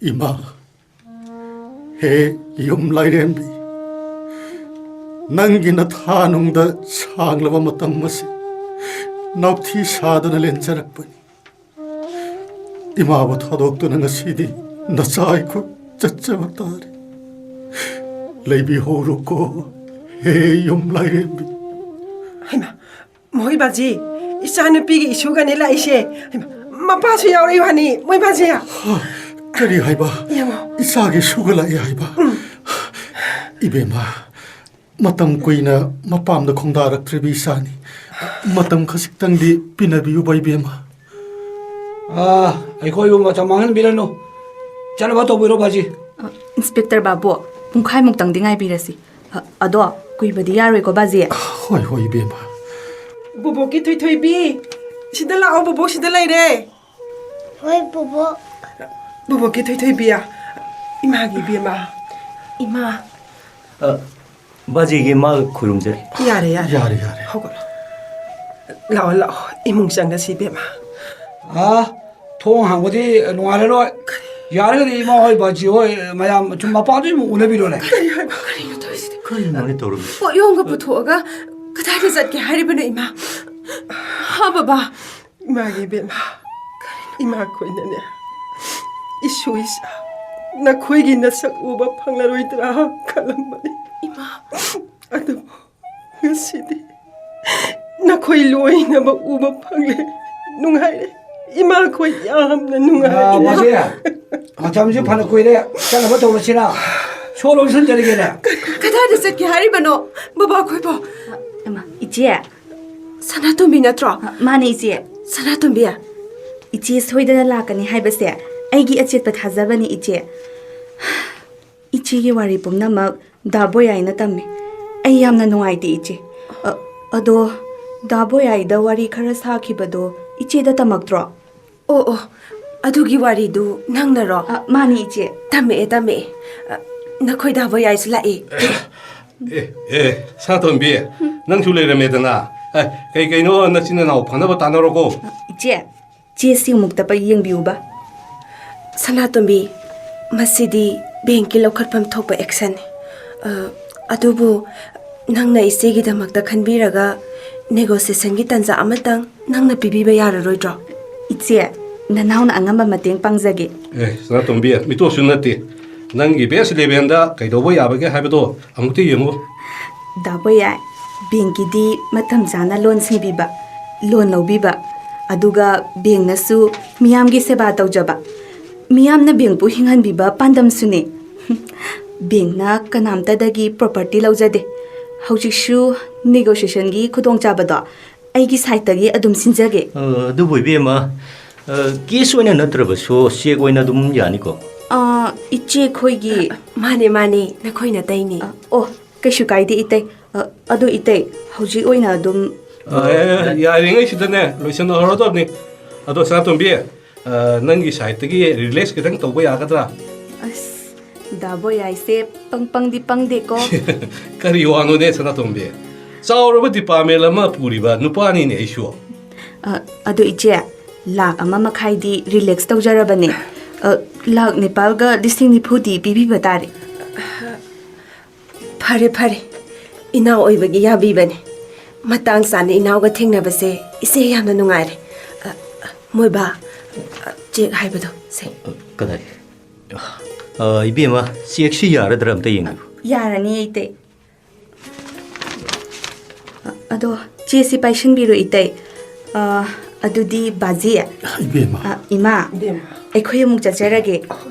ꯏꯃꯥ, ꯍꯦ ꯌꯨꯝ ꯂꯥꯏꯔꯦꯝꯕꯤ, ꯅꯪꯒꯤ ꯅꯊꯥ ꯅꯨꯡꯗ ꯁꯥꯡꯂꯕ ꯃꯇꯝ ꯑꯁꯤ ꯅꯥꯎꯊꯤ ꯁꯥꯗꯨꯅ ꯂꯦꯟꯖꯔꯛꯄꯅꯤ꯫ ꯏꯃꯥꯕꯨ ꯊꯥꯗꯣꯛꯇꯨꯅ ꯉꯁꯤꯗꯤ ꯅꯆꯥ ꯑꯩꯈꯣꯏ ꯆꯠꯆꯕ ꯇꯥꯔꯦ꯫ ꯂꯩꯕꯤꯍꯧꯔꯣꯀꯣ, ꯍꯦ ꯌꯨꯝ ꯂꯥꯏꯔꯦꯝꯕꯤ꯫ ꯍꯩꯃꯥ, ꯃꯈꯣꯏ ꯕꯥꯖꯤ, ꯏꯆꯥꯅꯨꯄꯤꯒꯤ ꯏꯁꯨꯒꯅꯦ ꯂꯥꯛꯏꯁꯦ꯫ ꯍꯩꯃꯥ, ꯃꯄꯥꯁꯨ ꯌꯥꯎꯔꯛꯏ ꯋꯥꯅꯤ, ꯃꯣꯏ ꯕꯥꯖꯤ꯫ ꯀꯔꯤ ꯍꯥꯏꯕ? ꯌꯦꯡꯉꯣ꯫ ꯏꯆꯥꯒꯤ ꯏꯁꯨꯒ ꯂꯥꯛꯏ ꯍꯥꯏꯕ? ꯎꯝ꯫ ꯏꯕꯦꯝꯃ, ꯃꯇꯝ ꯀꯨꯏꯅ ꯃꯄꯥꯝꯗ ꯈꯣꯡꯗꯥꯔꯛꯇ꯭ꯔꯤꯕ ꯏꯆꯥꯅꯤ꯫ ꯃꯇꯝ ꯈꯖꯤꯛꯇꯪꯗꯤ ꯄꯤꯅꯕꯤꯌꯨꯕ, ꯏꯕꯦꯝꯃ꯫ ꯑꯥ, ꯑꯩꯈꯣꯏꯕꯨ ꯃꯇꯝ ꯃꯥꯡꯍꯟꯕꯤꯔꯅꯨ꯫ ꯆꯠꯅꯕ ꯇꯧꯕꯤꯔꯣ, ꯕꯥꯖꯤ꯫ ꯑ, ꯏꯟꯁꯄꯦꯛꯇꯔ ꯕꯥꯕꯨ, ꯄꯨꯡꯈꯥꯏꯃꯨꯛꯇꯪꯗꯤ ꯉꯥꯏꯕꯤꯔꯁꯤ꯫ ꯑ, ꯑꯗꯣ ꯀꯨꯏꯕꯗꯤ ꯌꯥꯔꯣꯏꯀꯣ, ꯕꯥꯖꯤ? ꯍꯣꯏ, ꯍꯣꯏ, ꯏꯕꯦꯝꯃ꯫ ꯕꯣꯕꯣꯛꯀꯤ ꯊꯣꯏꯊꯣꯏꯕꯤ, ꯁꯤꯗ ꯂꯥꯛꯑꯣ, ꯕꯣꯕꯣꯛ ꯁꯤꯗ ꯂꯩꯔꯦ꯫ ꯍꯣꯏ, ꯕꯣꯕꯣꯛ꯫ ꯕꯣꯕꯣꯛꯀꯤ ꯊꯣꯏꯊꯣꯏꯕꯤ, ꯏꯃꯥꯒꯤ ꯏꯕꯦꯝꯃ꯫ ꯏꯃꯥ꯫ ꯑ, ꯕꯥꯖꯤꯒꯤ ꯃꯥ ꯈꯨꯔꯨꯝꯖꯔꯤ꯫ ꯌꯥꯔꯦ, ꯌꯥꯔꯦ꯫ ꯌꯥꯔꯦ, ꯌꯥꯔꯦ꯫ ꯍꯧꯒꯠꯂꯣ꯫ ꯂꯥꯛꯑꯣ, ꯂꯥꯛꯑꯣ꯫ ꯏꯃꯨꯡ ꯆꯪꯉꯁꯤ, ꯏꯕꯦꯝꯃ꯫ ꯑ, ꯊꯣꯡ ꯍꯥꯡꯕꯗꯤ ꯅꯨꯡꯉꯥꯏꯔꯔꯣꯏ꯫ ꯌꯥꯔꯒꯗꯤ ꯏꯃꯥ ꯍꯣꯏ, ꯕꯥꯖꯤ ꯍꯣꯏ ꯃꯌꯥꯝ ꯁꯨꯝ ꯃꯄꯥꯗꯨ ꯑꯃꯨꯛ ꯎꯅꯕꯤꯔꯣꯅꯦ꯫ ꯀꯔꯤ ꯍꯥꯏꯕ? ꯀꯔꯤꯅꯣ ꯇꯧꯔꯤꯁꯤꯗꯤ? ꯀꯔꯤꯅꯣꯅꯦ ꯇꯧꯔꯤꯁꯤ? ꯄꯣꯠꯌꯣꯝꯒ ꯄꯨꯊꯣꯛꯑꯒ ꯀꯗꯥꯏꯗ ꯆꯠꯀꯦ ꯍꯥꯏꯔꯤꯕꯅꯣ, ꯏꯃꯥ? ꯍꯥ, ꯕꯕꯥ? ꯏꯃꯥꯒꯤ ꯏꯕꯦꯝꯃ, ꯏꯃꯥ ꯑꯩꯈꯣꯏꯅꯅꯦ, ꯏꯁꯨ ꯏꯆꯥ ꯅꯈꯣꯏꯒꯤ ꯅꯁꯛ ꯎꯕ ꯐꯪꯂꯔꯣꯏꯗ꯭ꯔꯥ ꯈꯜꯂꯝꯕꯅꯤ꯫ ꯏꯃꯥ꯫ ꯑꯗꯨꯕꯨ ꯉꯁꯤꯗꯤ ꯅꯈꯣꯏ ꯂꯣꯏꯅꯃꯛ ꯎꯕ ꯐꯪꯂꯦ꯫ ꯅꯨꯡꯉꯥꯏꯔꯦ꯫ ꯏꯃꯥꯈꯣꯏ ꯌꯥꯝꯅ ꯅꯨꯡꯉꯥꯏꯔꯦ꯫ ꯃꯁꯦ, ꯃꯇꯝꯁꯨ ꯐꯅ ꯀꯨꯏꯔꯦ꯫ ꯆꯠꯅꯕ ꯇꯧꯔꯁꯤꯔ? ꯁꯣ ꯂꯣꯏꯁꯤꯟꯖꯔꯒꯦꯅꯦ꯫ ꯀꯗꯥꯏꯗ ꯆꯠꯀꯦ ꯍꯥꯏꯔꯤꯕꯅꯣ, ꯕꯕꯥ ꯈꯣꯏꯕꯣ? ꯏꯃꯥ, ꯏꯆꯦ꯫ ꯁꯅꯥꯇꯣꯝꯕꯤ ꯅꯠꯇ꯭ꯔꯣ? ꯑ, ꯃꯥꯅꯦ, ꯏꯆꯦ꯫ ꯁꯅꯥꯇꯣꯝꯕꯤ꯫ ꯏꯆꯦ ꯁꯣꯏꯗꯅ ꯂꯥꯛꯀꯅꯤ ꯍꯥꯏꯕꯁꯦ ꯑꯩꯒꯤ ꯑꯆꯦꯠꯄ ꯊꯥꯖꯕꯅꯤ, ꯏꯆꯦ꯫ ꯏꯆꯦꯒꯤ ꯋꯥꯔꯤ ꯄꯨꯝꯅꯃꯛ ꯗꯥ ꯕꯣꯌꯥꯏꯅ ꯇꯝꯃꯤ꯫ ꯑꯩ ꯌꯥꯝꯅ ꯅꯨꯡꯉꯥꯏꯇꯦ, ꯏꯆꯦ꯫ ꯑ, ꯑꯗꯣ ꯗꯥ ꯕꯣꯌꯥꯏꯗ ꯋꯥꯔꯤ ꯈꯔ ꯁꯥꯈꯤꯕꯗꯣ ꯏꯆꯦꯗ ꯇꯝꯃꯛꯇ꯭ꯔꯣ? ꯑꯣ, ꯑꯣ, ꯑꯗꯨꯒꯤ ꯋꯥꯔꯤꯗꯨ ꯅꯪꯅꯔꯣ? ꯑ, ꯃꯥꯅꯤ, ꯏꯆꯦ꯫ ꯇꯝꯃꯛꯑꯦ, ꯇꯝꯃꯛꯑꯦ꯫ ꯑ, ꯅꯈꯣꯏ ꯗꯥ ꯕꯣꯌꯥꯏꯁꯨ ꯂꯥꯛꯑꯦ꯫ ꯑꯦ, ꯑꯦ, ꯁꯅꯥꯇꯣꯝꯕꯤ, ꯅꯪꯁꯨ ꯂꯩꯔꯝꯃꯦꯗꯅ꯫ ꯑꯦ, ꯀꯩ ꯀꯩꯅꯣ ꯅꯆꯤꯟ ꯅꯅꯥꯎ ꯐꯅꯕ ꯇꯥꯟꯅꯔꯣꯀꯣ꯫ ꯏꯆꯦ, ꯆꯦ ꯁꯤ ꯑꯃꯨꯛꯇ ꯄꯩ ꯌꯦꯡꯕꯤꯌꯨꯕ꯫ ꯁꯅꯥꯇꯣꯝꯕꯤ, ꯃꯁꯤꯗꯤ ꯕꯦꯡꯀꯤ ꯂꯧꯈꯠꯐꯝ ꯊꯣꯛꯄ ꯑꯦꯛꯁꯟꯅꯤ꯫ ꯑ, ꯑꯗꯨꯕꯨ ꯅꯪꯅ ꯏꯆꯦꯒꯤꯗꯃꯛꯇ ꯈꯟꯕꯤꯔꯒ ꯅꯦꯒꯣꯁꯤꯌꯦꯁꯟꯒꯤ ꯇꯟꯖꯥ ꯑꯃꯇꯪ ꯅꯪꯅ ꯄꯤꯕꯤꯕ ꯌꯥꯔꯔꯣꯏꯗ꯭ꯔꯣ? ꯏꯆꯦ, ꯅꯅꯥꯎꯅ ꯑꯉꯝꯕ ꯃꯇꯦꯡ ꯄꯥꯡꯖꯒꯦ꯫ ꯑꯦ, ꯁꯅꯥꯇꯣꯝꯕꯤ, ꯃꯤꯇꯣꯞꯁꯨ ꯅꯠꯇꯦ꯫ ꯅꯪꯒꯤ ꯕꯦꯁ ꯏꯂꯦꯚꯦꯟꯗ ꯀꯩꯗꯧꯕ ꯌꯥꯕꯒꯦ ꯍꯥꯏꯕꯗꯣ ꯑꯃꯨꯛꯇ ꯌꯦꯡꯉꯨ꯫ ꯗꯥ ꯕꯣꯌꯥꯏ, ꯕꯦꯡꯀꯤꯗꯤ ꯃꯇꯝ ꯆꯥꯅ ꯂꯣꯟ ꯁꯤꯡꯕꯤꯕ, ꯂꯣꯟ ꯂꯧꯕꯤꯕ, ꯑꯗꯨꯒ ꯕꯦꯡꯅꯁꯨ ꯃꯤꯌꯥꯝꯒꯤ ꯁꯦꯕꯥ ꯇꯧꯖꯕ, ꯃꯤꯌꯥꯝꯅ ꯕꯦꯡꯄꯨ ꯍꯤꯡꯍꯟꯕꯤꯕ ꯄꯥꯟꯗꯝꯁꯨꯅꯤ꯫ ꯕꯦꯡꯅ ꯀꯅꯥꯝꯇꯗꯒꯤ ꯄ꯭ꯔꯣꯄꯔꯇꯤ ꯂꯧꯖꯗꯦ꯫ ꯍꯧꯖꯤꯛꯁꯨ ꯅꯦꯒꯣꯁꯤꯌꯦꯁꯟꯒꯤ ꯈꯨꯗꯣꯡꯆꯥꯕꯗꯣ ꯑꯩꯒꯤ ꯁꯥꯏꯠꯇꯒꯤ ꯑꯗꯨꯝ ꯁꯤꯟꯖꯒꯦ꯫ ꯑ, ꯑꯗꯨꯕꯨ ꯏꯕꯦꯝꯃ, ꯑ, ꯀꯦꯁ ꯑꯣꯏꯅ ꯅꯠꯇ꯭ꯔꯕꯁꯨ ꯆꯦꯛ ꯑꯣꯏꯅ ꯑꯗꯨꯝ ꯌꯥꯅꯤꯀꯣ? ꯑ, ꯏꯆꯦ ꯑꯩꯈꯣꯏꯒꯤ ꯃꯥꯅꯦ, ꯃꯥꯅꯦ, ꯅꯈꯣꯏ ꯅꯇꯩꯅꯦ꯫ ꯑ, ꯑꯣ, ꯀꯩꯁꯨ ꯀꯥꯏꯗꯦ, ꯏꯇꯩ꯫ ꯑ, ꯑꯗꯣ, ꯏꯇꯩ, ꯍꯧꯖꯤꯛ ꯑꯣꯏꯅ ꯑꯗꯨꯝ ꯑ, ꯑꯦ, ꯑꯦ, ꯌꯥꯔꯤꯉꯩꯁꯤꯗꯅꯦ ꯂꯣꯏꯁꯤꯟꯅꯍꯧꯔꯗꯕꯅꯤ꯫ ꯑꯗꯣ, ꯁꯅꯥꯇꯣꯝꯕꯤ, ꯑ, ꯅꯪꯒꯤ ꯁꯥꯏꯠꯇꯒꯤ ꯔꯤꯂꯦꯛꯁ ꯈꯤꯇꯪ ꯇꯧꯕ ꯌꯥꯒꯗ꯭ꯔꯥ? ꯑꯁ, ꯗꯥ ꯕꯣꯌꯥꯏꯁꯦ ꯄꯪ ꯄꯪꯗꯤ ꯄꯪꯗꯦꯀꯣ꯫ ꯀꯔꯤ ꯋꯥꯅꯣꯅꯦ, ꯁꯅꯥꯇꯣꯝꯕꯤ? ꯆꯥꯎꯔꯕ ꯗꯤꯄꯥꯔꯠꯃꯦꯟ ꯑꯃ ꯄꯨꯔꯤꯕ ꯅꯨꯄꯥꯅꯤꯅꯦ ꯑꯩꯁꯨ꯫ ꯑ, ꯑꯗꯣ, ꯏꯆꯦ, ꯂꯥꯛ ꯑꯃ ꯃꯈꯥꯏꯗꯤ ꯔꯤꯂꯦꯛꯁ ꯇꯧꯖꯔꯕꯅꯦ꯫ ꯑ, ꯂꯥꯛ ꯅꯤꯄꯥꯜꯒ ꯂꯤꯁꯤꯡ ꯅꯤꯐꯨꯗꯤ ꯄꯤꯕꯤꯕ ꯇꯥꯔꯦ꯫ ꯐꯔꯦ, ꯐꯔꯦ꯫ ꯏꯅꯥꯎ ꯑꯣꯏꯕꯒꯤ ꯌꯥꯕꯤꯕꯅꯦ꯫ ꯃꯇꯥꯡ ꯆꯥꯅ ꯏꯅꯥꯎꯒ ꯊꯦꯡꯅꯕꯁꯦ ꯏꯆꯦ ꯌꯥꯝꯅ ꯅꯨꯡꯉꯥꯏꯔꯦ꯫ ꯑ, ꯃꯣꯏꯕꯥ, ꯑ, ꯆꯦꯛ ꯍꯥꯏꯕꯗꯣ, ꯁꯦ꯫ ꯀꯗꯥꯏ? ꯑ, ꯏꯕꯦꯝꯃ, ꯆꯦꯛꯁꯤ ꯌꯥꯔꯗ꯭ꯔꯥ ꯑꯝꯇ ꯌꯦꯡꯕꯤꯌꯨ꯫ ꯌꯥꯔꯅꯤ, ꯏꯇꯩ꯫ ꯑ, ꯑꯗꯣ, ꯆꯦꯁꯤ ꯄꯥꯏꯁꯤꯟꯕꯤꯔꯣ, ꯏꯇꯩ꯫ ꯑ, ꯑꯗꯨꯗꯤ ꯕꯥꯖꯤ꯫ ꯏꯕꯦꯝꯃ꯫ ꯑ, ꯏꯃꯥ, ꯏꯕꯦꯝꯃ꯫ ꯑꯩꯈꯣꯏ ꯑꯃꯨꯛ ꯆꯠꯆꯔꯒꯦ꯫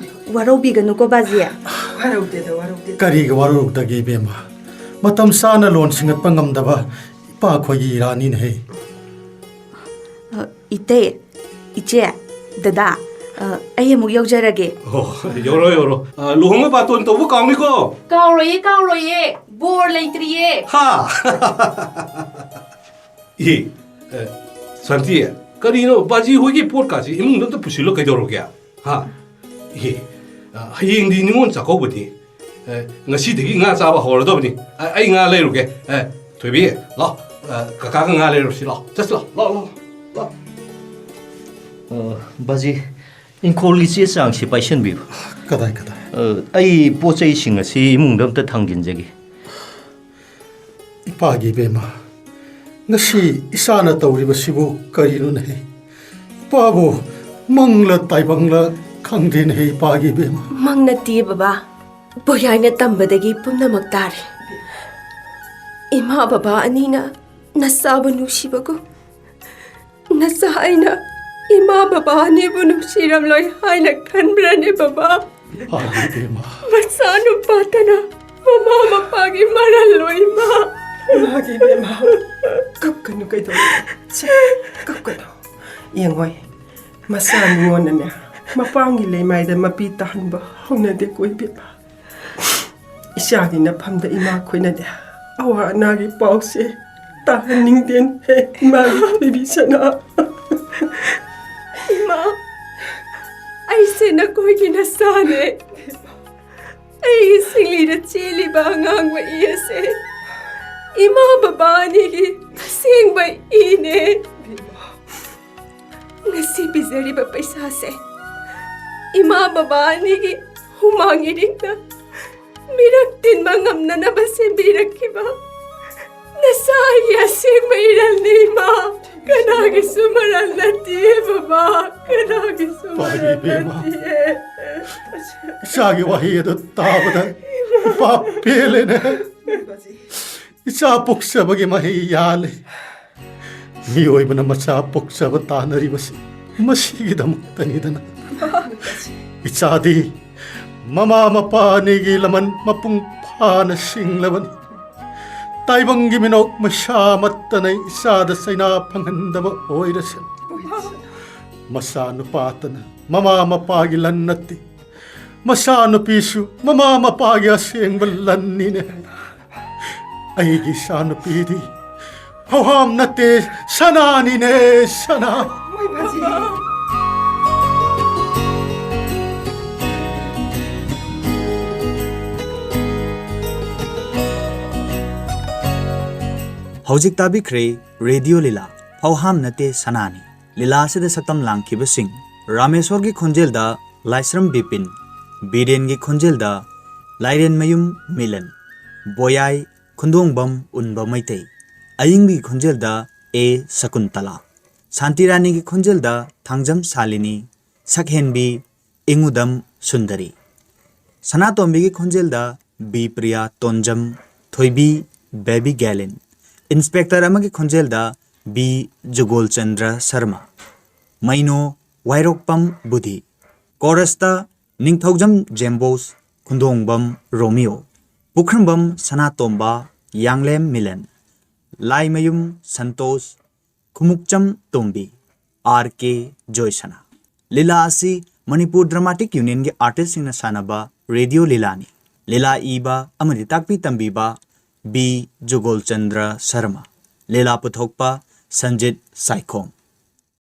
ꯋꯥꯔꯧꯕꯤꯒꯅꯨꯀꯣ, ꯕꯥꯖꯤ꯫ ꯋꯥꯔꯧꯗꯦꯗ, ꯋꯥꯔꯧꯗꯦꯗ꯫ ꯀꯔꯤꯒꯤ ꯋꯥꯔꯧꯔꯨꯗꯒꯦ, ꯏꯕꯦꯝꯃ? ꯃꯇꯝ ꯆꯥꯅ ꯂꯣꯟ ꯁꯤꯡꯒꯠꯄ ꯉꯝꯗꯕ ꯏꯄꯥꯈꯣꯏꯒꯤ ꯏꯔꯥꯅꯤꯅꯦꯍꯦ꯫ ꯑ, ꯏꯇꯩ, ꯏꯆꯦ, ꯗꯗꯥ, ꯑ, ꯑꯩ ꯑꯃꯨꯛ ꯌꯧꯖꯔꯒꯦ꯫ ꯑꯣ, ꯌꯧꯔꯣ, ꯌꯧꯔꯣ꯫ ꯑ, ꯂꯨꯍꯣꯡꯕ ꯕꯥꯇꯣꯟ ꯇꯧꯕ ꯀꯥꯎꯅꯤꯀꯣ꯫ ꯀꯥꯎꯔꯣꯏꯌꯦ, ꯀꯥꯎꯔꯣꯏꯌꯦ꯫ ꯕꯣꯔ ꯂꯩꯇ꯭ꯔꯤꯌꯦ꯫ ꯍꯥ? ꯏ, ꯑ, ꯁꯥꯟꯇꯤ, ꯀꯔꯤꯅꯣ? ꯕꯥꯖꯤ ꯍꯣꯏꯒꯤ ꯄꯣꯠꯀꯥꯁꯤ ꯏꯃꯨꯡꯗ ꯑꯝꯇ ꯄꯨꯁꯤꯜꯂꯣ, ꯀꯩꯗꯧꯔꯒꯦ? ꯍꯥ? ꯏ, ꯑ, ꯍꯌꯦꯡꯗꯤ ꯅꯤꯉꯣꯜ ꯆꯥꯛꯀꯧꯕꯅꯤ꯫ ꯑ, ꯉꯁꯤꯗꯒꯤ ꯉꯥ ꯆꯥꯕ ꯍꯧꯔꯗꯕꯅꯤ꯫ ꯑ, ꯑꯩ ꯉꯥ ꯂꯩꯔꯨꯒꯦ꯫ ꯑ, ꯊꯣꯏꯕꯤ, ꯂꯥꯛꯑꯣ꯫ ꯑ, ꯀꯀꯥꯒ ꯉꯥ ꯂꯩꯔꯨꯁꯤ, ꯂꯥꯛꯑꯣ꯫ ꯆꯠꯁꯤ, ꯂꯥꯛꯑꯣ, ꯂꯥꯛꯑꯣ, ꯂꯥꯛꯑꯣ, ꯂꯥꯛꯑꯣ꯫ ꯑ, ꯕꯥꯖꯤ, ꯏꯪꯈꯣꯜꯒꯤ ꯆꯦ ꯆꯥꯡꯁꯤ ꯄꯥꯏꯁꯤꯟꯕꯤꯌꯨ꯫ ꯀꯗꯥꯏ, ꯀꯗꯥꯏ? ꯑ, ꯑꯩ ꯄꯣꯠ ꯆꯩꯁꯤꯡ ꯑꯁꯤ ꯏꯃꯨꯡꯗ ꯑꯝꯇ ꯊꯥꯡꯖꯤꯟꯖꯒꯦ꯫ ꯏꯄꯥꯒꯤ ꯏꯕꯦꯝꯃ, ꯉꯁꯤ ꯏꯆꯥꯅ ꯇꯧꯔꯤꯕꯁꯤꯕꯨ ꯀꯔꯤꯅꯣꯅꯦꯍꯦ? ꯏꯄꯥꯕꯨ ꯃꯪꯂ ꯇꯥꯏꯕꯪꯂ ꯈꯪꯗꯦꯅꯦꯍꯦ, ꯏꯄꯥꯒꯤ ꯏꯕꯦꯝꯃ꯫ ꯃꯪ ꯅꯠꯇꯦ ꯕꯕꯥ, ꯄꯣꯌꯥꯏꯅ ꯇꯝꯕꯗꯒꯤ ꯄꯨꯝꯅꯃꯛ ꯇꯥꯔꯦ꯫ ꯏꯃꯥ ꯕꯕꯥ ꯑꯅꯤꯅ ꯅꯆꯥꯕꯨ ꯅꯨꯡꯁꯤꯕꯒꯨꯝ ꯅꯆꯥ ꯑꯩꯅ ꯏꯃꯥ ꯕꯕꯥ ꯑꯅꯤꯕꯨ ꯅꯨꯡꯁꯤꯔꯝꯂꯣꯏ ꯍꯥꯏꯅ ꯈꯟꯕ꯭ꯔꯅꯦ ꯕꯕꯥ? ꯏꯄꯥꯒꯤ ꯏꯕꯦꯝꯃ꯫ ꯃꯆꯥꯅꯨꯄꯥꯇꯅ ꯃꯃꯥ ꯃꯄꯥꯒꯤ ꯃꯔꯜ ꯂꯣꯏ ꯏꯃꯥ꯫ ꯏꯃꯥꯒꯤ ꯏꯕꯦꯝꯃ, ꯀꯞꯀꯅꯨ, ꯀꯩꯗꯧꯔꯒꯦ? ꯁꯦ, ꯀꯞꯀꯅꯨ꯫ ꯌꯦꯡꯉꯣꯏ, ꯃꯆꯥ ꯃꯤꯉꯣꯟꯗꯅꯦ, ꯃꯄꯥꯡꯒꯤ ꯂꯩꯃꯥꯏꯗ ꯃꯄꯤ ꯇꯥꯍꯟꯕ ꯍꯧꯅꯗꯦꯀꯣ ꯏꯕꯦꯝꯃ꯫ ꯏꯆꯥꯒꯤ ꯅꯐꯝꯗ ꯏꯃꯥ ꯈꯣꯏꯅꯗꯤ ꯑꯋꯥ ꯑꯅꯥꯒꯤ ꯄꯥꯎꯁꯦ ꯇꯥꯍꯟꯅꯤꯡꯗꯦꯅꯦ, ꯏꯃꯥꯒꯤ ꯊꯣꯏꯕꯤ ꯁꯅꯥ꯫ ꯏꯃꯥ, ꯑꯩꯁꯦ ꯅꯈꯣꯏꯒꯤ ꯅꯆꯥꯅꯦ꯫ ꯑꯩꯒꯤ ꯁꯤꯡꯂꯤꯗ ꯆꯦꯜꯂꯤꯕ ꯑꯉꯥꯡꯕ ꯏ ꯑꯁꯦ ꯏꯃꯥ ꯕꯕꯥ ꯑꯅꯤꯒꯤ ꯑꯁꯦꯡꯕ ꯏꯅꯦ꯫ ꯉꯁꯤ ꯄꯤꯖꯔꯤꯕ ꯄꯩꯁꯥꯁꯦ ꯏꯃꯥ ꯕꯕꯥ ꯑꯅꯤꯒꯤ ꯍꯨꯃꯥꯡ ꯏꯔꯤꯡꯅ ꯃꯤꯔꯛ ꯇꯤꯟꯕ ꯉꯝꯅꯅꯕ ꯁꯦꯝꯕꯤꯔꯛꯈꯤꯕ ꯅꯆꯥꯒꯤ ꯑꯁꯦꯡꯕ ꯏꯔꯜꯅꯤ ꯏꯃꯥ꯫ ꯀꯅꯥꯒꯤꯁꯨ ꯃꯔꯜ ꯅꯠꯇꯦ ꯕꯕꯥ, ꯀꯅꯥꯒꯤꯁꯨ ꯃꯔꯜ ꯏꯕꯦꯝꯃ꯫ ꯅꯠꯇꯦ꯫ ꯏꯆꯥꯒꯤ ꯋꯥꯍꯩ ꯑꯗꯨ ꯇꯥꯕꯗ ꯏꯄꯥ ꯄꯦꯜꯂꯦꯅꯦ꯫ ꯏꯆꯥ ꯄꯣꯛꯆꯕꯒꯤ ꯃꯍꯩ ꯌꯥꯜꯂꯦ꯫ ꯃꯤꯑꯣꯏꯕꯅ ꯃꯆꯥ ꯄꯣꯛꯆꯕ ꯇꯥꯟꯅꯔꯤꯕꯁꯤ ꯃꯁꯤꯒꯤꯗꯃꯛꯇꯅꯤꯗꯅ꯫ ꯏꯆꯥꯗꯤ ꯃꯃꯥ ꯃꯄꯥ ꯑꯅꯤꯒꯤ ꯂꯃꯟ ꯃꯄꯨꯡ ꯐꯥꯅ ꯁꯤꯡꯂꯕꯅꯤ꯫ ꯇꯥꯏꯕꯪꯒꯤ ꯃꯤꯅꯣꯛ ꯃꯩꯁꯥ ꯑꯃꯠꯇꯅ ꯏꯆꯥꯗ ꯆꯩꯅꯥ ꯐꯪꯍꯟꯗꯕ ꯑꯣꯏꯔꯁꯅꯨ꯫ ꯃꯆꯥ ꯅꯨꯄꯥꯇꯅ ꯃꯃꯥ ꯃꯄꯥꯒꯤ ꯂꯟ ꯅꯠꯇꯦ, ꯃꯆꯥ ꯅꯨꯄꯤꯁꯨ ꯃꯃꯥ ꯃꯄꯥꯒꯤ ꯑꯁꯦꯡꯕ ꯂꯟꯅꯤꯅꯦ꯫ ꯑꯩꯒꯤ ꯏꯆꯥ ꯅꯨꯄꯤꯗꯤ ꯐꯧꯍꯥꯝ ꯅꯠꯇꯦ, ꯁꯅꯥꯅꯤꯅꯦ, ꯁꯅꯥ꯫ ꯍꯧꯖꯤꯛ ꯇꯥꯕꯤꯈ꯭ꯔꯦ ꯔꯦꯗꯤꯑꯣ ꯂꯤꯂꯥ, ꯐꯧꯍꯥꯝ ꯅꯠꯇꯦ ꯁꯅꯥꯅꯤ꯫ ꯂꯤꯂꯥ ꯑꯁꯤꯗ ꯁꯛꯇꯝ ꯂꯥꯡꯈꯤꯕꯁꯤꯡ: ꯔꯥꯃꯦꯁꯣꯔꯒꯤ ꯈꯣꯟꯖꯦꯜꯗ ꯂꯥꯏꯁ꯭ꯔꯝ ꯕꯤꯄꯤꯟ, ꯕꯤꯔꯦꯟꯒꯤ ꯈꯣꯟꯖꯦꯜꯗ ꯂꯥꯏꯔꯦꯟꯃꯌꯨꯝ ꯃꯤꯂꯟ, ꯕꯣꯌꯥꯏ ꯈꯨꯟꯗꯣꯡꯕꯝ ꯎꯟꯕ ꯃꯩꯇꯩ, ꯑꯌꯤꯡꯕꯤꯒꯤ ꯈꯣꯟꯖꯦꯜꯗ ꯑꯦ ꯁꯀꯨꯟꯇꯂꯥ, ꯁꯥꯟꯇꯤꯔꯥꯅꯤꯒꯤ ꯈꯣꯟꯖꯦꯜꯗ ꯊꯥꯡꯖꯝ ꯁꯥꯂꯤꯅꯤ, ꯁꯛꯍꯦꯟꯕꯤ ꯏꯉꯨꯗꯝ ꯁꯨꯟꯗꯔꯤ, ꯁꯅꯥꯇꯣꯝꯕꯤꯒꯤ ꯈꯣꯟꯖꯦꯜꯗ ꯕꯤ ꯄ꯭ꯔꯤꯌꯥ ꯇꯣꯟꯖꯝ, ꯊꯣꯏꯕꯤ ꯕꯦꯕꯤ ꯒꯦꯂꯤꯟ, ꯏꯟꯁꯄꯦꯛꯇꯔ ꯑꯃꯒꯤ ꯈꯣꯟꯖꯦꯜꯗ ꯕꯤ ꯖꯨꯒꯣꯜꯆꯟꯗ꯭ꯔ ꯁꯔꯃ, ꯃꯩꯅꯣ ꯋꯥꯏꯔꯣꯛꯄꯝ ꯕꯨꯙꯤ, ꯀꯣꯔꯁꯇ ꯅꯤꯡꯊꯧꯖꯝ ꯖꯦꯝꯕꯣꯁ, ꯈꯨꯟꯗꯣꯡꯕꯝ ꯔꯣꯃꯤꯌꯣ, ꯄꯨꯈ꯭ꯔꯝꯕꯝ ꯁꯅꯥꯇꯣꯝꯕ, ꯌꯥꯡꯂꯦꯝ ꯃꯤꯂꯟ, ꯂꯥꯏꯃꯌꯨꯝ ꯁꯟꯇꯣꯁ, ꯈꯨꯃꯨꯛꯆꯝ ꯇꯣꯝꯕꯤ, ꯑꯥꯔ ꯀꯦ ꯖꯣꯏꯁꯅꯥ꯫ ꯂꯤꯂꯥ ꯑꯁꯤ ꯃꯅꯤꯄꯨꯔ ꯗ꯭ꯔꯃꯥꯇꯤꯛ ꯌꯨꯅꯤꯌꯟꯒꯤ ꯑꯥꯔꯇꯤꯁꯁꯤꯡꯅ ꯁꯥꯟꯅꯕ ꯔꯦꯗꯤꯑꯣ ꯂꯤꯂꯥꯅꯤ꯫ ꯂꯤꯂꯥ ꯏꯕ ꯑꯃꯗꯤ ꯇꯥꯛꯄꯤ ꯇꯝꯕꯤꯕ ꯕꯤ ꯖꯨꯒꯣꯜꯆꯟꯗ꯭ꯔ ꯁꯔꯃ꯫ ꯂꯤꯂꯥ ꯄꯨꯊꯣꯛꯄ ꯁꯟꯖꯤꯠ ꯁꯥꯏꯈꯣꯝ꯫